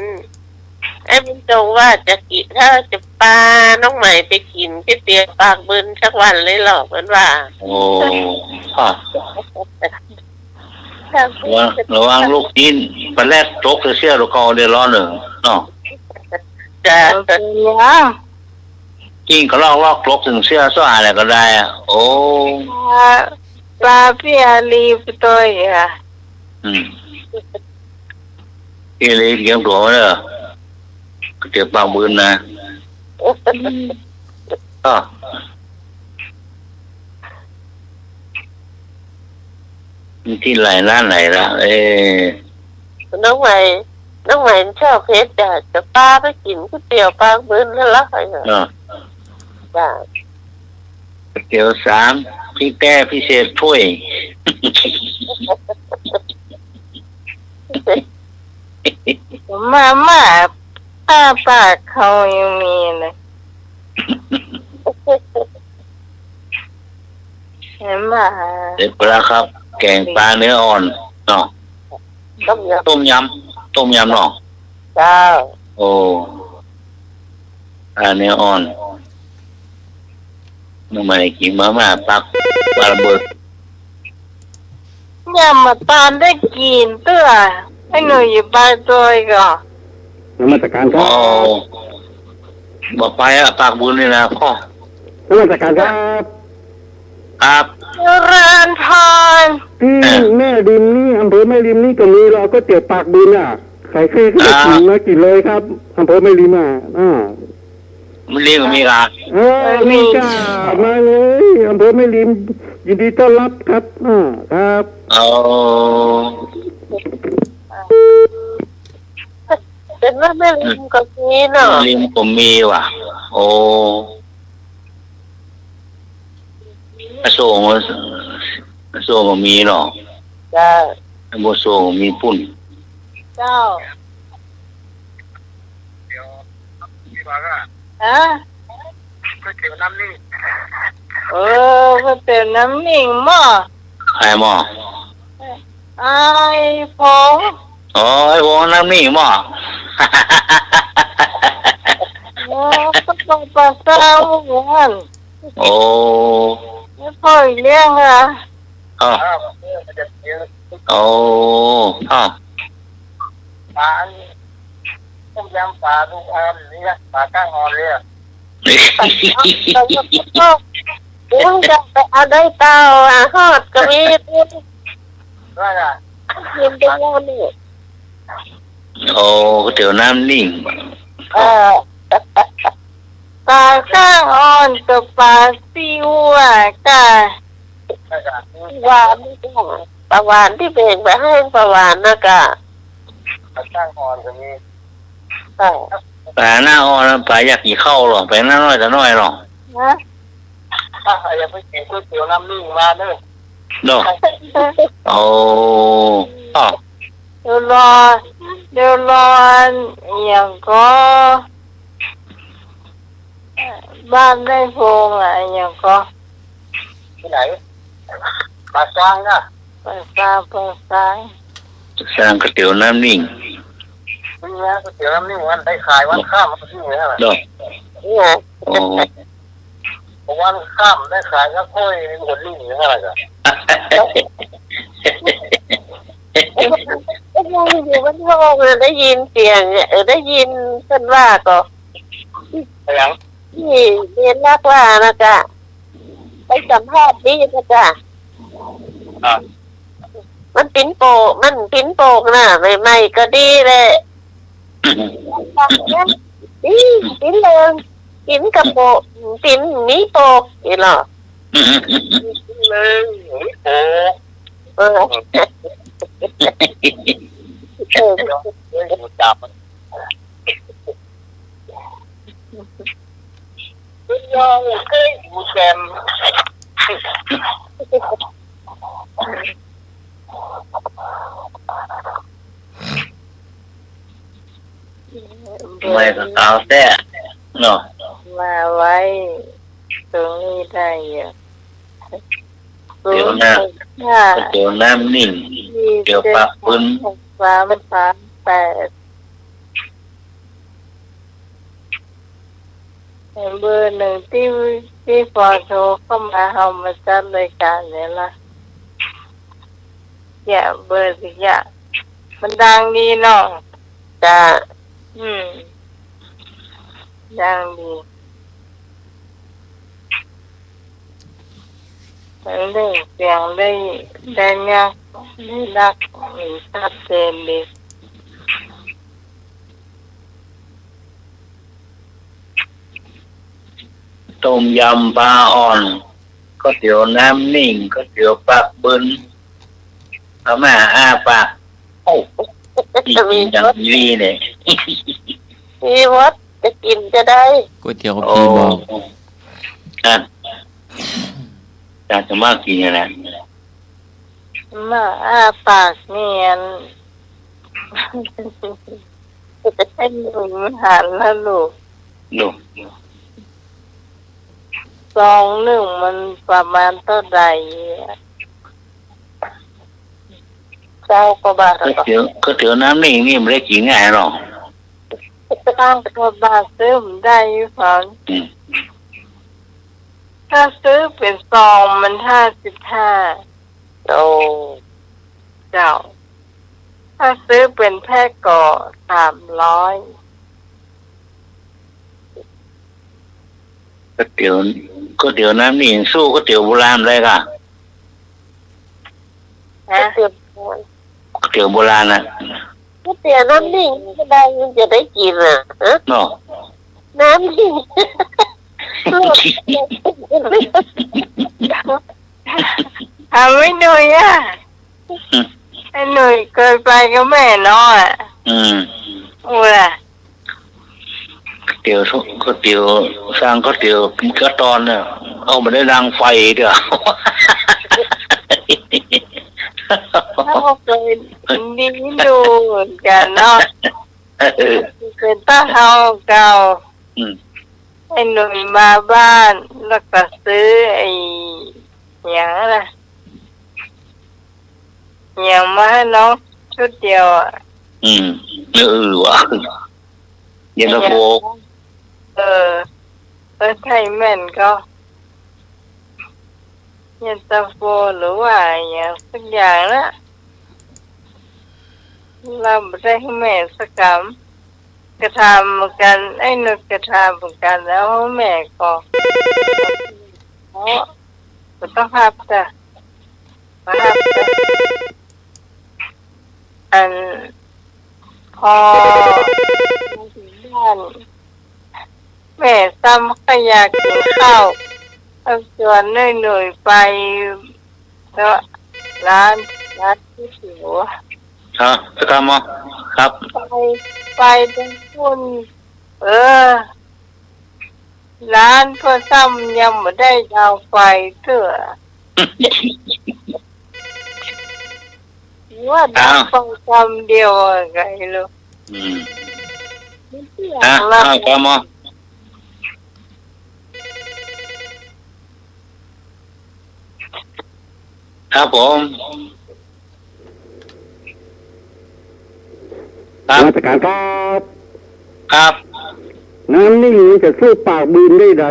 ไอ้บุญส่งว่าจะกิ๋น ถ้าจะปาน้องใหม่ไปกิ๋นก๋วยเตี๋ยวปากบืนสักวันเลยหรอก เปิ้นว่า โอ้ ค่ะ ระวัง ระวังลูกชิ้นปลาแร็ดตกใส่เสื้อลูกเก่าเดือดร้อนเน่อ เนาะ จ้ะ บ่เป๋นหยัง กิ้งกระลอกลอกตกเสื้อซ้ออะไรก็ได้อะ โอ้ ปลา ปลาปี้อาลีย์ไปตวยอะ อืม ปี้อาลีย์เตรียมตั๋วไว้เน่อ ก๋วยเตี๋ยวปากบืนนะ อืม อ้อ ตี้ไหน ร้านไหนละ เอ๊ะ น้องใหม่ น้องใหม่มันชอบเผ็ดจ้ะ จะปาไปกิ๋นก๋วยเตี๋ยวปากบืนนั่นละ อ่า จ้ะ ก๋วยเตี๋ยวสาม พริกแต้พิเศษถ้วย มาม่า อ้าปากเขายังมีเลย เห็นบ่ เสร็จไปแล้วครับ แกงปลาเนื้ออ่อนเนาะ ต้มยำ ต้มยำ ต้มยำเนาะ เจ้า โอ้ ปลาเนื้ออ่อน น้องใหม่กิ๋นมาม่าปักปลาระเบิด ยังบ่ตันได้กิ๋นเตื้อ ไอ้หนุ่ยอยู่ปากตวยก่อ นมัสการครับ อ๋อ บ่ไปอะ ปากบืนนี่นะพ่อ นมัสการครับ ครับ เจริญพร ตี้ เออ แม่ริมนี่ อำเภอแม่ริมนี่ก็มีเหรอ ก๋วยเตี๋ยวปากบืนน่ะ ใครเคย อ่า กิ๋นมากิ๋นเลยครับ อำเภอแม่ริมอ่ะ อ่า แม่ริมก็มีละ เออ มี มีจ้า มาเลย อำเภอแม่ริม ยินดีต้อนรับครับ อ่า ครับ อ๋อ เปิ้นว่าแม่ริมก็มีเนาะ แม่ริมก็มีว่ะ โอ้ อโศก อโศกก็มีเนาะ เจ้า บ่อโศกก็มีปุ้น เจ้า ฮะ ก๋วยเตี๋ยวน้ำนิ่ง เออ ก๋วยเตี๋ยวน้ำนิ่งหม้อ ใครหม้อ ไอ้พงษ์ อ๋อ ไอ้พงษ์น้ำนิ่งหม้อ เออ ก็ต้องปลาซ่าเหมือนกัน โอ้ ไม่ค่อยเลี้ยงอะ อ้าว อ้าว ปลาอันนี้ ต้มยำปลาลูกอ่อนนี่นะ ปลาก้างอ่อนเลยอะ เดี๋ยวจะไปเอาได้เปล่าอะ ฮอดก็มี ว่าน่ะ กินไปแล้วนี่ โอ้ ก๋วยเตี๋ยวน้ำนิ่ง เออ ปลาก้างอ่อนกับปลาซิวอะ กะ หวาน ปลาหวานตี้เบ่งไปหื้อปลาหวานนะกะ ปลาก้างอ่อนก็มี ค่ะ ปลาหน้าอ่อน ปลาอยากกิ๋นข้าวหรอ ปลาหน้าน้อยต๋าน้อยหรอ ฮะ อ่ะ อย่าไปกิ๋นก๋วยเตี๋ยวน้ำนิ่งมาเด้อ เนาะ โอ้ อ้อ เดี๋ยวรอ เดี๋ยวรอ อะหยังก่อ บ้านได้พงษ์อะ อะหยังก่อ ตี้ไหน ป่าซางอะ ป่าซาง ป่าซาง ป่าซางก๋วยเตี๋ยวน้ำนิ่ง นี่นะ ก๋วยเตี๋ยวน้ำนิ่งวันได้ขายวันค่ำวันที่นี่แหละ เนาะ นี่ไง โอ้ วันค่ำได้ขายก็ค่อยมีคนนิ่งอยู่เท่าไหร่อะ ก็ยังอยู่บ้านนอกนะ ได้ยินเสียงเนี่ย เออ ได้ยินเปิ้นว่าก่อ เสียง ตี้เรียนรักว่านะกะ ไปสัมภาษณ์ตี้นะกะ อ่ะ มันปิ้นโปะ มันปิ้นโปะนะ ใหม่ๆ ก็ดีแหละ ดี ปิ้นเลิง ปิ้นกะโปะ ปิ้นมีโปะ นี่เหรอ ปิ้นเลิง มีโปะ เออ เออ เออ อยู่จับ คุณยองเคยอยู่แจ่ม ไม่ก็กาวแท้เนาะ มาไว้ตรงนี้ได้อยู่ เดี๋ยวนะ ศูนย์หกห้า เดี๋ยวน้ำนิ่ง เดี๋ยวปากปืน สามสามแปด เบอร์หนึ่งตี้ ตี้ปอโทรเข้ามา เฮามาจัดรายก๋านเนี่ยละ เยียะ เบอร์สิเยียะ มันดังดีเนาะ จ้ะ อืม ดังดี เล่งเสียงได้ ได้นัก ได้นัก อืม ชัดเจนดี ต้มยำปลาอ่อน ก๋วยเตี๋ยวน้ำนิ่ง ก๋วยเตี๋ยวปากปืน เอามาอ้าปาก โอ้ มีหมด อย่างนี้เนี่ย มีหมด จะกิ๋นจะได้ ก๋วยเตี๋ยวผีบอก โอ้ อ่ะ อยากจะมากิ๋นอะไร มาอ้าปากเนียน ให้หนุ่มหันละลูก ลูก ซองนึ่งมันประมาณเต้าใดอะ เก้ากว่าบาทอะ ก๋วยเตี๋ยว ก๋วยเตี๋ยวน้ำนิ่งนี่มันได้กิ๋นง่ายหรอ เก้ากว่าบาทซื้อมันได้อยู่ อืม ถ้าซื้อเป๋นซองมันห้าสิบห้า โอ้ เจ้า ถ้าซื้อเป๋นแพ็คก็สามร้อย ก๋วยเตี๋ยว ก๋วยเตี๋ยวน้ำนิ่งสู้ก๋วยเตี๋ยวโบราณได้ก่ะ ฮะ ก๋วยเตี๋ยวโบราณ ก๋วยเตี๋ยวโบราณน่ะ ก๋วยเตี๋ยวน้ำนิ่งก็ได้ มันจะได้กิ๋นอะ ฮะ เนาะ น้ำนิ่ง ถามไอ้หนุ่ยอะ อืม ไอ้หนุ่ยเกยไปกับแม่น้องอะ อืม อู้ล่ะ ก๋วยเตี๋ยว ก๋วยเตี๋ยว สั่งก๋วยเตี๋ยวกิ๋นก้าตอนเนี่ย เอามาได้ดังไฟเดี๋ยว เขาก็เกยดีดูเหมือนกั๋นเนาะ เออ เป๋นตาเฮาเก่า อืม ไอ้หนุ่ยมาบ้าน แล้วก็ซื้อไอ้ หยังนะ หยังมาหื้อน้องชุดเดียวอะ อืม เออ เออว่ะ เย็นตาโฟ เออ เออ ใช่แม่นก็ เย็นตาโฟหรือว่าหยังสักอย่างนะ เล่าบ่ได้หื้อแม่สักกำ กระถามเหมือนกั๋น ไอ้หนุ่ยกระถามเหมือนกั๋น แล้วแม่ก็ โอ้ บ่ต้องฮับจ้ะ บ่ฮับจ้ะ อัน พอมาถึงบ้าน แม่ซ้ำก็อยากกิ๋นข้าว ก็จวนหนุ่ยๆ ไปเนาะ ร้าน ร้านก๋วยเตี๋ยว ฮะ จะกำบ่ ครับ ไป ไปตรงปุ้น เออ ร้านก็ซ้ำยังบ่ได้ดาวไฟเตื้อ ว่าดาวไฟกำเดียวอะ ไงลูก อืม มันเสียง อ่ะ ลำ อ่ะ กำบ่ ครับผม ครับ นมัสการครับ ครับ น้ำนิ่งมันจะสู้ปากบืนได้ใด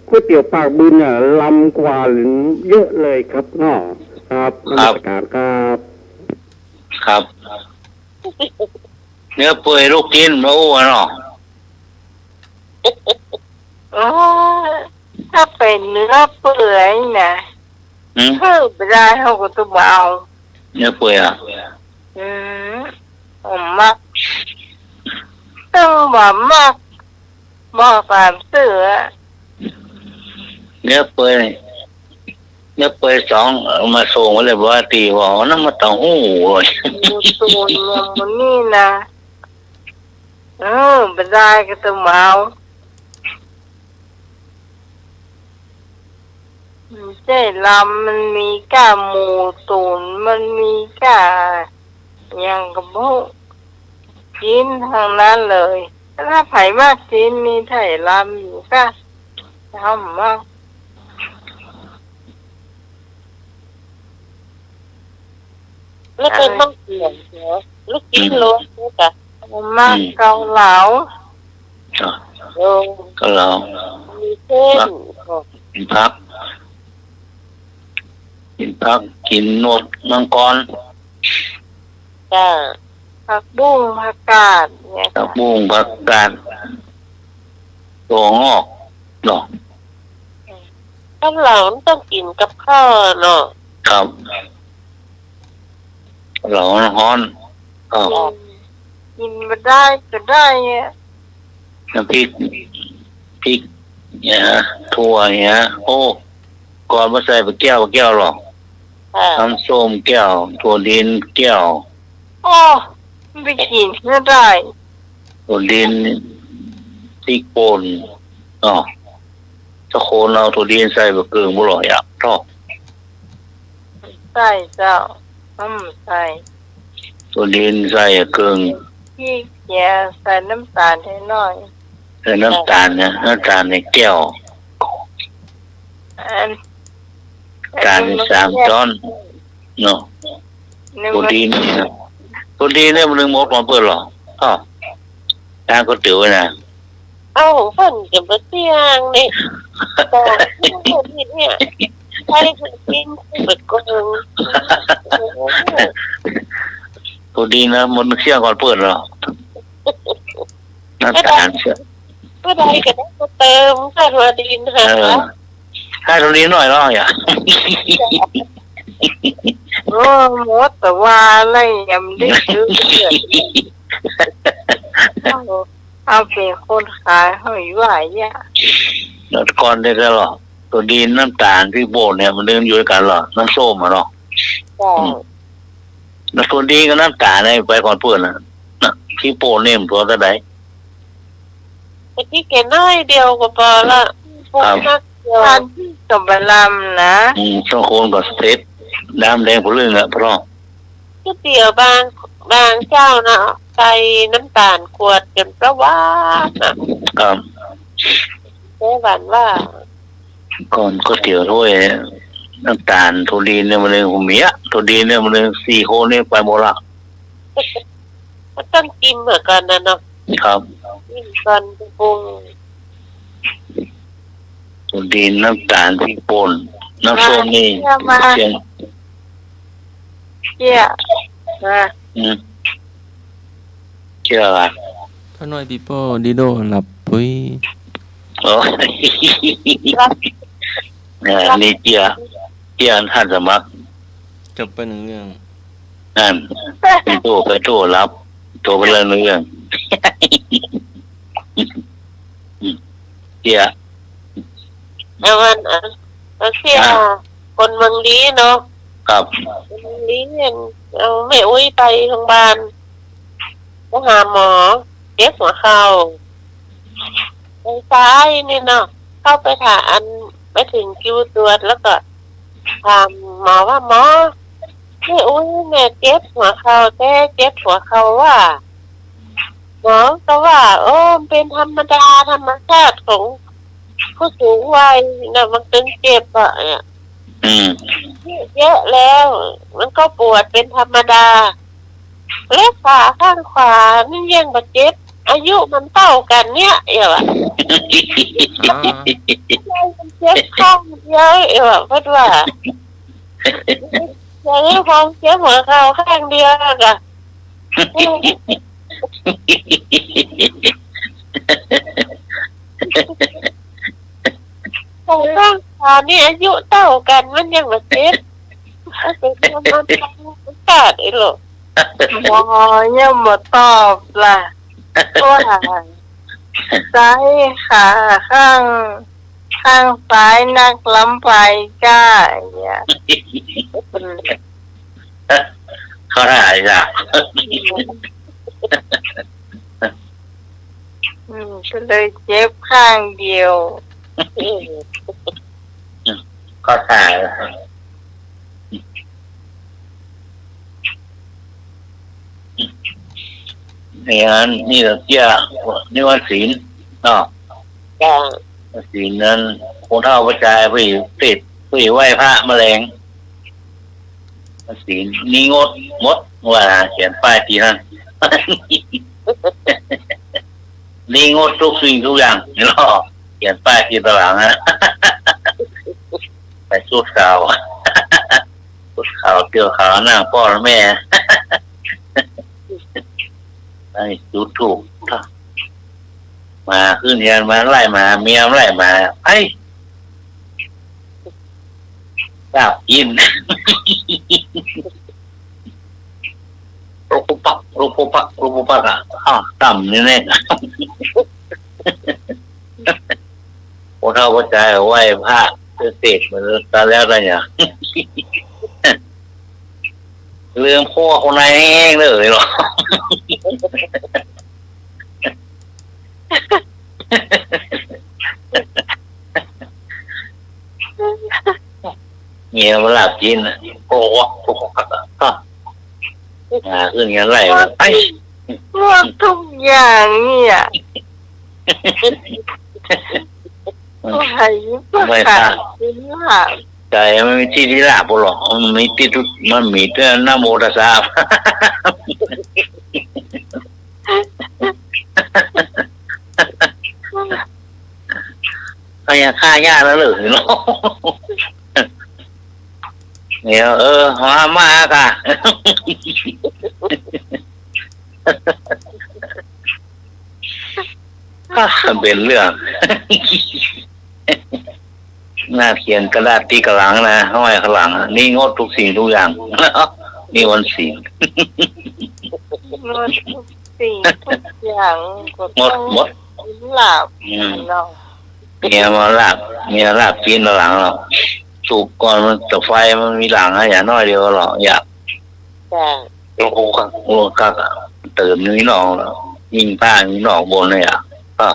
ก๋วยเตี๋ยวปากบืนเนี่ยลำกว่าเยอะเลยครับเนาะ ครับ ครับ นมัสการครับ ครับ เนื้อเปื่อยลูกชิ้น บ่อู้อะเนาะ โอ้ย ถ้าเป๋นเนื้อเปื่อยนะ หืม เฮ้อ บ่ได้ เฮาก็ต้องบ่เอา เนื้อเปื่อยอะ อืม ผมมัก ตึงบ่มัก บ่ต๋ามเตื้อ เนื้อเปื่อย เนื้อเปื่อยสอง เอามาส่งไว้เลย บ่าตี้ว่า เอาน้ำมันเต้าหู้ โอ้ย โอ้ โตนเนี่ย มื้อนี้นะ เออ บ่ได้ก็ต้องเอา มันใจ้ลำ มันมีก้าหมูตุ๋น มันมีก้าหยังก็บ่ฮู้ จีนตังนั้นเลย ถ้าใผมักจีน มีไถ่ลำอยู่ก้า ทำมา แล้วเปิ้นมักเปลี่ยนเหรอ ลูกชิ้นโลนี่กะ มัก อืม เกาเหลา อ่ะ เออ เกาเหลา มีเส้น มัก กิ๋นผัก กิ๋นผัก กิ๋นหนวดมังกร จ้ะ ผักบุ้ง ผักกาดเนี่ย ผักบุ้ง ผักกาด ถั่วงอก เนาะ เกาเหลามันต้องกิ๋นกับข้าวเนาะ ครับ เกาเหลาฮ้อน ก็ กิ๋นบ่ได้ก็ได้อะ น้ำพริก พริกเนี่ย ถั่วเนี่ย โอ้ ก่อนบ่ใส่ไปแก้ว แก้วหรอก ค่ะ น้ำส้มแก้ว ถั่วดินแก้ว โอ้ มันไปกิ๋นก็ได้ ถั่วดิน พริกป่น เนาะ ถ้าคนเอาถั่วดินใส่บ่เกิ่งบ่อร่อยอะ เนาะ ใส่เจ้า อืม ใส่ ถั่วดินใส่เกิ่ง พริกเจีย ใส่น้ำต๋าลให้หน่อย ใส่น้ำต๋าลเนี่ย น้ำต๋าลในแก้ว อัน ต๋าลนี่สามช้อน เนาะ นึ่ง พอดีนี่นะ พอดีเนี่ยมันนึ่งหมดก่อนเปิ้นเหรอ อ้าว น้ำก๋วยเตี๋ยวไว้นะ เอ้า เปิ้นจะบ่เสี่ยงนี่ แต่เปิ้นนี่เนี่ย ใครจะกิ๋นเปิ้นก็ พอดีนะ มันเสี่ยงก่อนเปิ้นเหรอ น้ำต๋าลเสีย ผู้ใดก็ได้มาเติมค่ะ ถั่วดินค่ะ เออ ให้ถั่วดินหน่อยเนาะ อย่า โอ้ หมดแต่ว่าอะไร ยังไม่ได้ซื้อเลย เอา เอาเป๋นคนขายให้ว่าอย่า แล้วก่อนเดี๋ยวก็หรอ ถั่วดิน น้ำต๋าล พริกป่นเนี่ย มันนึ่งอยู่ด้วยกั๋นเหรอ น้ำส้มอะเนาะ จ้ะ อืม แล้วถั่วดินกับน้ำต๋าลเนี่ย ไปก่อนเปิ้นนะ นะ พริกป่นเนี่ย มันตัวเท่าใด กะทิแค่น้อยเดียวก็ปอละ ครับ ปรุงนักเดียว ทานที่กับบ่ลำนะ อืม สองคนก็เสร็จ น้ำแดงผึ้งอะ พร้อม ก๋วยเตี๋ยวบาง บางเจ้านะ ใส่น้ำต๋าลขวดจ๋นประหวานอะ ครับ แต่หวานว่า ก่อนก๋วยเตี๋ยวถ้วยน้ำต๋าล ถั่วดินเนี่ย มะเร็งหัวเมีย ถั่วดินเนี่ย มะเร็งสี่คนเนี่ยไปหมดละ ก็ต้องกิ๋นเหมือนกั๋นน่ะเนาะ ครับ กิ๋นก่อนปรุง ถั่วดิน น้ำต๋าล พริกป่น น้ำส้มนี่ มา เชื่อมา เสียง เสีย มา อืม เสียอะไร ข้าน้อยปีโป้ดีโด้หลับปุ๊ย โอ้ หลับ เออ นี่เสีย เสียท่านสมัคร จบไปหนึ่งเรื่อง นั่น ไปโต้ ไปโต้หลับ โต้ไปเรื่องหนึ่งเรื่อง เสีย เอาวัน เอา เอาเสีย อ่า คนเมืองลี้เนาะ ครับ คนเมืองลี้เนี่ย เอาแม่อุ๊ยไปโรงพยาบาล ไปหาหมอ เจ็บหัวเข่า ไปซ้ายนี่เนาะ เข้าไปถาม อัน ไปเถิงคิวตรวจ แล้วก็ถามหมอว่า "หมอ แม่อุ๊ยแม่เจ็บหัวเข่าแต๊ เจ็บหัวเข่าว่า" หมอก็ว่า "โอ้ มันเป๋นธรรมดา ธรรมชาติของผู้สูงวัยนะ มันตึงเจ็บอะ" เนี่ย อืม เยอะแล้ว มันก็ปวดเป๋นธรรมดา แล้วขาข้างขวานี่ยังบ่เจ็บ อายุมันเต้ากั๋นเนี่ย เอ๋วะ อ๋อ มันเจ็บข้างเดียว เอ๋วะ เปิ้นว่า อย่างนี้ผมเจ็บหัวเข่าข้างเดียวกะ แต่ข้างขวานี่อายุเต้ากั๋น มันยังบ่เจ็บ มันเป๋นธรรมชาติเอ๋วะ หมอยังบ่ตอบละ ว่าซ้ายขาข้าง ข้างซ้ายนักล้ำไปก้า อย่างเงี้ย เขาถ่ายจ้ะ อืม ก็เลยเจ็บข้างเดียว เขาถ่าย อย่างนั้นนี่ละเสีย นี่วันศีลเนาะ จ้ะ ศีลนั้น คนเฒ่าผู้จายไปติด ไปไหว้พระมะแลง ศีลนี้งดหมด ว่าเขียนป้ายตี้หั้น นี้งดกู้สิ่งกู้อย่าง เนาะ เขียนป้ายตี้ตาหลังฮะ ใส่ชุดขาว ชุดขาว เตียวขาว นั่งป้อแม่ ไอ้จุดธูป หมาขึ้นเฮือนมาไล่หมา เมียไล่หมา ไอ้ ลาบกิ๋น ลุกปุ๊บปั๊บ ลุกปุ๊บปั๊บ ลุกปุ๊บปั๊บอะ อ้าว ต่ำนี่แน่ คนเฒ่าผู้จายไหว้พระเสร็จ เหมือนตายแล้วได้เนี่ย ลืมพวกคนในแห้งเลยเหรอ เมียมาลาบกิ๋นอะ โอ้โห อ่า ขึ้นเฮือนไล่ ไอ้ หมดทุกอย่างเนี่ย อืม ไหวบ่ ไม่ ขาด ค่ะ กิ๋นลาบ ใช่ มันมีตี้ตี้ลาบบ่หรอก มันมีตี้ตุ๊ มันมีแต่นะโมตัสสะ ใครจะฆ่าย่าแล้วเหรอเนาะ เนี่ย เออ มา มาค่ะ อ่ะ เป๋นเรื่อง น่าเขียนกระดาษตี้กะหลังนะ ห้อยกะหลังอะ นี้งดกู้สิ่งกู้อย่าง นี้วันศีล งดกู้สิ่งกู้อย่าง ก็ งด ต้อง งด กิ๋นลาบ อืม เนาะ เมียมาลาบ เมียลาบกิ๋นตาหลังเนาะ สุกก่อนมันจะไฟมันมีหลังอะ อย่างน้อยเดียวหรอก อยาก จ้ะ โอ้โห ครับ โอ้ ครับ ตื่นมีนอกแล้ว ยิ่งผ้ามีนอกบนเลยอะ ก็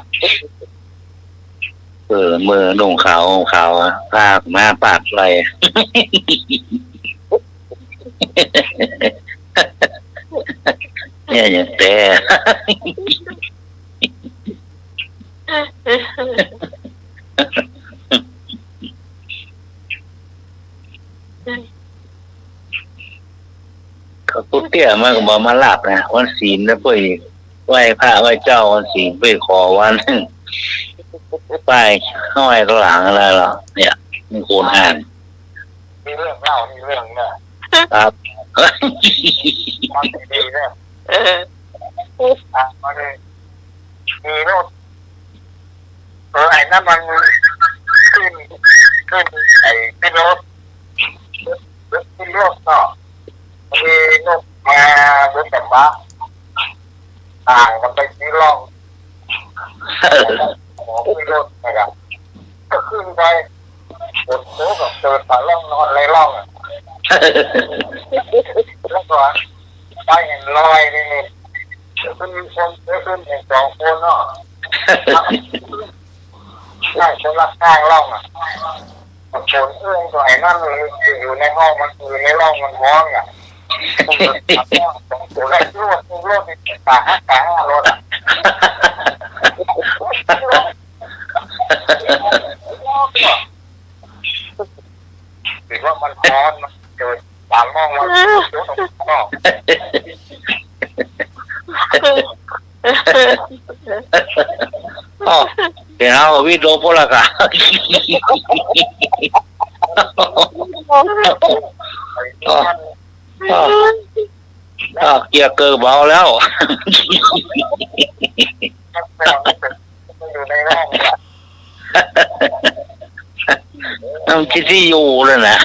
เออ เมื่อนุ่งขาว ขาวอะ ผ้ามาปาดไหล่ เนี่ย อย่างแต่ เออ เตื้อมันก็บ่มาลาบนะ วันศีลนะ เปิ้นไหว้พระไหว้เจ้า วันศีลเปิ้นขอวัน ป้ายห้อยหลังแล้วเหรอ เนี่ย มีคนอ่าน มีเรื่องเล่า มีเรื่องเนี่ย ครับ มันดีเนี่ย เออ อ่ะ มาเลย มีรถ เออ ไอ้นั้นมันขึ้น ขึ้น ไอ้ ขึ้นรถ ขึ้นรถเนาะ มีรถมา รถกระบะ ต่างกันไปสี่ล้อ หมอขึ้นรถนะครับ ก็ขึ้นไป ฝนตกก็เปิดฝาล้องนอนในล้องอะ แล้วก็ไปเห็นลอยนี่ ขึ้นคน ขึ้นเห็นสองคนเนาะ นั่งคนละข้างล้องอะ ฝนเอื้องก็ไอ้นั่นเลย อยู่ในห้องมัน อยู่ในล้องมันฮ้อนอะ สองตัวแรกรวด รวดนี่ตาหัก ตาหักรถอะ ถือว่ามันฮ้อน มันเกิดสามห้องมัน อ๋อ เดี๋ยวเอาวิทย์ลงพวกละกะ อ๋อ อ๋อ อ่ะ เกียร์เกิดเบาแล้ว มันคิดที่อยู่เลยนะ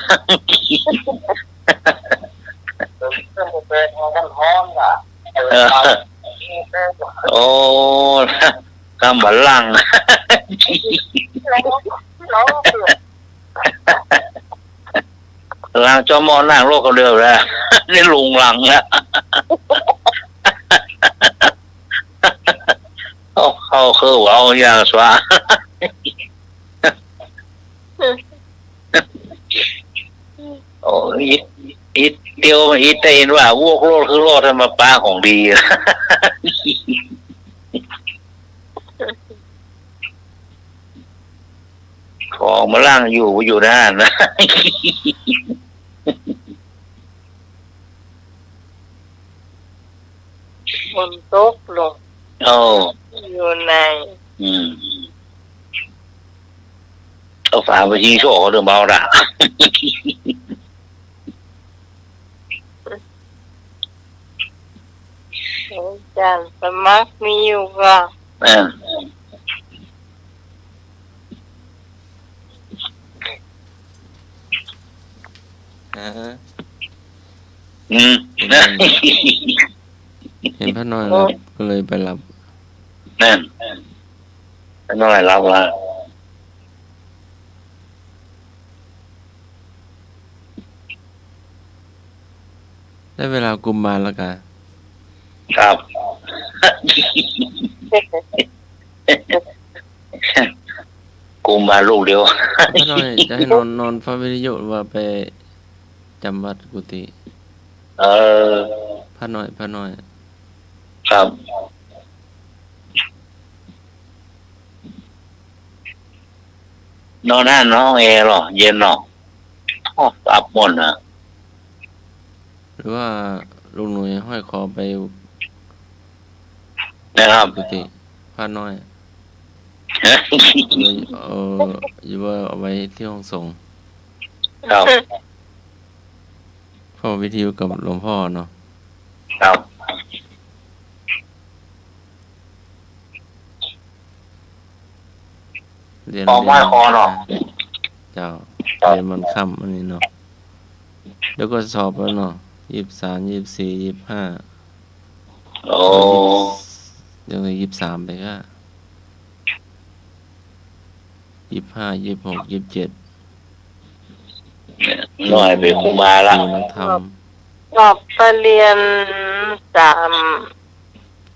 เออ โอ้ กำบัลลังก์ หลังจอมอนั่งโลกคนเดียวแล้ว ได้ลุงหลังแล้ว เอา เอาคือเอาอย่างสว่า โอ้ อี อีเตียว อีเตียวเห็นว่า วกโลดคือโลดให้มาปาของดี ของมาล่างอยู่ อยู่นั่นนะ ฝนตกลง โอ้ อยู่ใน อืม เอาฝาไปทิ้งโชว์เขาเดิมเอาละ อาจารย์สมัครมีอยู่ก็ อ่า อ่า อืม เห็น เห็นพระน้อยหลับ ก็เลยไปหลับ นั่น พระน้อยหลับละ ได้เวลากุมมารแล้วกะ ครับ กุมมารลูกเดียว พระน้อยจะให้นอน นอนเฝ้าวิทยุหรือว่าไปจำวัดกุฏิ เออ พระน้อย พระน้อย ครับ นอนห้องแอร์เหรอ เย็นเหรอ โอ้ อับหมดนะ หรือว่าลุงหนุ่ยห้อยคอไป นะครับ กุฏิพระน้อย เออ หรือว่าเอาไว้ที่ห้องสงฆ์ ครับ เฝ้าวิทยุกับหลวงพ่อเนาะ ครับ เรียน ออกมา เรียน ขอเนาะ เจ้า ครับ เรียนวันค่ำอันนี้เนาะ เดี๋ยวก็สอบแล้วเนาะ ยี่สิบสาม ยี่สิบสี่ ยี่สิบห้า โอ้ ยังเหลือยี่สิบสามไปก็ ยี่สิบห้า ยี่สิบหก ยี่สิบเจ็ด น้อยไปครูบาละ อยู่นักธรรม สอบปริญญาสาม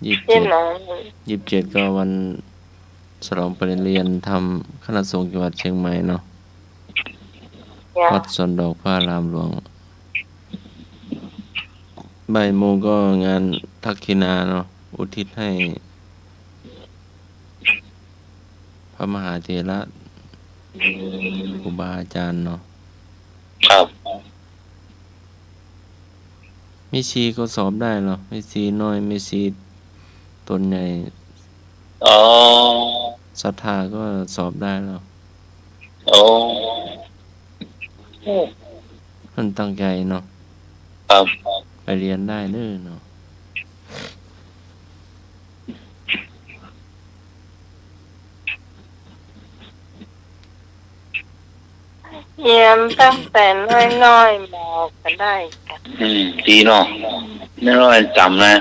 ยี่สิบเจ็ด ที่ไหน ยี่สิบเจ็ด ก็วันฉลองปริญญาธรรมคณะสงฆ์จังหวัดเชียงใหม่เนาะ จ้ะ วัดสวนดอกพระอารามหลวง บ่ายโมงก็งานทักขิณาเนาะ อุทิศให้ พระมหาเถระ ครูบาอาจารย์เนาะ ครับ แม่ชีก็สอบได้เหรอ แม่ชีน้อย แม่ชีต๋นใหญ่ อ๋อ ศรัทธาก็สอบได้เหรอ อ๋อ มันตั้งใจ๋เนาะ ครับ ไปเฮียนได้เน่อเนาะ เฮียนตั้งแต่น้อยๆ มาก็ได้จ้ะ อืม ดีเนาะ น้อยๆ จ๋ำนะ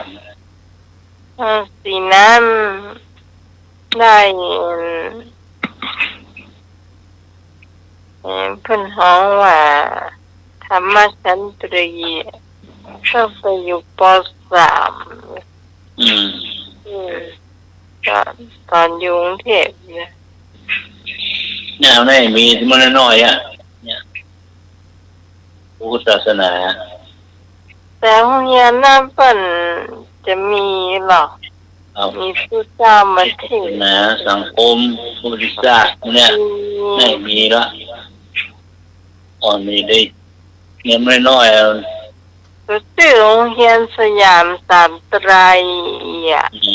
อืม ตี้นั้นได้ เอ่อ เปิ้นฮ้องว่า ธรรมชันตรี ก็ไปอยู่ ป.สาม อืม อืม ก็ต๋อนอยู่กรุงเทพฯ เนี่ย แนวนี้มีมาน้อยๆ อะ เนี่ย พุทธศาสนา แต่โฮงเฮียนนั้นเปิ้นจะมีหรอ ครับ มีผู้เจ้ามาเทศน์ ศาสนา สังคม ประวัติศาสตร์ เนี่ย อืม ไม่มีละ อ่อนนี่ได้ เฮียนน้อยๆ อะ ก็จื้อโฮงเฮียนสยามสามไตรอะ อื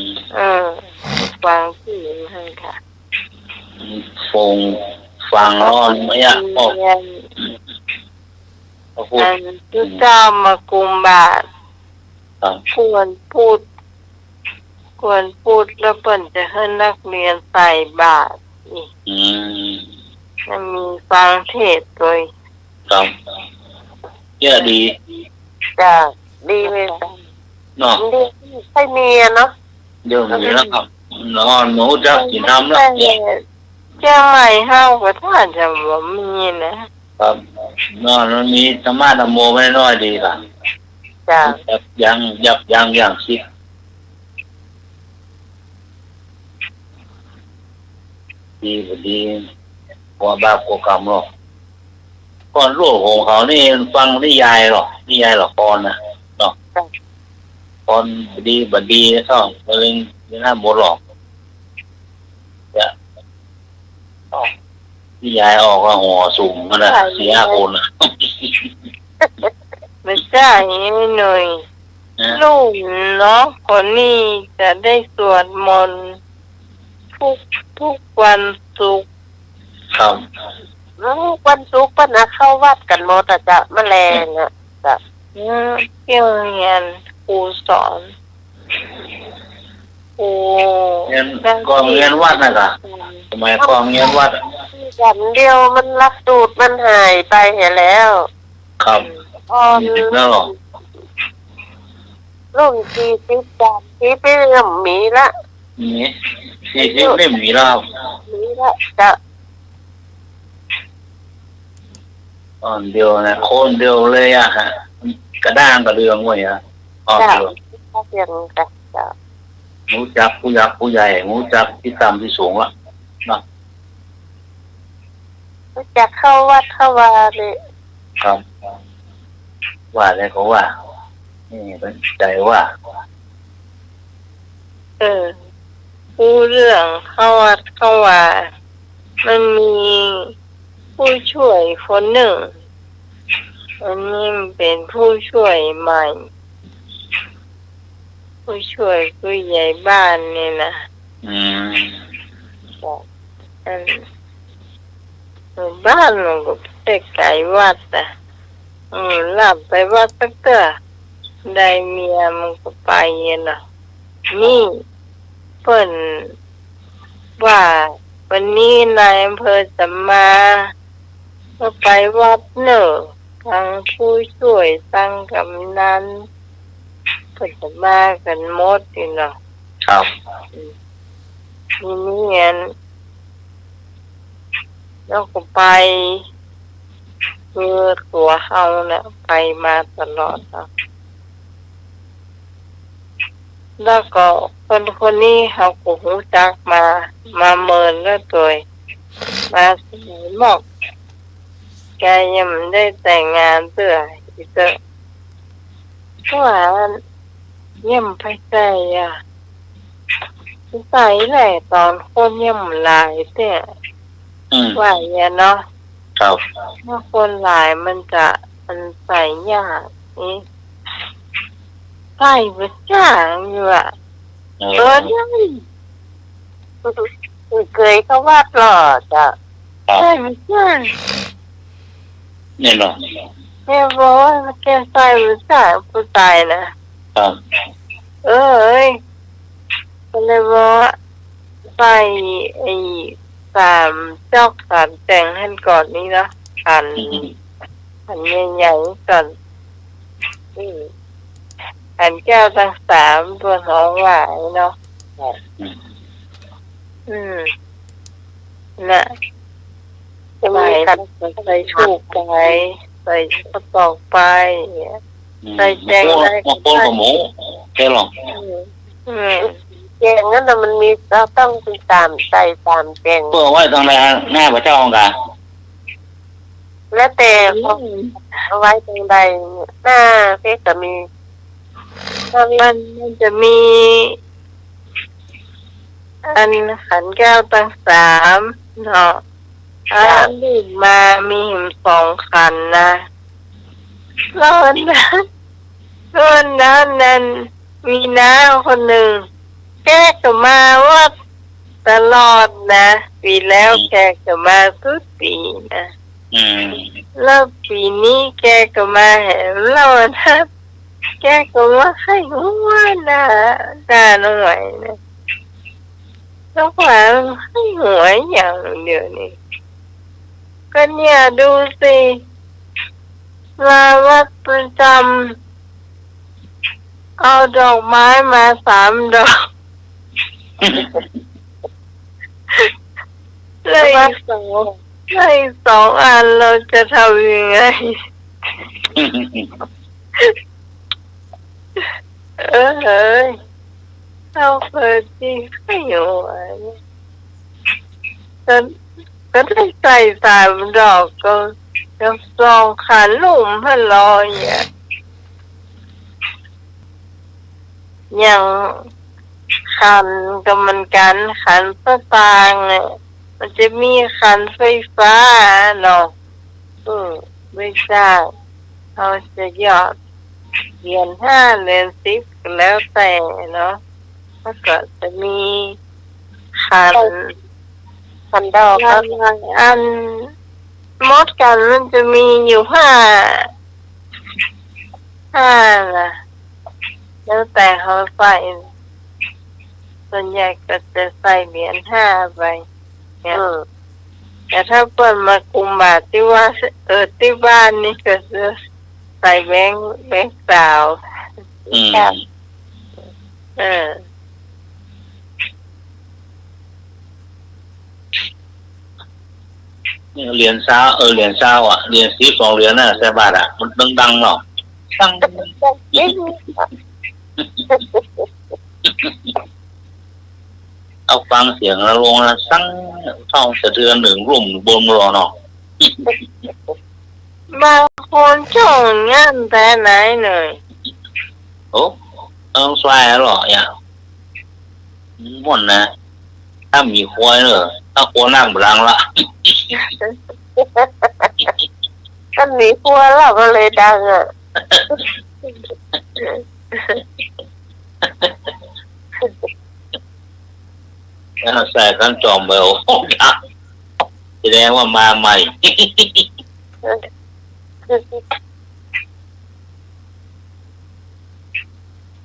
ม เออ ฟังจื้อหั้นค่ะ ฟัง ฟังแล้วมันไม่อยากออก เฮียน เขาพูด อันผู้เจ้ามากุมบาตร ครับ ควรพูด ควรพูด แล้วเปิ้นจะหื้อนักเฮียนใส่บาตรอีก อืม มันมีฟังเทศน์ตวย ครับ เยอะดี จ้ะ ดีเลยจ้ะ เนาะ ดี ค่อยมีอะเนาะ เดี๋ยวมีแล้วครับ เนาะ หนูจะกิ๋นน้ำแล้ว เชียงใหม่เฮาก็ถ้าจะบ่มีนะ ครับ เนาะ มันมีธรรมะธรรมโมไว้น้อยดีล่ะ จ้ะ ยับยั้ง ยับยั้ง ยั้งคิด ดีบ่ดี กั๋วบาปกั๋วกรรมหรอก ก่อนลูกของเขานี่ฟังนิยายหรอก นิยายละครน่ะ เนาะ จ้ะ ก่อนดีบ่ดีก็เอง เองห้ามบ่หรอก จะ นิยายออกก็หัวสูงขนาด ใช่ สี่ห้าคนน่ะ ไม่ใช่หน่อย ฮะ ลูกเนาะ คนนี้จะได้สวดมนต์ทุก ทุกวันศุกร์ ครับ แล้ววันศุกร์เปิ้นน่ะเข้าวัดกั๋นหมดอะจ๊ะ แม่แลงอะจ๊ะ เออ เที่ยวเฮียนครูสอน โอ้ เฮียน ก่อนเฮียนวัดน่ะกะ สมัยก่อนเฮียนวัดอะ กั๋นเดียวมันหลักสูตรมันหายไปเหียแล้ว ครับ อ่อน แล้วหรอ รุ่นสี่สิบ สามสิบ นี่เริ่มมีละ มี สี่สิบ นี่มีแล้วครับ มีละ จ้ะ อ่อนเดียวนะ คนเดียวเลยอะฮะ กระด้างกระเดื่องไว้อะ อ่อนเดียว จ้ะ เดียวกัน จ้ะ ฮู้จักผู้หลักผู้ใหญ่ ฮู้จักตี้ต่ำตี้สูงละ เนาะ ฮู้จักเข้าวัดเข้าวาเลย ครับ ว่าแล้วก็ว่า นี่เป๋นใจ๋ว่า เออ ฮู้เรื่องเข้าวัดเข้าวา มันมีผู้ช่วยคนนึ่ง อันนี้มันเป๋นผู้ช่วยใหม่ ผู้ช่วยผู้ใหญ่บ้านนี่นะ อืม อัน หมู่บ้านมันก็บ่ใจ้ไก๋วัดอะ เออ ลำไปวัดสักเตื้อ ได้เมียมันก็ไปอะเนาะ นี่ เปิ้นว่าวันนี้นายอำเภอจะมา ก็ไปวัดเน่อ ตังผู้ช่วย ตังกำนัน เปิ้นจะมากั๋นหมดนี่เนาะ ครับ อืม ทีนี้อัน แล้วก็ไป คือตั๋วเฮาน่ะ ไปมาตลอดเนาะ แล้วก็คนคนนี้เฮาก็ฮู้จักมา มาเมินแล้วตวย มาสมัยหม่อง แกยังบ่ได้แต่งงานเตื้อ อีเต๊อะ ก็ว่ายังบ่ไปใส่อะ ใส่แหละ ต๋อนคนยังบ่หลายเตื้อ อืม ว่าอย่างเนาะ ครับ ถ้าคนหลายมันจะ มันใส่ยาก นี่ ส่บ่าจ้างอยู่อะ เออ เออ นั่น เกยเข้าวัดหล่อเจ้า ครับ ใส่บ่าจ้าง เนี่ยเนาะ แกบอกว่าแกใส่บ่าจ้าง ผู้ต๋ายน่ะ ครับ เออ เอ้ย ก็เลยบอกว่าใส่ไอ้สามจ๊อกสามแจ่งหั้นก่อนนี้เนาะ ขัน อืม ขันใหญ่ๆก่อน อืม ขันแก้วตังสาม เปิ้นฮ้องว่าเนาะ ครับ อืม อืม น่ะ จะมี ใส่ ขัน ใส่ธูปไป ใส่ข้าวตอกไป เนี่ย อืม ใส่แจ่ง บางคน ได้ บางคนก็หมด ใช่หรอ อืม อืม แจ่งนั้นน่ะมันมี เฮาต้องมีสาม ใส่สามแจ่ง เปิ้นเอาไว้ตรงไหนฮะ หน้าพระเจ้าองค์การ แล้วแต่ อืม เอาไว้ตรงใด หน้าเพชรก็มี มัน มันจะมี อันขันแก้วตังสามเนาะ จ้ะ อันลูกมามีสองขันนะ แล้วอันนั้น แล้วอันนั้น นั่น มีน้าคนนึ่ง แกก็มาวัดตลอดนะ ปี๋แล้ว อืม แกก็มากู้ปี๋นะ อืม แล้วปี๋นี้แกก็มาแหม แล้วอันนั้น แกก็ว่าใค่หัวหน้า หน้าน้องไหวนะ แล้วว่าใค่หัวอย่างเดียวนี่ ก็เนี่ยดูสิ มาวัดประจำ เอาดอกไม้มาสามดอก เหลืออีกสอง เหลืออีกสองอัน เราจะทำยังไง เออ เฮ้ย เฮาเปิดจริงใค่หัวเนี่ย ก็ ก็ได้ใส่สามดอก ก็ยังสองขันลุ่มหั้นลอเนี่ย อย่างขันก็เหมือนกั๋น ขันพระปางเนี่ย มันจะมีขันไฟฟ้าเนาะ อืม บริจาค เฮาจะหยอดเหรียญห้า เหรียญสิบ ก็แล้วแต่เนาะ แล้วก็จะมีขัน ขันดอก หลายๆอัน หมดกั๋นมันจะมีอยู่ห้า ห้าน่ะ แล้วแต่เฮาใส่ ส่วนใหญ่ก็จะใส่เหรียญห้าไป เนี่ย อืม แต่ถ้าเปิ้นมากุมบาตรตี้วัด เออ ตี้บ้านนี่ก็จะใส่แบงก์ แบงก์ซาว อืม ครับ เออ เหรียญซาว เออ เหรียญซาวอะ เหรียญสิบสองเหรียญน่ะ ใส่บาตรอะ มันดังๆเนาะ ดัง เอาฟังเสียงแล้วลงนะ ซังท่องสะเทือนหนึ่งรุ่มบนรอเนาะ บางคนจ้องอย่างนั้นแต่ไหนเลย โอ้ ต้องใส่หรอ อย่างม่วนนะ ถ้ามีครัวเนอะ ถ้าครัวนั่งบลังละ ถ้ามีครัวเราก็เลยดังอะ แล้วใส่ขันจอมไป โอ้โห ดัง แสดงว่ามาใหม่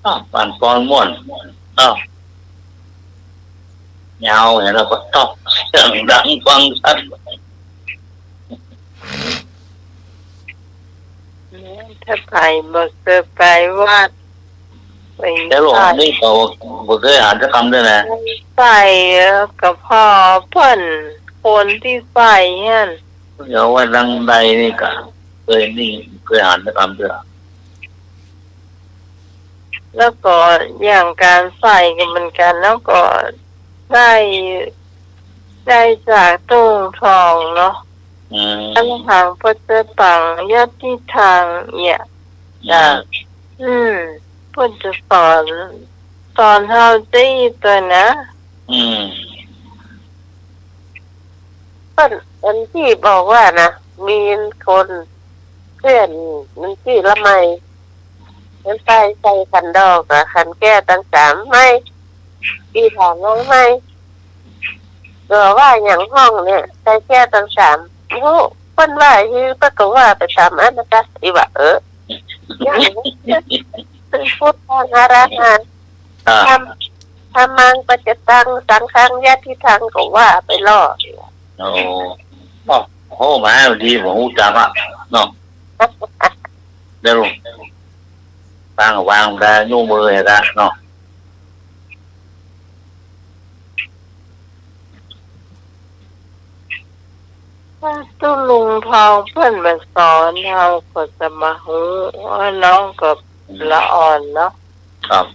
อ้าว ปั่นปอนม่วน อ้าว ยาวเห็นแล้วก็ต้องเสียงดังฟังชัด ถ้าไปบ่เคยไปวัด ไป แล้วหลวง ใส่ นี่เขาบ่เคยหันสักกำเลยนะ ใส่ก็ผ่อเปิ้นคนตี้ใส่หั้น เดี๋ยวว่าดังใดนี่ก็เคยนี่ เคยหันสักกำเลย แล้วก็อย่างก๋านใส่ก็เหมือนกั๋น แล้วก็ได้ ได้จากตู้ทองเนาะ อืม อะระหัง ปัจจตัง ยัตถิตัง เนี่ย อืม จ้ะ อืม เปิ้นจะสอน สอนเฮาตี้ตั๊วนะ อืม เปิ้น อันตี้บอกว่านะ มีคนเพื่อนมันตี้ละไม มันใส่ ใส่ขันดอกกับขันแก้วตังสามไม้ ตี้ถามว่าไม้ ก็ว่าหยังห้องเนี่ย ใส่แก้วตังสาม ฮู้ เปิ้นว่าหื้อ เปิ้นก็ว่าไปต๋ามอั้นนะจ๊ะ อีหว่า เออ อย่างนี้ พุทธังอะระหัง อ่า ธัม- ธัมมังปัจจตัง สังฆังยะทิฏฐัง ก็ว่าไปลอ โอ้ โอ้ โห มาดี บ่ฮู้จักอะ เนาะ เดี๋ยว ฟัง วางได้ ยู้มือให้ละ เนาะ ถ้าตุ๊ลุงทองเปิ้นบ่สอน เฮาก็จะบ่ฮู้ ว่าน้องก็ละอ่อนเนาะ ครับ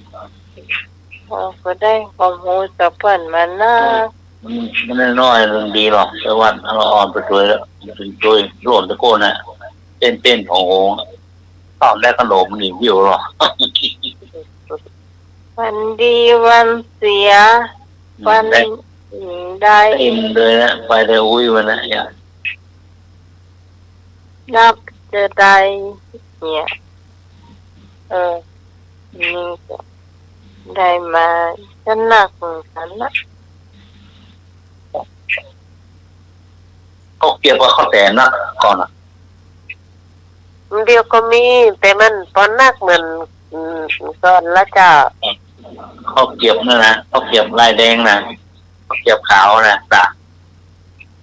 เฮาก็ได้ความฮู้จากเปิ้นมานะ มัน มันน้อยๆ มันดีหรอก แต่ว่าละอ่อนไปตวยแล้ว มันเป็นตวยโลดตะโกนน่ะ เต้นๆ ของโห ตอบได้ขนมนี่วิวหรอ วันดีวันเสีย อืม วัน ได้ อืม ได้ เต็มเลยนะ ไปได้อุ้ยวันนะ อย่า นับจะได้เนี่ย เออ นี่ก็ได้มาก็นักเหมือนกั๋นนะ ข้าวเกรียบกับข้าวแตนนะ ก่อนนะ เดี๋ยวก็มี แต่มันปอนักเหมือน อืม ก่อนละเจ้า ข้าวเกรียบนั่นนะ ข้าวเกรียบลายแดงนะ ข้าวเกรียบขาวนะ จ้ะ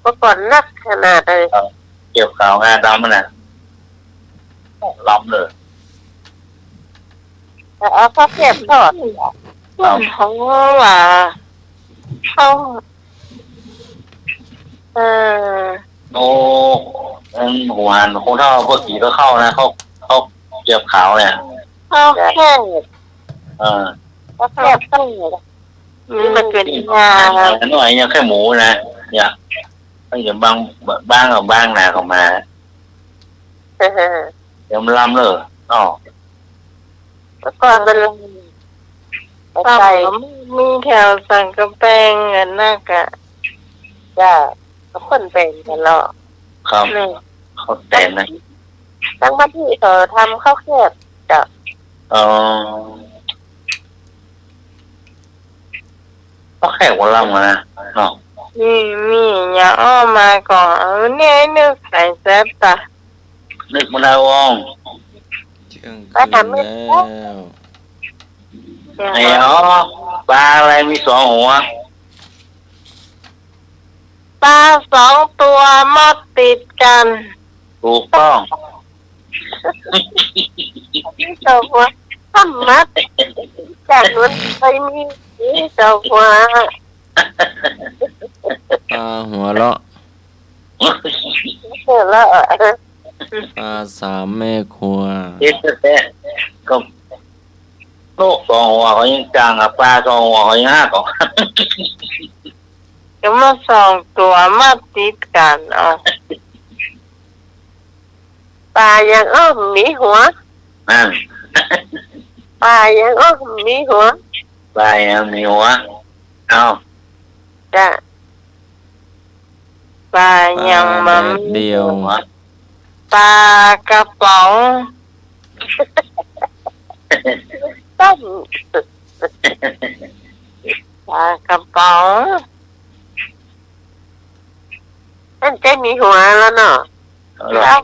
ก็ก่อนนักขนาดเลย เออ เกรียบขาวงาดำนะ ล้ำเลย เอาข้าวเกรียบทอด ครับ เขาว่า เขา เออ โอ้ อันหัวหัน คนเฒ่าเปิ้นกิ๋นกับข้าวนะ ข้าว ข้าวเกรียบขาวเนี่ย ข้าวแคบ เออ ข้าวแคบ นี่มันเป็นงา หน่อยยังแค่หมูนะ เนี่ย ก็ยังบาง บางกับบางนาเข้ามา เดี๋ยวมันล้ำเลย อ้อ เมื่อก่อนมัน ต้อง ใส่ มีแถวสันกำแพงอันนั้นกะ จ้ะ ก็คนแบ่งกั๋นเนาะ ครับ นี่ ข้าวแตนนะ ตั้งมาตี้เขาทำข้าวแคบ จ้ะ อ๋อ ข้าวแคบก็ล้ำกั๋นนะ เนาะ มี มี อย่าอ้อมาก่อน เอาเนี่ย นึกใส่แซบตะ นึกบ่ได้ว่อง เที่ยงคืนแล้ว ไอ้อ๋อ ปลาอะไรมีสองหัว ปลาสองตัวมัดติดกั๋น ถูกต้อง มีสองหัว ถ้ามัด จากนั้นไปมี มีสองหัว ปลาหัวเลาะ หัวเลาะ ปลาสามแม่ครัว เฮ็ดแต๊ๆ ก็นกสองหัวเขายังจ้างอะ ปลาสองหัวเขายังฮักอ่ะ ก็มาสองตัวมัดติดกั๋น อ้อ ปลายังอ้อมีหัว นั่น ปลายังอ้อมีหัว ปลายังมีหัว เอ้า จ้ะ ปลายังบ่มีหัว ปลาแดดเดียว ปลากระป๋อง ต้ม ปลากระป๋อง อันจะมีหัวแล้วเนาะ เอาล่ะ แล้ว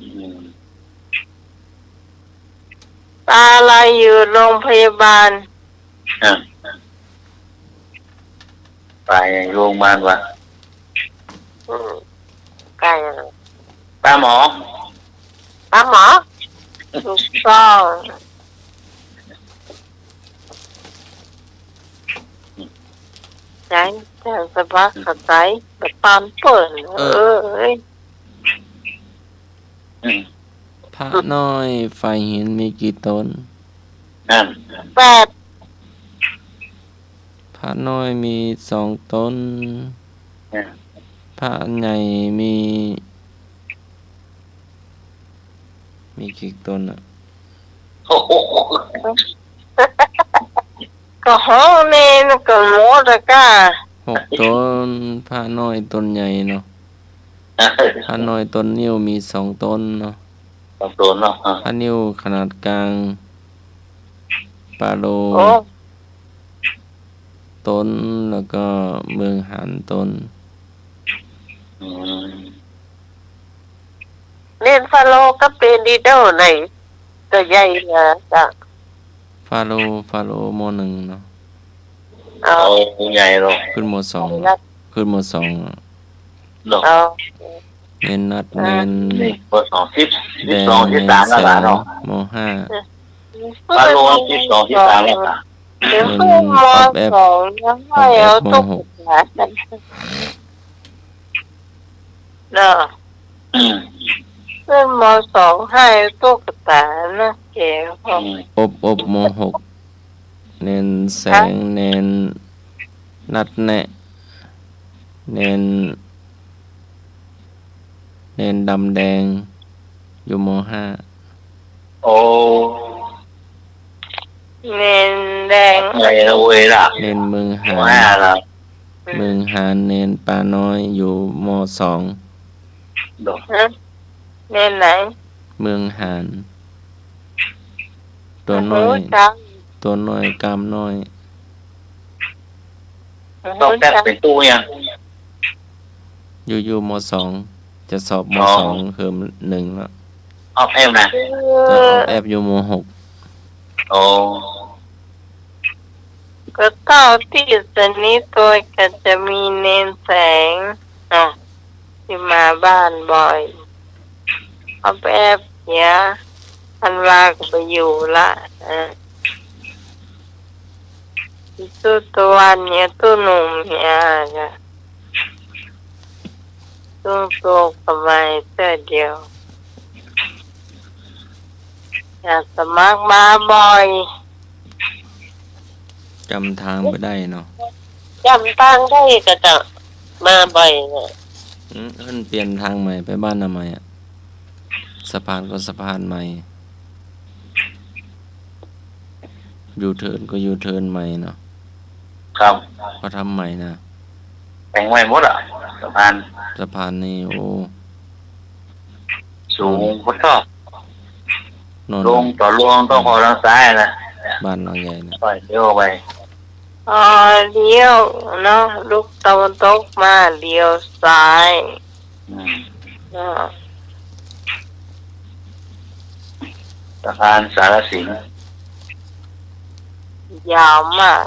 อืม ปลาอะไรอยู่โรงพยาบาล อ่ะ ปลาอยู่โรงพยาบาลวะ อืม ปลาอะไร ปลาหมอ ปลาหมอ ถูกต้อง ใช่ ใช่ สบายเข้าใจ๋ แบบปานเปิ้น เออ เออ เอ้ย อืม พระน้อยฝายหินมีกี่ต๋น นั่น แปด พระน้อยมีสองต๋น อ่า พระใหญ่มี มีกี่ต๋นอะ โอ้โห ก็ห้องนี้มันก็หมดอะก้า หกต๋น พระน้อยต๋นใหญ่เนาะ พระน้อยต๋นนิ้วมีสองต๋นเนาะ สองตัวเนาะ อ่า พระนิ้วขนาดกลาง ปาโล โอ้ ตน แล้วก็เมืองหานตน อืม เณรฟาโลก็เป๋นดีเด้อ ไหน ตั๋วใหญ่นะจ๊ะ ฟาโล ฟาโล ม.หนึ่ง เนาะ อ๋อ โอ้ ใหญ่เลย ขึ้น ม.สอง ใหญ่ละ ขึ้น ม.สอง เนาะ อ๋อ เณรนัด อ่า เณร นี่ ม.สอง สิบ แดง สิบสอง สิบสาม เณรแสง แล้วล่ะเนาะ ม.ห้า เออ ฟาโล สิบสอง สิบสาม แล้วล่ะ เดี๋ยวขึ้น เณร ม.สอง อ๊อฟแอฟ แล้วให้เอาตุ๊กตา อ๊อฟแอฟ ม.หก เนาะ อืม ขึ้น ม.สอง ให้ตุ๊กตานะแก อืม อบ อบ ม.หก เณรแสง ฮะ เณรนัดแนะ เณร เณรดำแดง อยู่ ม.ห้า โอ้ เณรแดง ไงนะเว้ยล่ะ เณรเมืองหาน ม.ห้า ครับ เมืองหาน เณรปาน้อย อยู่ ม.สอง ดอก ฮะ เณรไหน เมืองหาน ตั๋วน้อย โอ้โห จัง ตั๋วน้อย กล้ามน้อย ต้องแป๊บเป๋นตู้ยัง อยู่ อยู่ ม.สอง จะสอบ ม.สอง อ๋อ เทอมหนึ่งแล้ว อ๊อฟแอฟนะ จะอ๊อฟแอฟ อยู่ ม.หก อ๋อ ก็เต้าตี้สนิทตวยก็จะมีเณรแสง เนาะ ตี้มาบ้านบ่อย อ๊อฟแอฟเหีย อันว่าก็ไปอยู่ละ เออ ตู้ตะวันเหีย ตู้หนุ่มเหีย จ้ะ ตู้โตก็มาเตื้อเดียว อยากสมัครมาบ่อย จ๋ำตางบ่ได้เนาะ จ๋ำตางได้ก็จะมาบ่อยนะ อืม เปิ้นเปลี่ยนตางใหม่ไปบ้านนาใหม่อะ สะพานก็สะพานใหม่ ยูเทิร์นก็ยูเทิร์นใหม่เนาะ ครับ เขาทำใหม่นะ แต่งใหม่หมดอะ สะพาน สะพานนี่ โอ้ สูง โอ้ โคตร โน่น ลงต่อลงต้องขอทางซ้ายนะ บ้านหลังใหญ่นะ ค่อยเลี้ยวไป อ๋อ เลี้ยวเนาะ ลุกตะวันตกมา เลี้ยวซ้าย อืม เนาะ สะพานสารสิน ยาวมาก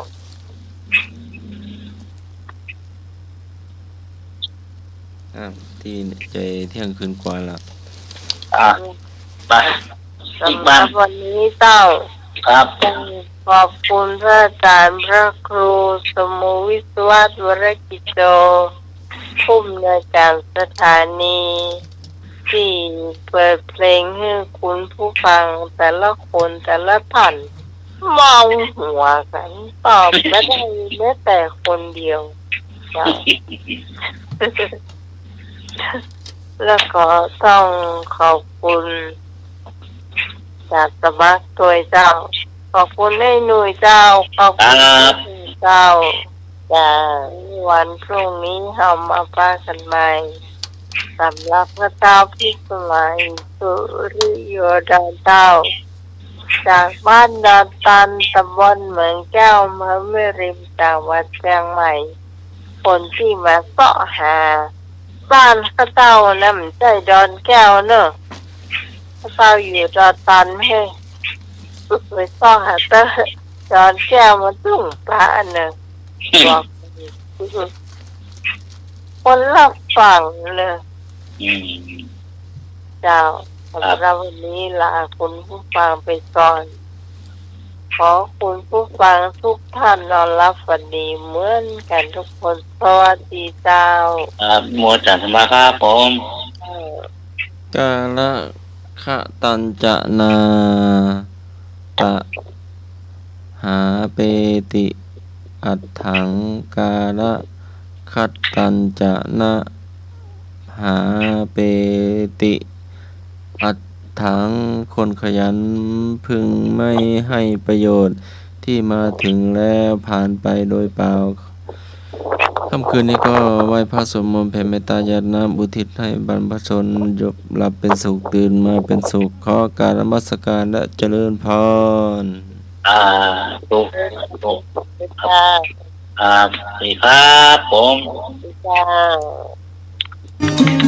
อ่ะ ตี้จะเที่ยงคืนกว่าแล้ว อ่ะ ไป อีกบ้าน สำหรับวันนี้เจ้า ครับ ต้องขอบคุณพระอาจารย์พระครูสมุวิศวัตร วรกิจโจ ผู้อำนวยการสถานี ตี้เปิดเพลงหื้อคุณผู้ฟังแต่ละคนแต่ละท่านเมาหัวกั๋น ตอบบ่ได้แม้แต่คนเดียว เจ้า แล้วก็ต้องขอบคุณ จ๋าสมัครตวยเจ้า ขอบคุณไอ้หนุ่ยเจ้า ขอบคุณ ครับ เจ้า จ้า วันพรุ่งนี้เฮามาปะกั๋นใหม่ สำหรับข้าเจ้าพิสมัย สุริโยดาเจ้า จากบ้านดอนตัน ตำบลเหมืองแก้ว อำเภอแม่ริม จังหวัดเจียงใหม่ คนตี้มาเซาะหาบ้านข้าเจ้านั้นบ่ใจ้ดอนแก้วเน่อ ข้าเจ้าอยู่ดอนตันเฮ้ย ไปเซาะหาเต๊อะ ดอนแก้วมันตึงปะเน่อ บอก คนละฝั่งเน่อ อืม เจ้า ครับ สำหรับวันนี้ลาคุณผู้ฟังไปก่อน ขอคุณผู้ฟังทุกท่านนอนหลับฝันดีเหมือนกั๋นทุกคน สวัสดีเจ้า ครับ มัวจันทร์มาครับผม เออ กาละคตัญจะนา ตะ หาเปติ อัตถัง กาละคตัญจะนะ หาเปติ อัตถัง คนขยันพึงไม่ให้ประโยชน์ที่มาถึงแล้วผ่านไปโดยเปล่า ค่ำคืนนี้ก็ไหว้พระสวดมนต์แผ่เมตตาหยาดน้ำอุทิศให้บรรพชนหลับเป็นสุขตื่นมาเป็นสุข ขอกราบนมัสการและเจริญพร สาธุ สาธุ ค่ะ ครับ สวัสดีครับผม สวัสดีค่ะ